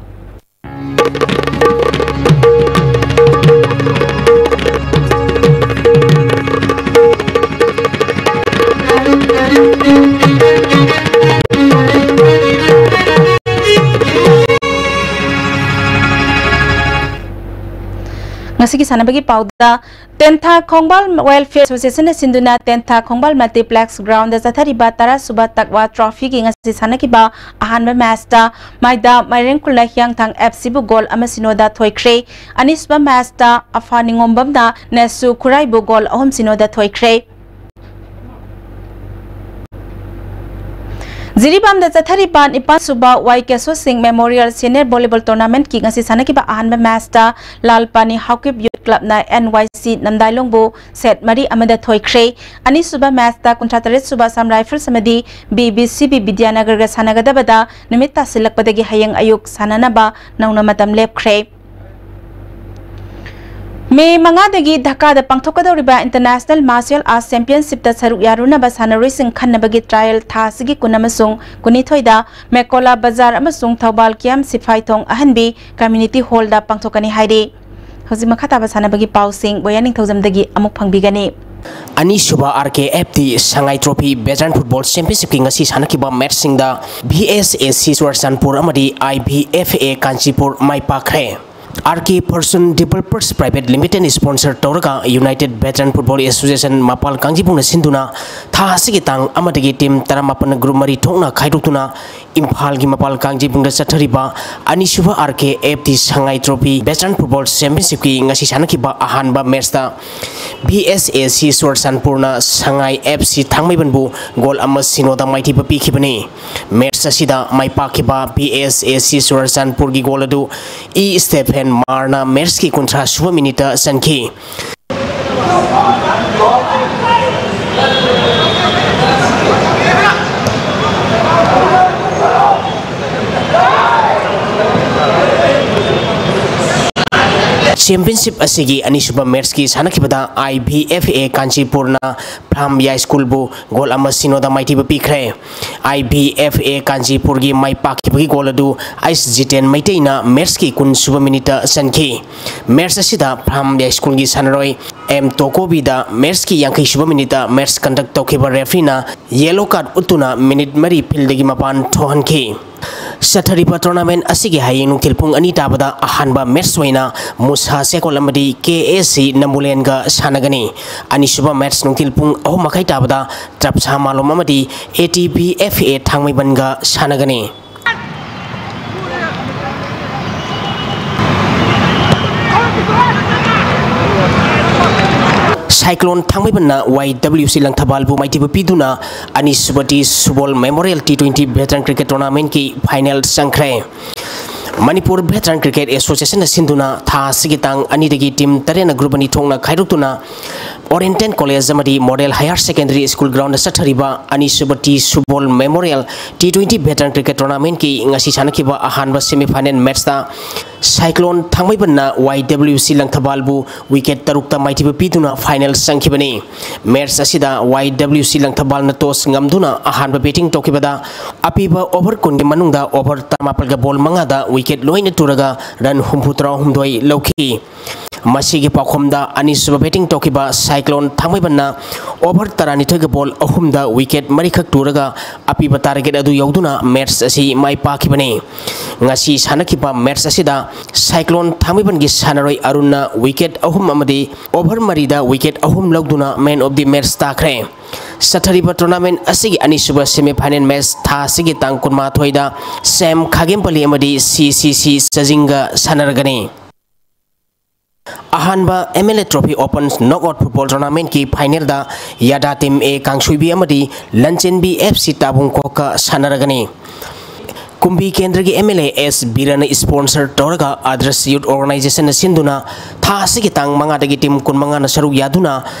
ꯉꯁꯤꯒꯤ ꯁꯥꯟꯅꯕꯒꯤ ꯄꯥꯎꯗ, ꯇꯦꯟꯊꯥ ꯈꯣꯡꯕꯥꯜ Welfare Association ꯅ ꯁꯤꯟꯗꯨꯅ ꯇꯦꯟꯊꯥ ꯈꯣꯡꯕꯥꯜ Multiplex Ground ꯗ ꯆꯠꯊꯔꯤꯕ ꯇꯔꯥ ꯁꯨꯕ ꯇꯛꯋꯥ Trophy ꯒꯤ ꯉꯁꯤ ꯁꯥꯟꯅꯈꯤꯕ ꯑꯍꯥꯟꯕ match ꯇ ꯃꯥꯏꯗꯥ ꯃꯥꯏꯔꯦꯡ ꯈꯨꯜꯅ ꯍꯤꯌꯥꯡꯊꯥꯡ F C ꯕꯨ goal ꯑꯃ ꯁꯤꯅꯣꯗ ꯊꯣꯏꯈ꯭ꯔꯦ꯫ ꯑꯅꯤꯁꯨꯕ match ꯇ ꯑꯐꯥ ꯅꯤꯉꯣꯝꯕꯝꯅ ꯅꯦꯁꯨ ꯈꯨꯔꯥꯏꯕꯨ goal ꯑꯍꯨꯝ ꯁꯤꯅꯣꯗ ꯊꯣꯏꯈ꯭ꯔꯦ꯫ ꯖꯤꯔꯤꯕꯥꯝꯗ ꯆꯠꯊꯔꯤꯕ ꯅꯤꯄꯥꯟ ꯁꯨꯕ ꯋꯥꯏ ꯀꯦꯁꯣ ꯁꯤꯡ Memorial Senior Volleyball Tournament ꯀꯤ ꯉꯁꯤ ꯁꯥꯟꯅꯈꯤꯕ ꯑꯍꯥꯟꯕ match ꯇ ꯂꯥꯜꯄꯥꯅꯤ ꯍꯥꯎꯀꯤꯞ Youth Club ꯅ N Y C ꯅꯝꯗꯥꯏꯂꯣꯡꯕꯨ set ꯃꯔꯤ ꯑꯃꯗ ꯊꯣꯏꯈ꯭ꯔꯦ꯫ ꯑꯅꯤꯁꯨꯕ match ꯇ ꯀꯨꯟꯊ꯭ꯔꯥ ꯇꯔꯦꯠ ꯁꯨꯕ Assam Rifles ꯑꯃꯗꯤ B B C B ꯕꯤꯗ꯭ꯌꯥꯅꯒꯔꯒ ꯁꯥꯟꯅꯒꯗꯕꯗ ꯅꯨꯃꯤꯠ ꯇꯥꯁꯤꯜꯂꯛꯄꯗꯒꯤ ꯍꯌꯦꯡ ꯑꯌꯨꯛ ꯁꯥꯟꯅꯅꯕ ꯅꯧꯅ ꯃꯇꯝ ꯂꯦꯞꯈ꯭ꯔꯦ꯫ ꯃꯦ ꯃꯉꯥꯗꯒꯤ ꯙꯥꯀꯥꯗ ꯄꯥꯡꯊꯣꯛꯀꯗꯧꯔꯤꯕ International Martial Arts Championship ꯇ ꯁꯔꯨꯛ ꯌꯥꯔꯨꯅꯕ ꯁꯥꯟꯅꯔꯣꯏꯁꯤꯡ ꯈꯟꯅꯕꯒꯤ trial ꯊꯥ ꯑꯁꯤꯒꯤ ꯀꯨꯟ ꯑꯃꯁꯨꯡ ꯀꯨꯟꯅꯤꯊꯣꯏꯗ ꯃꯦꯀꯣꯂꯥ ꯕꯖꯥꯔ ꯑꯃꯁꯨꯡ ꯊꯧꯕꯥꯜ ꯀꯤꯌꯥꯝ ꯁꯤꯐꯥꯏꯊꯣꯡ ꯑꯍꯟꯕꯤ Community Hall ꯗ ꯄꯥꯡꯊꯣꯛꯀꯅꯤ ꯍꯥꯏꯔꯤ꯫ ꯍꯧꯖꯤꯛ ꯃꯈꯥ ꯇꯥꯕ ꯁꯥꯟꯅꯕꯒꯤ ꯄꯥꯎꯁꯤꯡ ꯕꯣꯌꯥ ꯅꯤꯡꯊꯧꯖꯝꯗꯒꯤ ꯑꯃꯨꯛ ꯐꯪꯕꯤꯒꯅꯤ꯫ ꯑꯅꯤꯁꯨꯕ R K F T ꯁꯉꯥꯏ Trophy Veteran Football Championship ꯀꯤ ꯉꯁꯤ ꯁꯥꯟꯅꯈꯤꯕ match ꯁꯤꯡꯗ B S A C Churachandpur ꯑꯃꯗꯤ I B F A Kanchipur my ꯄꯥꯛꯈ꯭ꯔꯦ꯫ R K Fortune Developers Private Limited ꯅ sponsor ꯇꯧꯔꯒ United Veteran Football Association ꯃꯄꯥꯜ ꯀꯥꯡꯖꯩꯕꯨꯡꯅ ꯁꯤꯟꯗꯨꯅ ꯊꯥ ꯑꯁꯤꯒꯤ ꯇꯥꯡ ꯑꯃꯗꯒꯤ team ꯇꯔꯥꯃꯥꯄꯟ group ꯃꯔꯤ ꯊꯣꯛꯅ ꯈꯥꯏꯗꯣꯛꯇꯨꯅ ꯏꯝꯐꯥꯜꯒꯤ ꯃꯄꯥꯜ ꯀꯥꯡꯖꯩꯕꯨꯡꯗ ꯆꯠꯊꯔꯤꯕ ꯑꯅꯤꯁꯨꯕ R K F T ꯁꯉꯥꯏ Trophy Veteran Football Championship ꯀꯤ ꯉꯁꯤ ꯁꯥꯟꯅꯈꯤꯕ ꯑꯍꯥꯟꯕ match ꯇ B S A C ꯆꯨꯔꯆꯥꯟꯄꯨꯔꯅ Sangai F C ꯊꯥꯡꯃꯩꯕꯟꯕꯨ goal ꯑꯃ ꯁꯤꯅꯣꯗ ꯃꯥꯏꯊꯤꯕ ꯄꯤꯈꯤꯕꯅꯤ꯫ Match ꯑꯁꯤꯗ ꯃꯥꯏ ꯄꯥꯛꯈꯤꯕ B S A C ꯆꯨꯔꯆꯥꯟꯄꯨꯔꯒꯤ goal ꯑꯗꯨ ꯏ ꯁ꯭ꯇꯦꯐꯦꯟ ꯃꯥꯔꯅ match ꯀꯤ ꯀꯨꯟꯊ꯭ꯔꯥ ꯁꯨꯕ minute ꯇ ꯆꯟꯈꯤ꯫ Championship ꯑꯁꯤꯒꯤ ꯑꯅꯤꯁꯨꯕ match ꯀꯤ ꯁꯥꯟꯅꯈꯤꯕꯗ I B F A ꯀꯥꯟꯆꯤꯄꯨꯔꯅ ꯐ꯭ꯔꯥꯝ ꯌꯥꯏꯁ꯭ꯀꯨꯜꯕꯨ goal ꯑꯃ ꯁꯤꯅꯣꯗ ꯃꯥꯏꯊꯤꯕ ꯄꯤꯈ꯭ꯔꯦ꯫ I B F A ꯀꯥꯟꯆꯤꯄꯨꯔꯒꯤ my ꯄꯥꯛꯈꯤꯕꯒꯤ goal ꯑꯗꯨ ꯑꯩꯁ ꯖꯤꯇꯦꯟ ꯃꯩꯇꯩꯅ match ꯀꯤ ꯀꯨꯟ ꯁꯨꯕ minute ꯇ ꯆꯟꯈꯤ꯫ Match ꯑꯁꯤꯗ ꯐ꯭ꯔꯥꯝ ꯌꯥꯏꯁ꯭ꯀꯨꯜꯒꯤ ꯁꯥꯟꯅꯔꯣꯏ ꯑꯦꯝ ꯇꯣꯀꯣꯕꯤꯗ match ꯀꯤ ꯌꯥꯡꯈꯩ ꯁꯨꯕ minute ꯇ match conduct ꯇꯧꯈꯤꯕ referee ꯅ yellow card ꯎꯠꯇꯨꯅ minute ꯃꯔꯤ field ꯗꯒꯤ ꯃꯄꯥꯟ ꯊꯣꯛꯍꯟꯈꯤ꯫ ꯆꯠꯊꯔꯤꯕ tournament ꯑꯁꯤꯒꯤ ꯍꯌꯦꯡ ꯅꯨꯡꯊꯤꯜ ꯄꯨꯡ ꯑꯅꯤ ꯇꯥꯕꯗ ꯑꯍꯥꯟꯕ match ꯑꯣꯏꯅ ꯃꯨꯁꯥ ꯆꯦꯀꯣꯜ ꯑꯃꯗꯤ ꯀꯦ ꯑꯦꯁ ꯁꯤ ꯅꯝꯕꯨꯂꯦꯟꯒ ꯁꯥꯟꯅꯒꯅꯤ꯫ ꯑꯅꯤꯁꯨꯕ match ꯅꯨꯡꯊꯤꯜ ꯄꯨꯡ ꯑꯍꯨꯝ ꯃꯈꯥꯏ ꯇꯥꯕꯗ ꯇ꯭ꯔꯞꯁꯥ ꯃꯥꯂꯣꯝ ꯑꯃꯗꯤ A T B F A ꯊꯥꯡꯃꯩꯕꯟꯒ ꯁꯥꯟꯅꯒꯅꯤ꯫ Cyclone ꯊꯥꯡꯃꯩꯕꯟꯅ ꯋꯥꯏ ꯗꯕ꯭ꯂꯤꯎ ꯁꯤ ꯂꯪꯊꯕꯥꯜꯕꯨ ꯃꯥꯏꯊꯤꯕ ꯄꯤꯗꯨꯅ ꯑꯅꯤꯁꯨꯕ T Subol Memorial T twenty Veteran Cricket Tournamentꯀꯤ final ꯆꯪꯈ꯭ꯔꯦ꯫ ꯃꯅꯤꯄꯨꯔ Veteran Cricket Associationꯅ ꯁꯤꯟꯗꯨꯅ ꯊꯥ ꯑꯁꯤꯒꯤ ꯇꯥꯡ ꯑꯅꯤꯗꯒꯤ team ꯇꯔꯦꯠꯅ group ꯑꯅꯤ ꯊꯣꯛꯅ ꯈꯥꯏꯗꯣꯛꯇꯨꯅ Oriental College ꯑꯃꯗꯤ Model Higher Secondary School groundꯗ ꯆꯠꯊꯔꯤꯕ ꯑꯅꯤꯁꯨꯕ T Subol Memorial T twenty Veteran Cricket Tournamentꯀꯤ ꯉꯁꯤ ꯁꯥꯟꯅꯈꯤꯕ ꯑꯍꯥꯟꯕ semifinal matchꯇ Cyclone ꯊꯥꯡꯃꯩꯕꯟꯅ ꯋꯥꯏ ꯗꯕ꯭ꯂꯤꯎ ꯁꯤ ꯂꯪꯊꯕꯥꯜꯕꯨ wicket ꯇꯔꯨꯛꯇ ꯃꯥꯏꯊꯤꯕ ꯄꯤꯗꯨꯅ final ꯆꯪꯈꯤꯕꯅꯤ꯫ Match ꯑꯁꯤꯗ ꯋꯥꯏ ꯗꯕ꯭ꯂꯤꯎ ꯁꯤ ꯂꯪꯊꯕꯥꯜꯅ toss ꯉꯝꯗꯨꯅ ꯑꯍꯥꯟꯕ batting ꯇꯧꯈꯤꯕꯗ ꯑꯄꯤꯕ over ꯀꯨꯟꯒꯤ ꯃꯅꯨꯡꯗ over ꯇꯔꯥꯃꯥꯄꯜꯒ ball ꯃꯉꯥꯗ wicket ꯂꯣꯏꯅ ꯇꯨꯔꯒ run ꯍꯨꯝꯐꯨ ꯇꯔꯥꯍꯨꯝꯗꯣꯏ ꯂꯧꯈꯤ꯫ ꯃꯁꯤꯒꯤ ꯄꯥꯎꯈꯨꯝꯗ ꯑꯅꯤꯁꯨꯕ batting ꯇꯧꯈꯤꯕ Cyclone ꯊꯥꯡꯃꯩꯕꯟꯅ over ꯇꯔꯥꯅꯤꯊꯣꯏꯒ ball ꯑꯍꯨꯝꯗ wicket ꯃꯔꯤꯈꯛ ꯇꯨꯔꯒ ꯑꯄꯤꯕ target ꯑꯗꯨ ꯌꯧꯗꯨꯅ match ꯑꯁꯤ ꯃꯥꯏ ꯄꯥꯛꯈꯤꯕꯅꯤ꯫ ꯉꯁꯤ ꯁꯥꯟꯅꯈꯤꯕ match ꯑꯁꯤꯗ Cyclone ꯊꯥꯡꯃꯩꯕꯟꯒꯤ ꯁꯥꯟꯅꯔꯣꯏ ꯑꯔꯨꯟꯅ wicket ꯑꯍꯨꯝ ꯑꯃꯗꯤ over ꯃꯔꯤꯗ wicket ꯑꯍꯨꯝ ꯂꯧꯗꯨꯅ man of the match ꯇꯥꯈ꯭ꯔꯦ꯫ ꯆꯠꯊꯔꯤꯕ tournament ꯑꯁꯤꯒꯤ ꯑꯅꯤꯁꯨꯕ semifinal match ꯊꯥ ꯑꯁꯤꯒꯤ ꯇꯥꯡ ꯀꯨꯟꯃꯥꯊꯣꯏꯗ ꯁꯦꯝ ꯈꯥꯒꯦꯝꯄꯜꯂꯤ ꯑꯃꯗꯤ ꯁꯤ ꯁꯤ ꯁꯤ ꯆꯥꯖꯤꯡꯒ ꯁꯥꯟꯅꯔꯒꯅꯤ꯫ ꯑꯍꯥꯟꯕ M L A Trophy Open Knockout Football Tournamentꯀꯤ finalꯗ ꯌꯥꯗꯥ team A ꯀꯥꯡꯁꯣꯏꯕꯤ ꯑꯃꯗꯤ ꯂꯟꯆꯦꯟꯕꯤ F C ꯇꯥꯕꯨꯡꯈꯣꯛꯀ ꯁꯥꯟꯅꯔꯒꯅꯤ꯫ ꯀꯨꯝꯕꯤ ꯀꯦꯟꯗ꯭ꯔꯒꯤ ꯑꯦꯝ ꯑꯦꯜ ꯑꯦ ꯑꯦꯁ ꯕꯤꯔꯅ sponsor ꯇꯧꯔꯒ Adarsh Youth Organizationꯅ ꯁꯤꯟꯗꯨꯅ ꯊꯥ ꯑꯁꯤꯒꯤ ꯇꯥꯡ ꯃꯉꯥꯗꯒꯤ team ꯀꯨꯟꯃꯉꯥꯅ ꯁꯔꯨꯛ ꯌꯥꯗꯨꯅ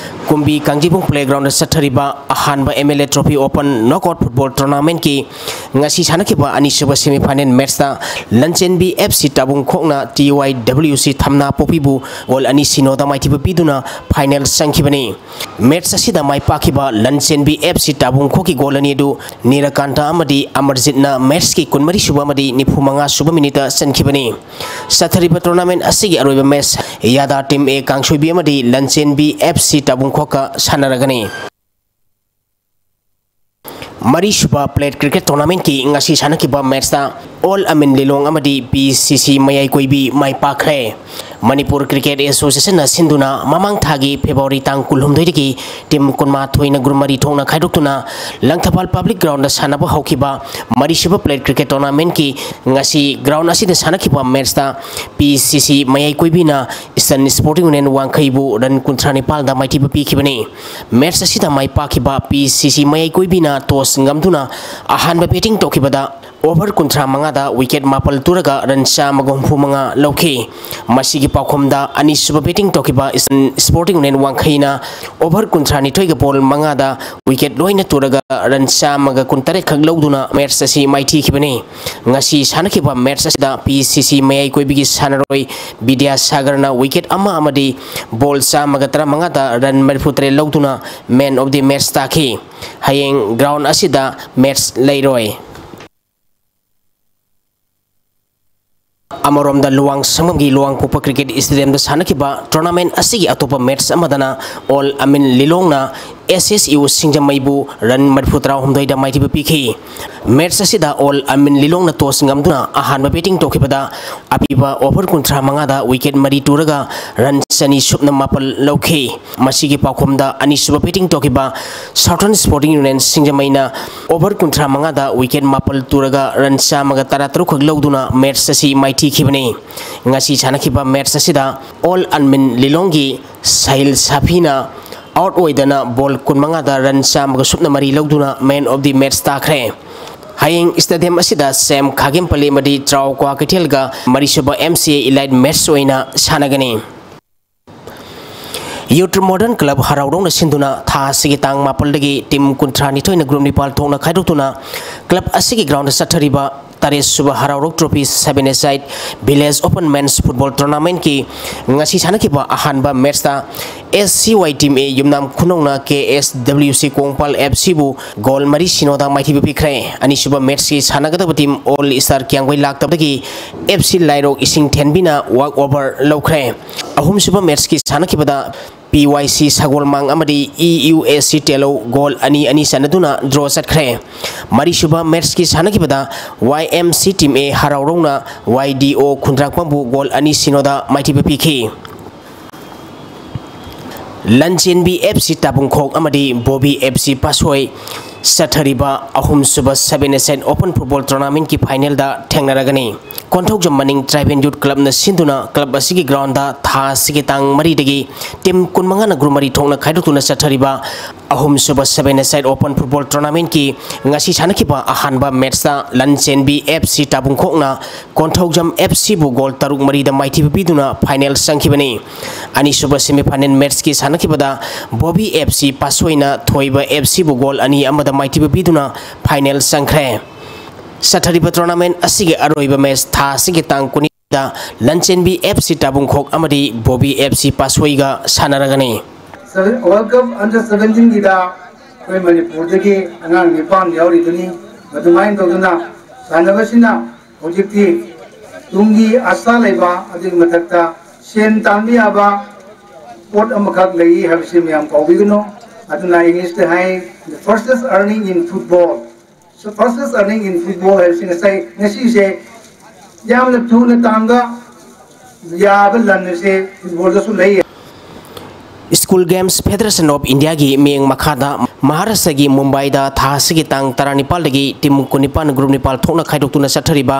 ꯀꯨꯝꯕꯤ ꯀꯥꯡꯖꯩꯕꯨꯡ playgroundꯗ ꯆꯠꯊꯔꯤꯕ ꯑꯍꯥꯟꯕ M L A Trophy Open Knockout Football Tournamentꯀꯤ ꯉꯁꯤ ꯁꯥꯟꯅꯈꯤꯕ ꯑꯅꯤꯁꯨꯕ semifinal matchꯇ ꯂꯟꯆꯦꯟꯕꯤ F C ꯇꯥꯕꯨꯡꯈꯣꯛꯅ T Y W C ꯊꯝꯅꯥ ꯄꯣꯛꯄꯤꯕꯨ goal ꯑꯅꯤ ꯁꯤꯅꯣꯗ ꯃꯥꯏꯊꯤꯕ ꯄꯤꯗꯨꯅ final ꯆꯪꯈꯤꯕꯅꯤ꯫ Match ꯑꯁꯤꯗ ꯃꯥꯏ ꯄꯥꯛꯈꯤꯕ ꯂꯟꯆꯦꯟꯕꯤ F C ꯇꯥꯕꯨꯡꯈꯣꯛꯀꯤ goal ꯑꯅꯤ ꯑꯗꯨ ꯅꯤꯔꯀꯥꯟꯇ ꯑꯃꯗꯤ ꯑꯃꯔꯖꯤꯠꯅ matchꯀꯤ ꯀꯨꯟꯃꯔꯤ ꯁꯨꯕ ꯑꯃꯗꯤ ꯅꯤꯐꯨ ꯃꯉꯥ ꯁꯨꯕ minuteꯇ ꯆꯟꯈꯤꯕꯅꯤ꯫ ꯆꯠꯊꯔꯤꯕ tournament ꯑꯁꯤꯒꯤ ꯑꯔꯣꯏꯕ match ꯌꯥꯗꯥ team A ꯀꯥꯡꯁꯣꯏꯕꯤ ꯑꯃꯗꯤ ꯂꯟꯆꯦꯟꯕꯤ F C ꯇꯥꯕꯨꯡꯈꯣꯛꯀ ꯁꯥꯟꯅꯔꯒꯅꯤ꯫ ꯃꯔꯤꯁꯨꯕ plate cricket tournamentꯀꯤ ꯉꯁꯤ ꯁꯥꯟꯅꯈꯤꯕ matchꯇ All Amin Lilong ꯑꯃꯗꯤ P C C ꯃꯌꯥꯏ ꯀꯣꯏꯕꯤ ꯃꯥꯏ ꯄꯥꯛꯈ꯭ꯔꯦ꯫ ꯃꯅꯤꯄꯨꯔ Cricket Associationꯅ ꯁꯤꯟꯗꯨꯅ ꯃꯃꯥꯡ ꯊꯥꯒꯤ February ꯇꯥꯡ ꯀꯨꯟꯍꯨꯝꯗꯣꯏꯗꯒꯤ team ꯀꯨꯟꯃꯥꯊꯣꯏꯅ group ꯃꯔꯤ ꯊꯣꯛꯅ ꯈꯥꯏꯗꯣꯛꯇꯨꯅ ꯂꯪꯊꯕꯥꯜ Public Groundꯗ ꯁꯥꯟꯅꯕ ꯍꯧꯈꯤꯕ ꯃꯔꯤꯁꯨꯕ plate cricket tournamentꯀꯤ ꯉꯁꯤ ground ꯑꯁꯤꯗ ꯁꯥꯟꯅꯈꯤꯕ matchꯇ P C C ꯃꯌꯥꯏ ꯀꯣꯏꯕꯤꯅ Eastern Sporting Union ꯋꯥꯡꯈꯩꯕꯨ run ꯀꯨꯟꯊ꯭ꯔꯥ ꯅꯤꯄꯥꯜꯗ ꯃꯥꯏꯊꯤꯕ ꯄꯤꯈꯤꯕꯅꯤ꯫ Match ꯑꯁꯤꯗ ꯃꯥꯏ ꯄꯥꯛꯈꯤꯕ P C C ꯃꯌꯥꯏ ꯀꯣꯏꯕꯤꯅ toss ꯉꯝꯗꯨꯅ ꯑꯍꯥꯟꯕ batting ꯇꯧꯈꯤꯕꯗ over ꯀꯨꯟꯊ꯭ꯔꯥ ꯃꯉꯥꯗ wicket ꯃꯥꯄꯜ ꯇꯨꯔꯒ run ꯆꯥꯝꯃꯒ ꯍꯨꯝꯐꯨ ꯃꯉꯥ ꯂꯧꯈꯤ꯫ ꯃꯁꯤꯒꯤ ꯄꯥꯎꯈꯨꯝꯗ ꯑꯅꯤꯁꯨꯕ batting ꯇꯧꯈꯤꯕ Eastern Sporting Union ꯋꯥꯡꯈꯩꯅ over ꯀꯨꯟꯊ꯭ꯔꯥ ꯅꯤꯊꯣꯏꯒ ball ꯃꯉꯥꯗ wicket ꯂꯣꯏꯅ ꯇꯨꯔꯒ run ꯆꯥꯝꯃꯒ ꯀꯨꯟꯇꯔꯦꯠ ꯈꯛ ꯂꯧꯗꯨꯅ match ꯑꯁꯤ ꯃꯥꯏꯊꯤꯈꯤꯕꯅꯤ꯫ ꯉꯁꯤ ꯁꯥꯟꯅꯈꯤꯕ match ꯑꯁꯤꯗ P C C ꯃꯌꯥꯏ ꯀꯣꯏꯕꯤꯒꯤ ꯁꯥꯟꯅꯔꯣꯏ ꯕꯤꯗ꯭ꯌꯥꯁꯥꯒꯔꯅ wicket ꯑꯃ ꯑꯃꯗꯤ ball ꯆꯥꯝꯃꯒ ꯇꯔꯥꯃꯉꯥꯗ run ꯃꯔꯤꯐꯨꯇꯔꯦꯠ ꯂꯧꯗꯨꯅ man of the match ꯇꯥꯈꯤ꯫ ꯍꯌꯦꯡ ground ꯑꯁꯤꯗ match ꯂꯩꯔꯣꯏ꯫ ꯑꯃꯔꯣꯝꯗ ꯂꯨꯋꯥꯡ ꯁꯪꯉꯝꯒꯤ ꯂꯨꯋꯥꯡꯄꯣꯛꯄ cricket stadiumꯗ ꯁꯥꯟꯅꯈꯤꯕ tournament ꯑꯁꯤꯒꯤ ꯑꯇꯣꯞꯄ match ꯑꯃꯗꯅ All Amin Lilongꯅ S S U ꯁꯤꯡꯖꯃꯩꯕꯨ run ꯃꯔꯤꯐꯨ ꯇꯔꯥꯍꯨꯝꯗꯣꯏꯗ ꯃꯥꯏꯊꯤꯕ ꯄꯤꯈꯤ꯫ Match ꯑꯁꯤꯗ All Amin Lilongꯅ toss ꯉꯝꯗꯨꯅ ꯑꯍꯥꯟꯕ batting ꯇꯧꯈꯤꯕꯗ ꯑꯄꯤꯕ over ꯀꯨꯟꯊ꯭ꯔꯥ ꯃꯉꯥꯗ wicket ꯃꯔꯤ ꯇꯨꯔꯒ run ꯆꯅꯤ ꯁꯨꯞꯅ ꯃꯥꯄꯜ ꯂꯧꯈꯤ꯫ ꯃꯁꯤꯒꯤ ꯄꯥꯎꯈꯨꯝꯗ ꯑꯅꯤꯁꯨꯕ batting ꯇꯧꯈꯤꯕ Southern Sporting Union ꯁꯤꯡꯖꯃꯩꯅ over ꯀꯨꯟꯊ꯭ꯔꯥ ꯃꯉꯥꯗ wicket ꯃꯥꯄꯜ ꯇꯨꯔꯒ run ꯆꯥꯝꯃꯒ ꯇꯔꯥꯇꯔꯨꯛ ꯈꯛ ꯂꯧꯗꯨꯅ match ꯑꯁꯤ ꯃꯥꯏꯊꯤꯈꯤꯕꯅꯤ꯫ ꯉꯁꯤ ꯁꯥꯟꯅꯈꯤꯕ match ꯑꯁꯤꯗ All Amin Lilongꯒꯤ ꯁꯍꯤꯜ ꯁꯥꯐꯤꯅ out ꯑꯣꯏꯗꯅ ball ꯀꯨꯟꯃꯉꯥꯗ run ꯆꯥꯝꯃꯒ ꯁꯨꯞꯅ ꯃꯔꯤ ꯂꯧꯗꯨꯅ man of the match ꯇꯥꯈ꯭ꯔꯦ꯫ ꯍꯌꯦꯡ stadium ꯑꯁꯤꯗ ꯁꯦꯝ ꯈꯥꯒꯦꯝꯄꯜꯂꯤ ꯑꯃꯗꯤ ꯇ꯭ꯔꯥꯎ ꯀ꯭ꯋꯥꯀꯩꯊꯦꯜꯒ ꯃꯔꯤꯁꯨꯕ M C A elite match ꯑꯣꯏꯅ ꯁꯥꯟꯅꯒꯅꯤ꯫ Youth Modern Club ꯍꯔꯥꯎꯔꯣꯡꯅ ꯁꯤꯟꯗꯨꯅ ꯊꯥ ꯑꯁꯤꯒꯤ ꯇꯥꯡ ꯃꯥꯄꯜꯗꯒꯤ team ꯀꯨꯟꯊ꯭ꯔꯥ ꯅꯤꯊꯣꯏꯅ group ꯅꯤꯄꯥꯜ ꯊꯣꯛꯅ ꯈꯥꯏꯗꯣꯛꯇꯨꯅ club ꯑꯁꯤꯒꯤ groundꯗ ꯆꯠꯊꯔꯤꯕ ꯇꯔꯦꯠ ꯁꯨꯕ ꯍꯔꯥꯎꯔꯣꯛ trophy seven-a-side village open men's football tournamentꯀꯤ ꯉꯁꯤ ꯁꯥꯟꯅꯈꯤꯕ ꯑꯍꯥꯟꯕ matchꯇ S C Y team A Yumnam ꯈꯨꯅꯧꯅ K S W C Kongpal F Cꯕꯨ goal ꯃꯔꯤ ꯁꯤꯅꯣꯗ ꯃꯥꯏꯊꯤꯕ ꯄꯤꯈ꯭ꯔꯦ꯫ ꯑꯅꯤꯁꯨꯕ matchꯀꯤ ꯁꯥꯟꯅꯒꯗꯕ team All Star ꯀ꯭ꯌꯥꯝꯒꯩ ꯂꯥꯛꯇꯕꯗꯒꯤ F C ꯂꯥꯏꯔꯣꯛ ꯏꯁꯤꯡ ꯊꯦꯟꯕꯤꯅ walk over ꯂꯧꯈ꯭ꯔꯦ꯫ ꯑꯍꯨꯝꯁꯨꯕ matchꯀꯤ ꯁꯥꯟꯅꯈꯤꯕꯗ ꯄꯤ ꯋꯥꯏ ꯁꯤ ꯁꯒꯣꯜꯃꯥꯡ ꯑꯃꯗꯤ E U S C ꯇꯦꯂꯧ goal ꯑꯅꯤ ꯑꯅꯤ ꯆꯟꯅꯗꯨꯅ ꯗ꯭ꯔꯣ ꯆꯠꯈ꯭ꯔꯦ꯫ ꯃꯔꯤꯁꯨꯕ ꯃꯦꯠꯁꯀꯤ ꯁꯥꯟꯅꯈꯤꯕꯗ ꯋꯥꯏ ꯑꯦꯝ ꯁꯤ ꯇꯤꯝ ꯑꯦ ꯍꯔꯥꯎꯔꯧꯅ ꯋꯥꯏ ꯗꯤ ꯑꯣ ꯈꯨꯟꯗ꯭ꯔꯥꯛꯄꯝꯕꯨ ꯒꯣꯜ ꯑꯅꯤ ꯁꯤꯅꯣꯗ ꯃꯥꯏꯊꯤꯕ ꯄꯤꯈꯤ꯫ ꯂꯟꯆꯦꯟꯕꯤ ꯑꯦꯐ ꯁꯤ ꯇꯥꯕꯨꯡꯈꯣꯛ ꯑꯃꯗꯤ ꯕꯣꯕꯤ ꯑꯦꯐ ꯁꯤ ꯄꯥꯁꯣꯏ ꯆꯠꯊꯔꯤꯕ ꯑꯍꯨꯝꯁꯨꯕ seven-a-side open football tournamentꯀꯤ finalꯗ ꯊꯦꯡꯅꯔꯒꯅꯤ꯫ ꯀꯣꯟꯊꯧꯖꯝ ꯃꯅꯤꯡ Tribal Youth Clubꯅ ꯁꯤꯟꯗꯨꯅ club ꯑꯁꯤꯒꯤ groundꯗ ꯊꯥ ꯑꯁꯤꯒꯤ ꯇꯥꯡ ꯃꯔꯤꯗꯒꯤ team ꯀꯨꯟꯃꯉꯥꯅ group ꯃꯔꯤ ꯊꯣꯛꯅ ꯈꯥꯏꯗꯣꯛꯇꯨꯅ ꯆꯠꯊꯔꯤꯕ ꯑꯍꯨꯝꯁꯨꯕ seven-a-side open football tournamentꯀꯤ ꯉꯁꯤ ꯁꯥꯟꯅꯈꯤꯕ ꯑꯍꯥꯟꯕ matchꯇ ꯂꯟꯆꯦꯟꯕꯤ ꯑꯦꯐ ꯁꯤ ꯇꯥꯕꯨꯡꯈꯣꯛꯅ ꯀꯣꯟꯊꯧꯖꯝ ꯑꯦꯐ ꯁꯤꯕꯨ ꯒꯣꯜ ꯇꯔꯨꯛ ꯃꯔꯤꯗ ꯃꯥꯏꯊꯤꯕ ꯄꯤꯗꯨꯅ final ꯆꯪꯈꯤꯕꯅꯤ꯫ ꯑꯅꯤꯁꯨꯕ semifinal matchꯀꯤ ꯁꯥꯟꯅꯈꯤꯕꯗ ꯕꯣꯕꯤ ꯑꯦꯐ ꯁꯤ ꯄꯥꯁꯣꯏꯅ ꯊꯣꯏꯕ ꯑꯦꯐ ꯁꯤꯕꯨ ꯒꯣꯜ ꯑꯅꯤ ꯑꯃꯗ ꯃꯥꯏꯊꯤꯕ ꯄꯤꯗꯨꯅ final ꯆꯪꯈ꯭ꯔꯦ꯫ ꯆꯠꯊꯔꯤꯕ tournament ꯑꯁꯤꯒꯤ ꯑꯔꯣꯏꯕ match ꯊꯥ ꯑꯁꯤꯒꯤ ꯇꯥꯡ ꯀꯨꯟꯗ ꯂꯟꯆꯦꯟꯕꯤ ꯑꯦꯐ ꯁꯤ ꯇꯥꯕꯨꯡꯈꯣꯛ ꯑꯃꯗꯤ Bobby F C ꯄꯥꯁꯣꯏꯒ ꯁꯥꯟꯅꯔꯒꯅꯤ꯫ World Cup under seventeenꯒꯤꯗ ꯑꯩꯈꯣꯏ ꯃꯅꯤꯄꯨꯔꯗꯒꯤ ꯑꯉꯥꯡ ꯅꯤꯄꯥꯟ ꯌꯥꯎꯔꯤꯗꯨꯅꯤ꯫ ꯑꯗꯨꯃꯥꯏꯅ ꯇꯧꯗꯅ ꯁꯥꯟꯅꯕꯁꯤꯅ ꯍꯧꯖꯤꯛꯇꯤ ꯇꯨꯡꯒꯤ ꯑꯁꯥ ꯂꯩꯕ, ꯑꯗꯨꯒꯤ ꯃꯊꯛꯇ ꯁꯦꯟ ꯇꯥꯟꯕ ꯌꯥꯕ ꯄꯣꯠ ꯑꯃꯈꯛ ꯂꯩ ꯍꯥꯏꯕꯁꯤ ꯃꯌꯥꯝ ꯀꯥꯎꯕꯤꯒꯅꯨ꯫ ꯑꯗꯨꯅ Englishꯇ ꯍꯥꯏ, "The fastest earning in football." So fastest earning in football ꯍꯥꯏꯕꯁꯤ ꯉꯁꯥꯏ, ꯉꯁꯤꯁꯦ ꯌꯥꯝꯅ ꯊꯨꯅ ꯇꯥꯟꯕ ꯌꯥꯕ ꯂꯟ ꯑꯁꯦ footballꯗꯁꯨ ꯂꯩ꯫ School Games Federation of Indiaꯒꯤ ꯃꯤꯠꯌꯦꯡ ꯃꯈꯥꯗ ꯃꯍꯥꯔꯥꯁꯇ꯭ꯔꯒꯤ ꯃꯨꯝꯕꯥꯏꯗ ꯊꯥ ꯑꯁꯤꯒꯤ ꯇꯥꯡ ꯇꯔꯥꯅꯤꯄꯥꯜꯗꯒꯤ team ꯀꯨꯟꯅꯤꯄꯥꯜ group ꯅꯤꯄꯥꯜ ꯊꯣꯛꯅ ꯈꯥꯏꯗꯣꯛꯇꯨꯅ ꯆꯠꯊꯔꯤꯕ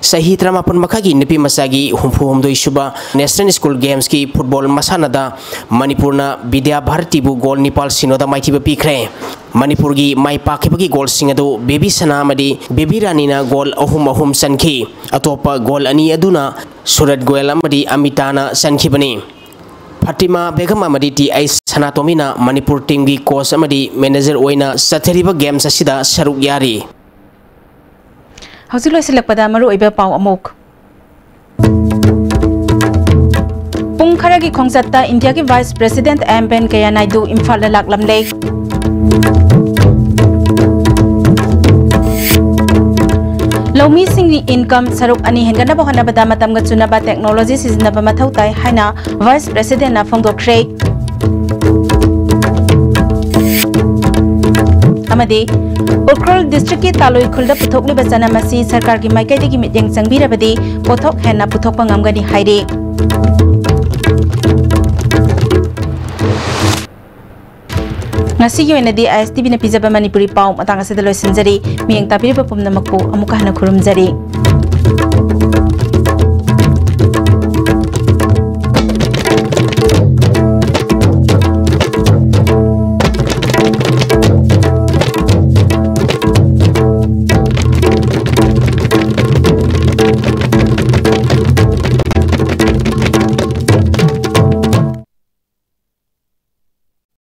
ꯆꯍꯤ ꯇꯔꯥꯃꯥꯄꯟ ꯃꯈꯥꯒꯤ ꯅꯨꯄꯤ ꯃꯆꯥꯒꯤ ꯍꯨꯝꯐꯨ ꯍꯨꯝꯗꯣꯏ ꯁꯨꯕ National School Gamesꯀꯤ football ꯃꯁꯥꯟꯅꯗ ꯃꯅꯤꯄꯨꯔꯅ ꯕꯤꯗ꯭ꯌꯥ ꯚꯥꯔꯇꯤꯕꯨ ꯒꯣꯜ ꯅꯤꯄꯥꯜ ꯁꯤꯅꯣꯗ ꯃꯥꯏꯊꯤꯕ ꯄꯤꯈ꯭ꯔꯦ꯫ ꯃꯅꯤꯄꯨꯔꯒꯤ ꯃꯥꯏ ꯄꯥꯛꯈꯤꯕꯒꯤ ꯒꯣꯜꯁꯤꯡ ꯑꯗꯨ ꯕꯦꯕꯤ ꯁꯅꯥ ꯑꯃꯗꯤ ꯕꯦꯕꯤ ꯔꯥꯅꯤꯅ ꯒꯣꯜ ꯑꯍꯨꯝ ꯑꯍꯨꯝ ꯆꯟꯈꯤ꯫ ꯑꯇꯣꯞꯄ ꯒꯣꯜ ꯑꯅꯤ ꯑꯗꯨꯅ ꯁꯨꯔꯠ ꯒꯣꯌꯦꯜ ꯑꯃꯗꯤ ꯑꯃꯤꯇꯥꯅ ꯆꯟꯈꯤꯕꯅꯤ꯫ ꯐꯥꯇꯤꯃꯥ ꯕꯦꯒꯝ ꯑꯃꯗꯤ ꯇꯤ ꯑꯩꯆ ꯁꯅꯥꯇꯣꯝꯕꯤꯅ ꯃꯅꯤꯄꯨꯔ teamꯒꯤ coach ꯑꯃꯗꯤ manager ꯑꯣꯏꯅ ꯆꯠꯊꯔꯤꯕ games ꯑꯁꯤꯗ ꯁꯔꯨꯛ ꯌꯥꯔꯤ꯫ ꯍꯧꯖꯤꯛ ꯂꯣꯏꯁꯤꯜꯂꯛꯄꯗ ꯃꯔꯨꯑꯣꯏꯕ ꯄꯥꯎ ꯑꯃꯨꯛ꯫ ꯄꯨꯡ ꯈꯔꯒꯤ ꯈꯣꯡꯆꯠꯇ ꯏꯟꯗꯤꯌꯥꯒꯤ Vice President ꯑꯦꯝ ꯚꯦꯡꯀꯌꯥ ꯅꯥꯏꯗꯨ ꯏꯝꯐꯥꯜꯗ ꯂꯥꯛꯂꯝꯂꯦ꯫ ꯂꯧꯃꯤꯁꯤꯡꯒꯤ income ꯁꯔꯨꯛ ꯑꯅꯤ ꯍꯦꯟꯒꯠꯅꯕ ꯍꯣꯠꯅꯕꯗ ꯃꯇꯝꯒ ꯆꯨꯅꯕ technology ꯁꯤꯖꯤꯟꯅꯕ ꯃꯊꯧ ꯇꯥꯏ ꯍꯥꯏꯅ Vice Presidentꯅ ꯐꯣꯡꯗꯣꯛꯈ꯭ꯔꯦ꯫ ꯑꯃꯗꯤ ꯎꯈ꯭ꯔꯨꯜ ꯗꯤꯁꯇ꯭ꯔꯤꯛꯀꯤ ꯇꯥꯂꯣꯏ ꯈꯨꯜꯗ ꯄꯨꯊꯣꯛꯂꯤꯕ ꯆꯅꯝ ꯑꯁꯤ ꯁꯔꯀꯥꯔꯒꯤ ꯃꯥꯏꯀꯩꯗꯒꯤ ꯃꯤꯠꯌꯦꯡ ꯆꯪꯕꯤꯔꯕꯗꯤ ꯄꯣꯠꯊꯣꯛ ꯍꯦꯟꯅ ꯄꯨꯊꯣꯛꯄ ꯉꯝꯒꯅꯤ ꯍꯥꯏꯔꯤ꯫ ꯉꯁꯤꯒꯤ ꯑꯣꯏꯅꯗꯤ ISTVꯅ ꯄꯤꯖꯕ ꯃꯅꯤꯄꯨꯔꯤ ꯄꯥꯎ ꯃꯇꯥꯡ ꯑꯁꯤꯗ ꯂꯣꯏꯁꯤꯟꯖꯔꯤ꯫ ꯃꯤꯠꯌꯦꯡ ꯇꯥꯕꯤꯔꯤꯕ ꯄꯨꯝꯅꯃꯛꯄꯨ ꯑꯃꯨꯛꯀ ꯍꯟꯅ ꯈꯨꯔꯨꯝꯖꯔꯤ꯫